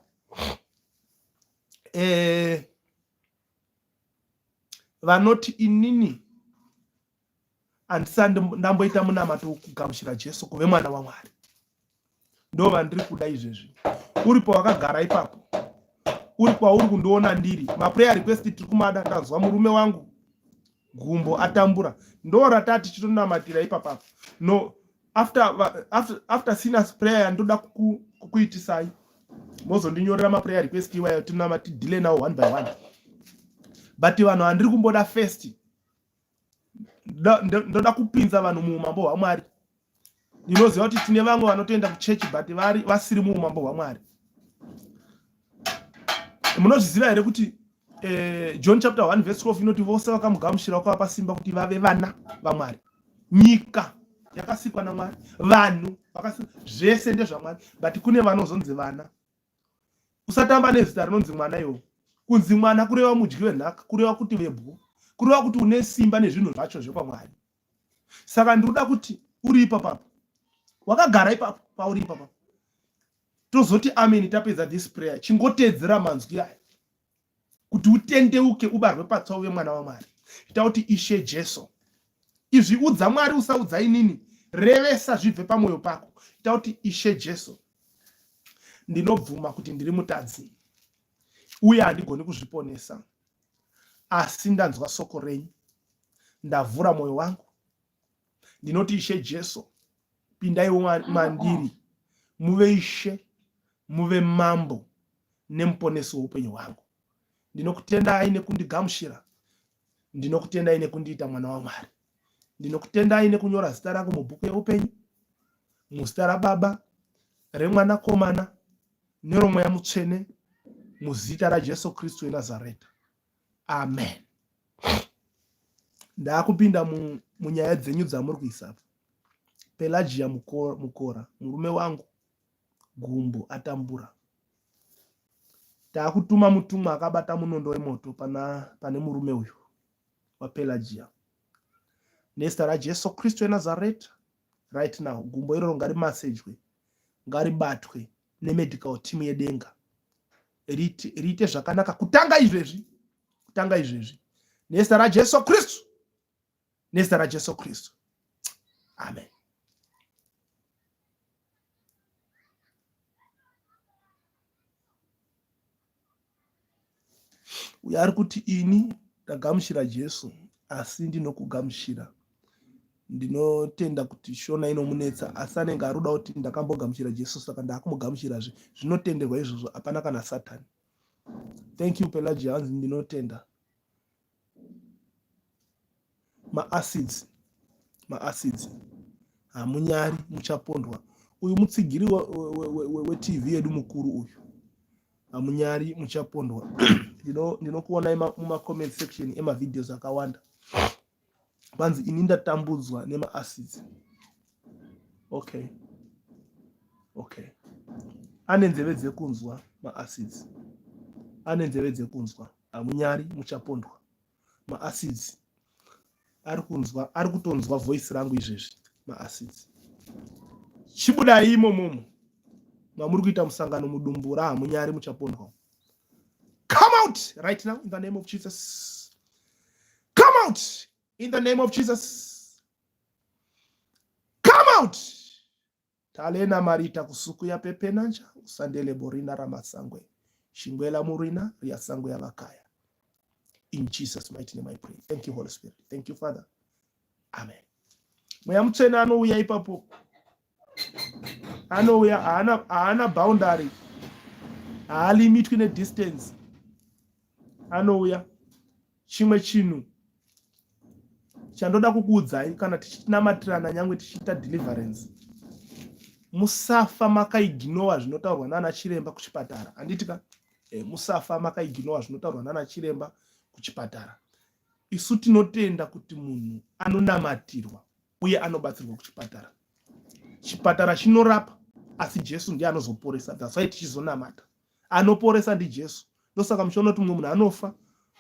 vanoti inini handisati ndamboita munamato wekugamuchira Jesu kuve mwana waMwari. Ndo vandiri kuda izvezvi. Uri pawakagara ipapo, uri kwauri kundiona ndiri, maprayer request tiri kumada. Ndanzwa murume wangu gumbo atambura, ndo ratati chitonamatira ipapapo. No, after sinner's prayer ndoda kukuitisai mozondinyorera maprayer request iwayo, tinama tideale nawo one by one. But vanhu vandiri kumboda first, Ndoda kupinza vanhu muumambo hwaMwari. Ndinoziva kuti tine vamwe vanotoenda kuchechi but vari vasiri muumambo hwaMwari. Munozviziva here kuti John chapter 1 verse 12 inoti vose vakamugamuchira vakavapa simba kuti vave vana vaMwari. Nyika yakasikwa naMwari, vanhu vakasikwa, zvese ndezvaMwari, but kune vanozonzi vana. Usatamba nezita rinonzi mwana iwo. Kunzi mwana kureva mudyi wenhaka, kureva kuti vebwo, kureva kuti une simba nezvinhu zvacho zvekwaMwari. Saka ndinoda kuti uri ipapapo, wakagara ipapo pauri ipapapo, tozoti amen tapedza this prayer. Chingoteedzera manzwi aya kuti utendeuke ubarwe patsva uve mwana waMwari. Ita kuti Ishe Jesu, izvi udza Mwari, usaudza inini, revesa zvibve pamwoyo pako. Ita kuti Ishe Jesu, ndinobvuma kuti ndiri mutadzi uye handigoni kuzviponesa, asi ndanzwa soko renyu, ndavhura mwoyo wangu, ndinoti Ishe Jesu, pindaiwo mandiri, muve Ishe, muve Mambo nemuponesi weupenyu hwangu. Ndinokutendai nekundigamuchira, ndinokutendai nekundiita mwana waMwari, ndinokutendai nekunyora zita rangu mubhuku yeupenyu, muzita raBaba, reMwanakomana neroMweya Mutsvene, muzita raJesu Kristu weNazareta. Amen. Ndakupinda munyaya dzenyu dzamuri kuisa apa. Pelagia Mukora, murume wangu gumbo atambura. Takutuma mutumwa akabata munondo wemoto pane murume uyu waPelagia. Nezita raJesu Kristu weNazareta, right now gumbo iroro ngarimasejwe, ngaribatwe nemedical team yedenga, riite zvakanaka kutanga izvezvi, kutanga izvezvi, nezita raJesu Kristu, nezita raJesu Kristu, amen. Uyo ari kuti ini ndagamuchira Jesu asi ndinokugamuchira. Ndinotenda kuti Shona inomunetsa asi anenge ari kuda kuti ndakambogamuchira Jesu saka ndakumugamuchirazve. Zvinotenderwa izvozvo, hapana kana Satani. Thank you Pelagia, hanzi ndinotenda. Maacids, maacids, hamunyari muchapondwa. Uyu mutsigiri weTV yedu mukuru uyu, hamunyari muchapondwa. Ndinokuonai mumacomment section emavideos akawanda. Kwanzi ini ndatambudzwa nemaacids. Okay, okay, ane nzeve dzekunzwa maacids, ane nzeve dzekunzwa. Hamunyari muchapondwa. Maacids ari kunzwa, ari kutonzwa voice rangu izvezvi. Maacids, chibudai imomomo mamuri kuita musangano mudumbura. Hamunyari muchapondwa. Come out right now in the name of Jesus. Come out in the name of Jesus. Come out. Talena marita kusuku ya pepenanja usandele borina ramasangwe shingwela murina riyasangwe yavakaya. In Jesus mighty name I pray. Thank you Holy Spirit. Thank you Father. Amen. Mweya Mutsvene anouya ipapo, anouya, haana boundary, haalimitwi nedistance, anouya. Chimwe chinhu chandoda kukuudzai, kana tichinamatirana nyangwe tichiita deliverance, musafa makaignowa zvinotaurwa nana chiremba kuchipatara, handiti ka? Musafa makaignowa zvinotaurwa nana chiremba kuchipatara. Isu tinotenda kuti munhu anonamatirwa uye anobatsirwa kuchipatara. Chipatara chinorapa, asi Jesu ndiye anozoporesa. That's why tichizonamata. Anoporesa ndiJesu. Ndosaka muchiona kuti mumwe munhu anofa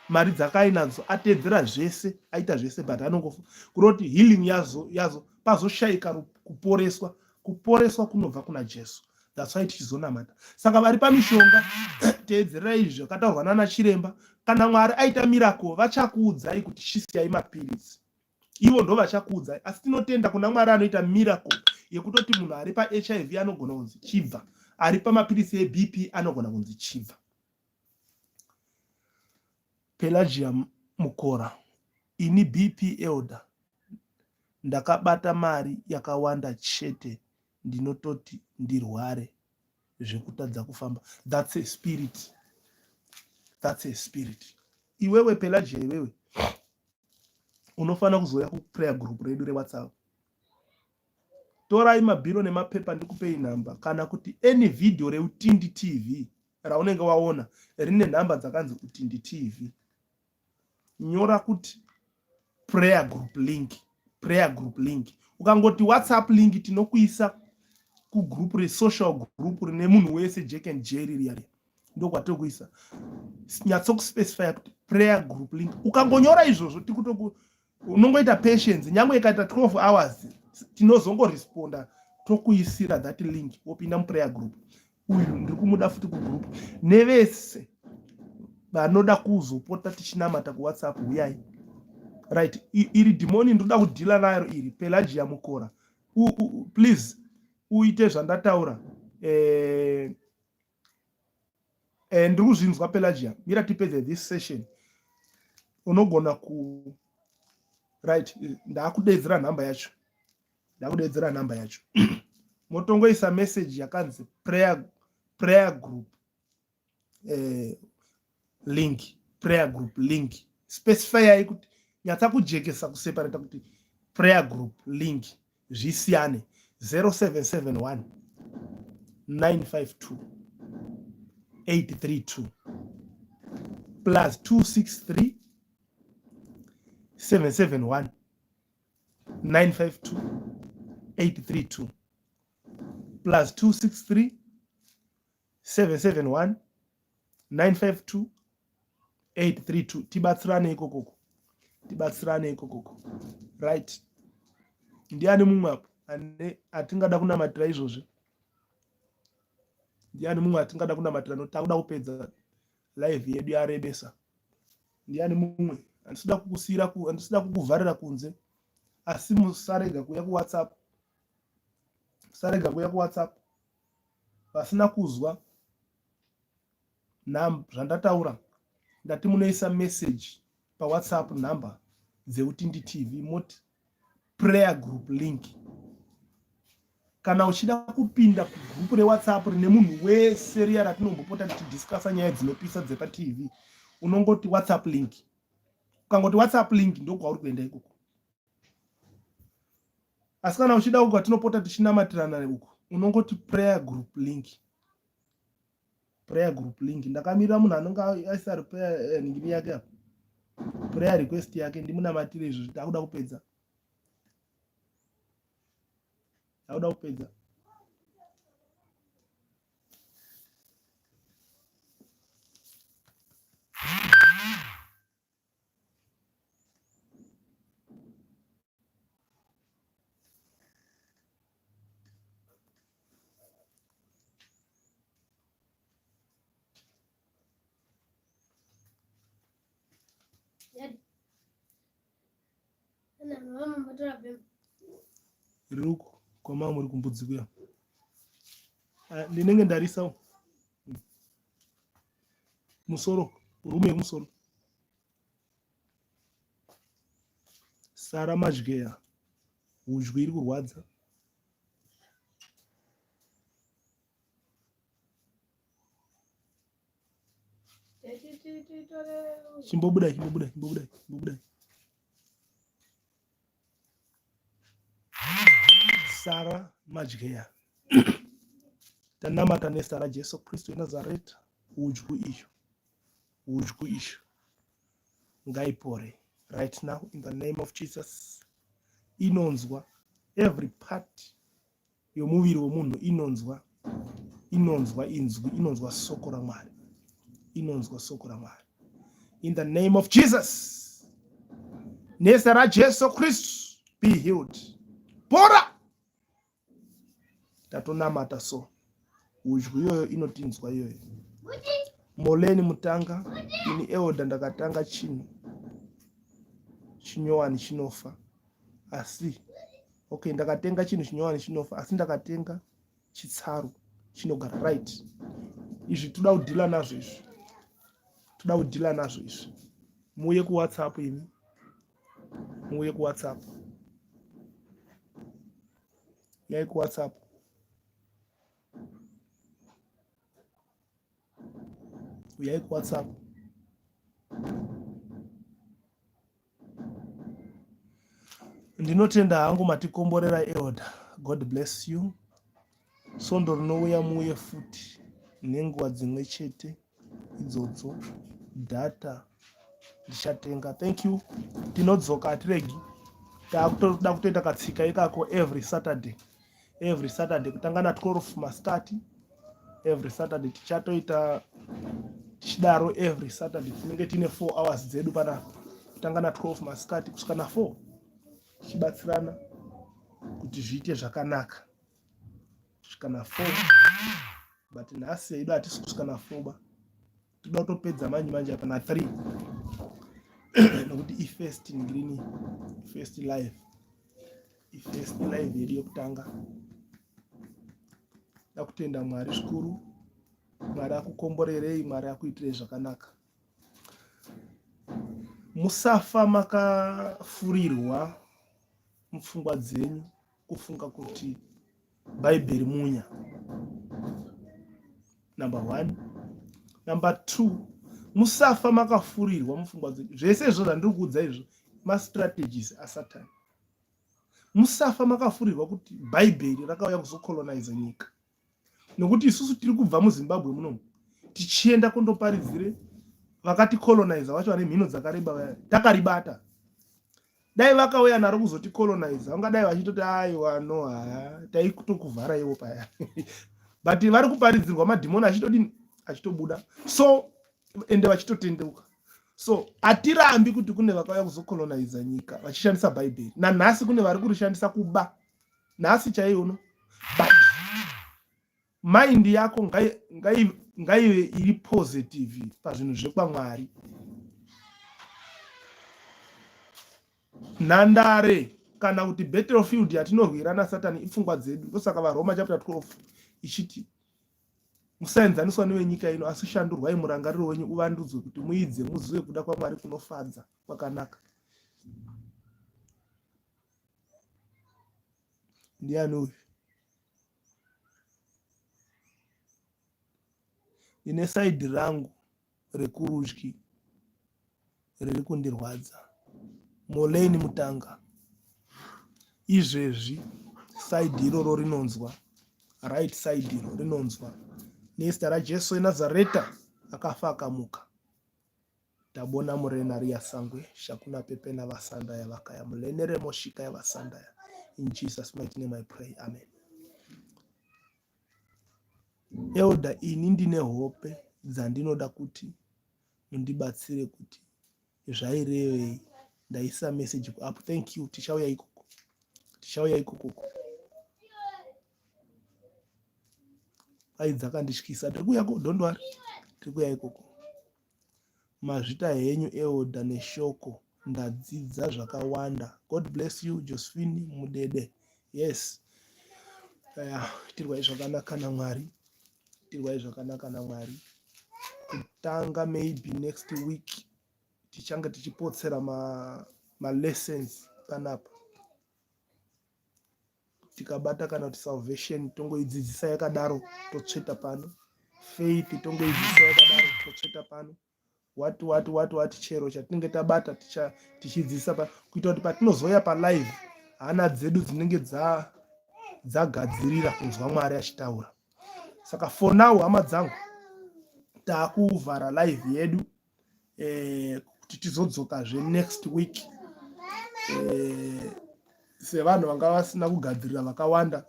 mari dzakainadzo, atedzera zvese, aita zvese, but anongofa. Kuroti healing yazo pazoshayika kuporeswa. Kuporeswa kunobva kuna Jesu. That's why tichizonamata. Saka vari pamishonga, teedzerai izvi zvakataurwa nana chiremba. Kana Mwari aita miracle, vachakuudzai kuti chisiyai mapiritsi. Ivo ndo vachakuudzai. Asi tinotenda kuna Mwari anoita miracle yekutoti munhu ari paHIV anogona kunzi chibva, ari pamapiritsi eBP anogona kunzi chibva. Pelagia Mukora, ini BP elder ndakabata mari yakawanda chete, ndinototi ndirware zvekutadza kufamba. That's a spirit, that's a spirit. Iwewe Pelagia, iwewe. Unofanira kuzouya kuprayer group redu rewhatsapp. Torai mabhiro nemapepa ndikupei nhamba kana kuti any video reutindi tv raunenge waona rine nhamba dzakanzi utindi tv. Nyora kuti prayer group link, prayer group link. Ukangoti whatsapp link tinokuisa kugroup resocial group rine munhu wese Jack and Jerry riya riya, ndokwatokuisa. Nyatsokuspecifya kuti prayer group link. Ukangonyora izvozvo tikutoku unongoita patience, nyange ikaita 12 hours tinozongoresponda tokuisira that link, wopinda muprayer group. Uyu ndiri kumuda futi kugroup nevese vanoda kuzopota tichinamata kuwhatsapp, huyai. Right, iri dhimoni ndinoda kudhila nayo iri Pelagia Mukora. Please uite zvandataura. Ndiri kuzvinzwa Pelagia, mira tipedze this session. Unogona ku right, ndakudeedzera nhamba yacho, ndakudeedzera nhamba yacho. Motongoisa message yakanzi prayer group link, prayer group link. Specifyai kuti, nyatsa kujekesa kuseparata kuti prayer group link, zvisiyane. 0771 952 832, plus 263 771 952 832, plus 263 771 952 832. Tibatsirane ikokoko, tibatsirane ikokoko. Right, ndiani mumwe apo ane atingada kunamatira izvozvi? Ndiani mumwe atingada kunamatira? No, takuda kupedza live yedu, yarebesa. Ndiani mumwe? Handisida kukusiyira, handisida kukuvharira kunze, asi musarega kuuya kuwhatsapp, musarega kuuya kuwhatsapp. Vasina kuzwa zvandataura, ndati munoisa message pawhatsapp number dzeutindi tv, moti prayer group link. Kana uchida kupinda kugrupu rewhatsapp rine munhu wese riya ratinombopota tichidiscussa nyaya dzinopisa dzepatv, unongoti whatsapp link. Ukangoti whatsapp link, ndokwauri kuenda ikoko. Asi kana uchida uko kwatinopota tichinamatirana uko, unongoti prayer group link, prayer group link. Ndakamirira munhu anonge aisa prayer ningini yake apa, prayer request yake, ndimunamatire izvo. Takuda kupedza, takuda kupedza. Riri uko kwamama muri kumbudzi kuya. Ah, ndinenge ndarisa musoro, rume yemusoro. Sara Madyeya, hudyu iri kurwadza. Chimbobuda, chimbobuda, chimbobuda, chimbobuda. Sara Madyeya, tanamata nezita raJesu Kristu weNazareta, hudyu iyo, hudyu iyo ngaipore right now in the name of Jesus. Inonzwa every part yomuviri wemunhu, inonzwa, inonzwa inzwi, inonzwa soko raMwari, inonzwa soko raMwari. In the name of Jesus, nezita raJesu Kristu, be healed, pora. Tatonamata so hudyu iyoyo inotinzwa iyoyo. Moleni Mutanga, ini elder ndakatanga chinhu chinyowani chinofa, asi okay, ndakatenga chinhu chinyowani chinofa, asi ndakatenga chitsaru chinogara. Right, izvi toda kudhila nazvo izvi, toda kudhila nazvo izvi. Muuye kuwhatsapp imi, muuye kuwhatsapp, yai kuwhatsapp, uyai kuwhatsapp. Ndinotenda hangu matikomborera elder. God bless you. Svondo rinouya muuye futi nenguva dzimwe chete idzodzo. Data ndichatenga. Thank you. Tinodzoka hatiregi. Takutoda kutoita katsika ikako every Saturday. Every Saturday kutanga na 12 masikati. Every Saturday tichatoita tichidaro every Saturday tinenge tiine 4 hours dzedu panapa. Kutanga na 12 masikati kusvika na 4 tichibatsirana kuti zviite zvakanaka. Kusvika na 4 but nhasi hedu hatisi kusvika na 4 ba. Toda kutopedza manje manje apa na 3 nokuti ifirst ngrini first live ifirst live yedu yekutanga. Dakutenda Mwari zvikuru. Mwari akukomborerei, Mwari akuitirei zvakanaka. Musafa makafurirwa mupfungwa dzenyu kufunga kuti Bhaibheri munya. Number one. Number two, musafa makafurirwa mupfungwa dzenyu. Zvese izvo zvandiri kuudza izvo mastrategies aSatani. Musafa makafurirwa kuti Bhaibheri rakauya kuzocolonize nyika. Nokuti isusu tiri kubva muZimbabwe munomu tichienda kundoparidzire vakaticolonize vacho vane mhino dzakareba vaya takaribata. Dai vakauya naro kuzoticolonize vangadai vachitoti aiwa no haa taitokuvhara ivo paya but vari kuparidzirwa madhimoni achitodini achitobuda so ende vachitotendeuka so hatirambi kuti kune vakauya kuzocoloniza nyika vachishandisa bhaibheri nanhasi kune vari kurishandisa kuba nhasi chaiyo uno but mind yako ngaive ngai iri positive pazvinhu zvekwamwari nhandare kana kuti battlefield yatinorwira nasatani ipfungwa dzedu ndosaka varoma chapter 12 ichiti Musaenzaniswa nevenyika ino, asi shandurwai murangariro wenyu uvandudzwe kuti muidze muzive kuda kwaMwari kunofadza kwakanaka. Ndiani uyu? Ndine saidhi rangu rekurudyi riri kundirwadza. Moleni Mutanga. Izvezvi side iroro rinonzwa right side iro rinonzwa nezita raJesu weNazareta akafa akamuka. Tabona murena riya sangwe shakuna pepena vasandaya vakaya mulenere moshika yavasandaya. In Jesus mighty name I pray. Amen. Elder ini ndine hope dzandinoda kuti mundibatsire kuti zvairevei ndaisa message kuapp thank you tichauya ikoko tichauya ikokoko ai dzakandityisa tiri kuuya ko don't worry tiri kuuya ikoko Mazvita henyu Elder neshoko ndadzidza zvakawanda God bless you Josephine Mudede yes yeah, itirwai zvakanaka naMwari itirwai zvakanaka naMwari kutanga maybe next week tichange tichipotsera malessons ma panapa tikabata kana kuti salvation tongoidzidzisa yakadaro totsveta pano faith tongoidzidzisa yakadaro totsveta pano what what what what chero chatinenge tabata tichidzidzisa pa kuita kuti patinozouya palive hana dzedu dzinenge dzagadzirira kunzwa mwari achitaura saka for now hama dzangu takuvhara live yedu eh, kuti tizodzokazve next week eh, sevanhu vanga vasina kugadzirira vakawanda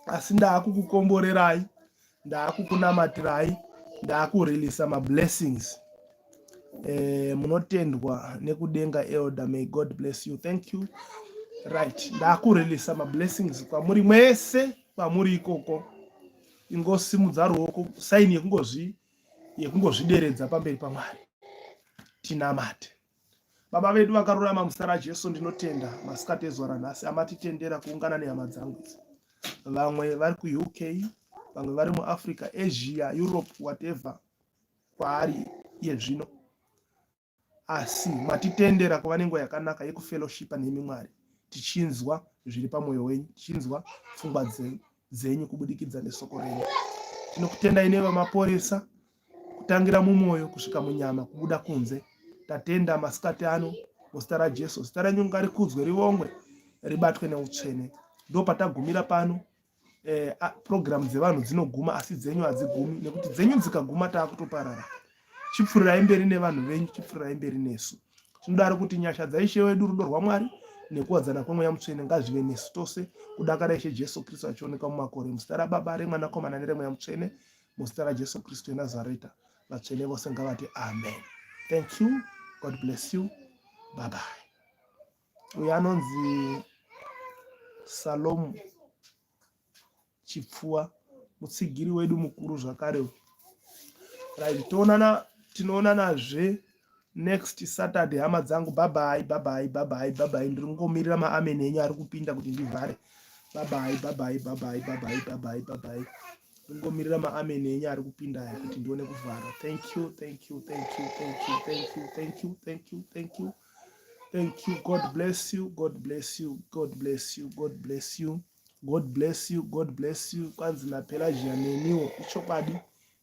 asi ndaakukukomborerai ndaakukunamatirai ndaakureleasa mablessings eh, munotendwa nekudenga elder may god bless you thank you right ndaakureleasa mablessings kwamuri mwese kwamuri ikoko ingosimudza ruoko saini yekungozvi yekungozvideredza pamberi paMwari. Tinamate. Baba vedu vakarurama muzita raJesu ndinotenda masikati ezuva ranhasi amatitendera kuungana nehama dzangu idzi. Vamwe vari kuUK, vamwe vari muAfrica, Asia, Europe, whatever kwaari iye zvino. Asi matitendera kuva nenguva yakanaka yekufellowshipa nemi Mwari, tichinzwa zviri pamwoyo wenyu, tichinzwa pfungwa dzenyu kubudikidza nesoko renyu. Tinokutendai nevamaporesa kutangira mumwoyo kusvika munyama kubuda kunze. Tatenda masikati ano muzita raJesu. Zita renyu ngarikudzwe rivongwe. ribatwe neutsvene. Ndopatagumira pano. Eh, program dzevanhu dzinoguma asi dzenyu hadzigumi nekuti dzenyu dzikaguma taakutoparara. Chipfurirai mberi nevanhu venyu, chipfurirai mberi nesu. Tinodaro kuti nyasha dzaIshe wedu, rudo rwaMwari nekuwadzana kweMweya Mutsvene ngazvive nesu tose kudakara Ishe Jesu Kristu achioneka mumakore. Muzita raBaba, reMwanakomana nereMweya Mutsvene, muzita raJesu Kristu weNazareta, vatsvene vose ngavati amen. Thank you. God bless you. Bye bye. Uyu anonzi Salomu Chipfuwa, mutsigiri wedu mukuru zvakare uyu. Right, toonana, tinoonanazve next Saturday hama dzangu. Bye bye, bye bye, bye bye, bye bye. Ndiri kungomirira maamen enyu ari kupinda kuti ndivhare. Bye bye, bye bye, bye bye, bye bye, bye bye, bye bye. Ndingomirira maamen enyu ari kupinda aya kuti ndione kuvhara. Thank you, thank you, thank you, thank you, thank you, thank you, thank you, thank you. Thank you. God bless you. God bless you. God bless you. God bless you. God bless you. God bless you. Kwanzi naPelagia neniwo. Ichokwadi.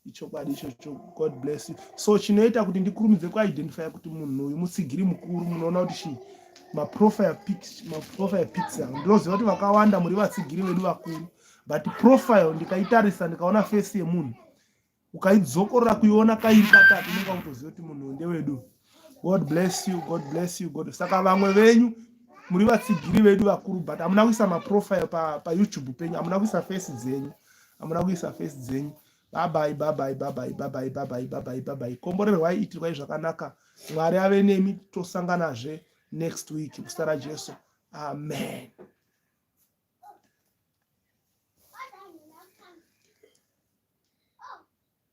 Ichokwadi ichocho. God bless you. So chinoita kuti ndikurumidze kuidentify kuti munhu uyu mutsigiri mukuru, munoona kuti chii? Maprofile pics, maprofile pics angu. Ndinoziva kuti vakawanda muri vatsigiri vedu vakuru, but profile ndikaitarisa ndikaona face yemunhu, ukaidzokorora kuiona kairi katatu, unenge wakutoziva kuti munhu ndewedu. God bless you, God bless you, God. Saka vamwe venyu muri vatsigiri vedu vakuru, but hamuna kuisa maprofile paYouTube pa penyu, hamuna kuisa face dzenyu, hamuna kuisa face dzenyu. Bye bye, bye bye, bye bye, bye bye, bye bye, bye bye, bye. Komborerwai, itirwai zvakanaka. Mwari ave nemi. Tosanganazve next week muzita raJesu, amen.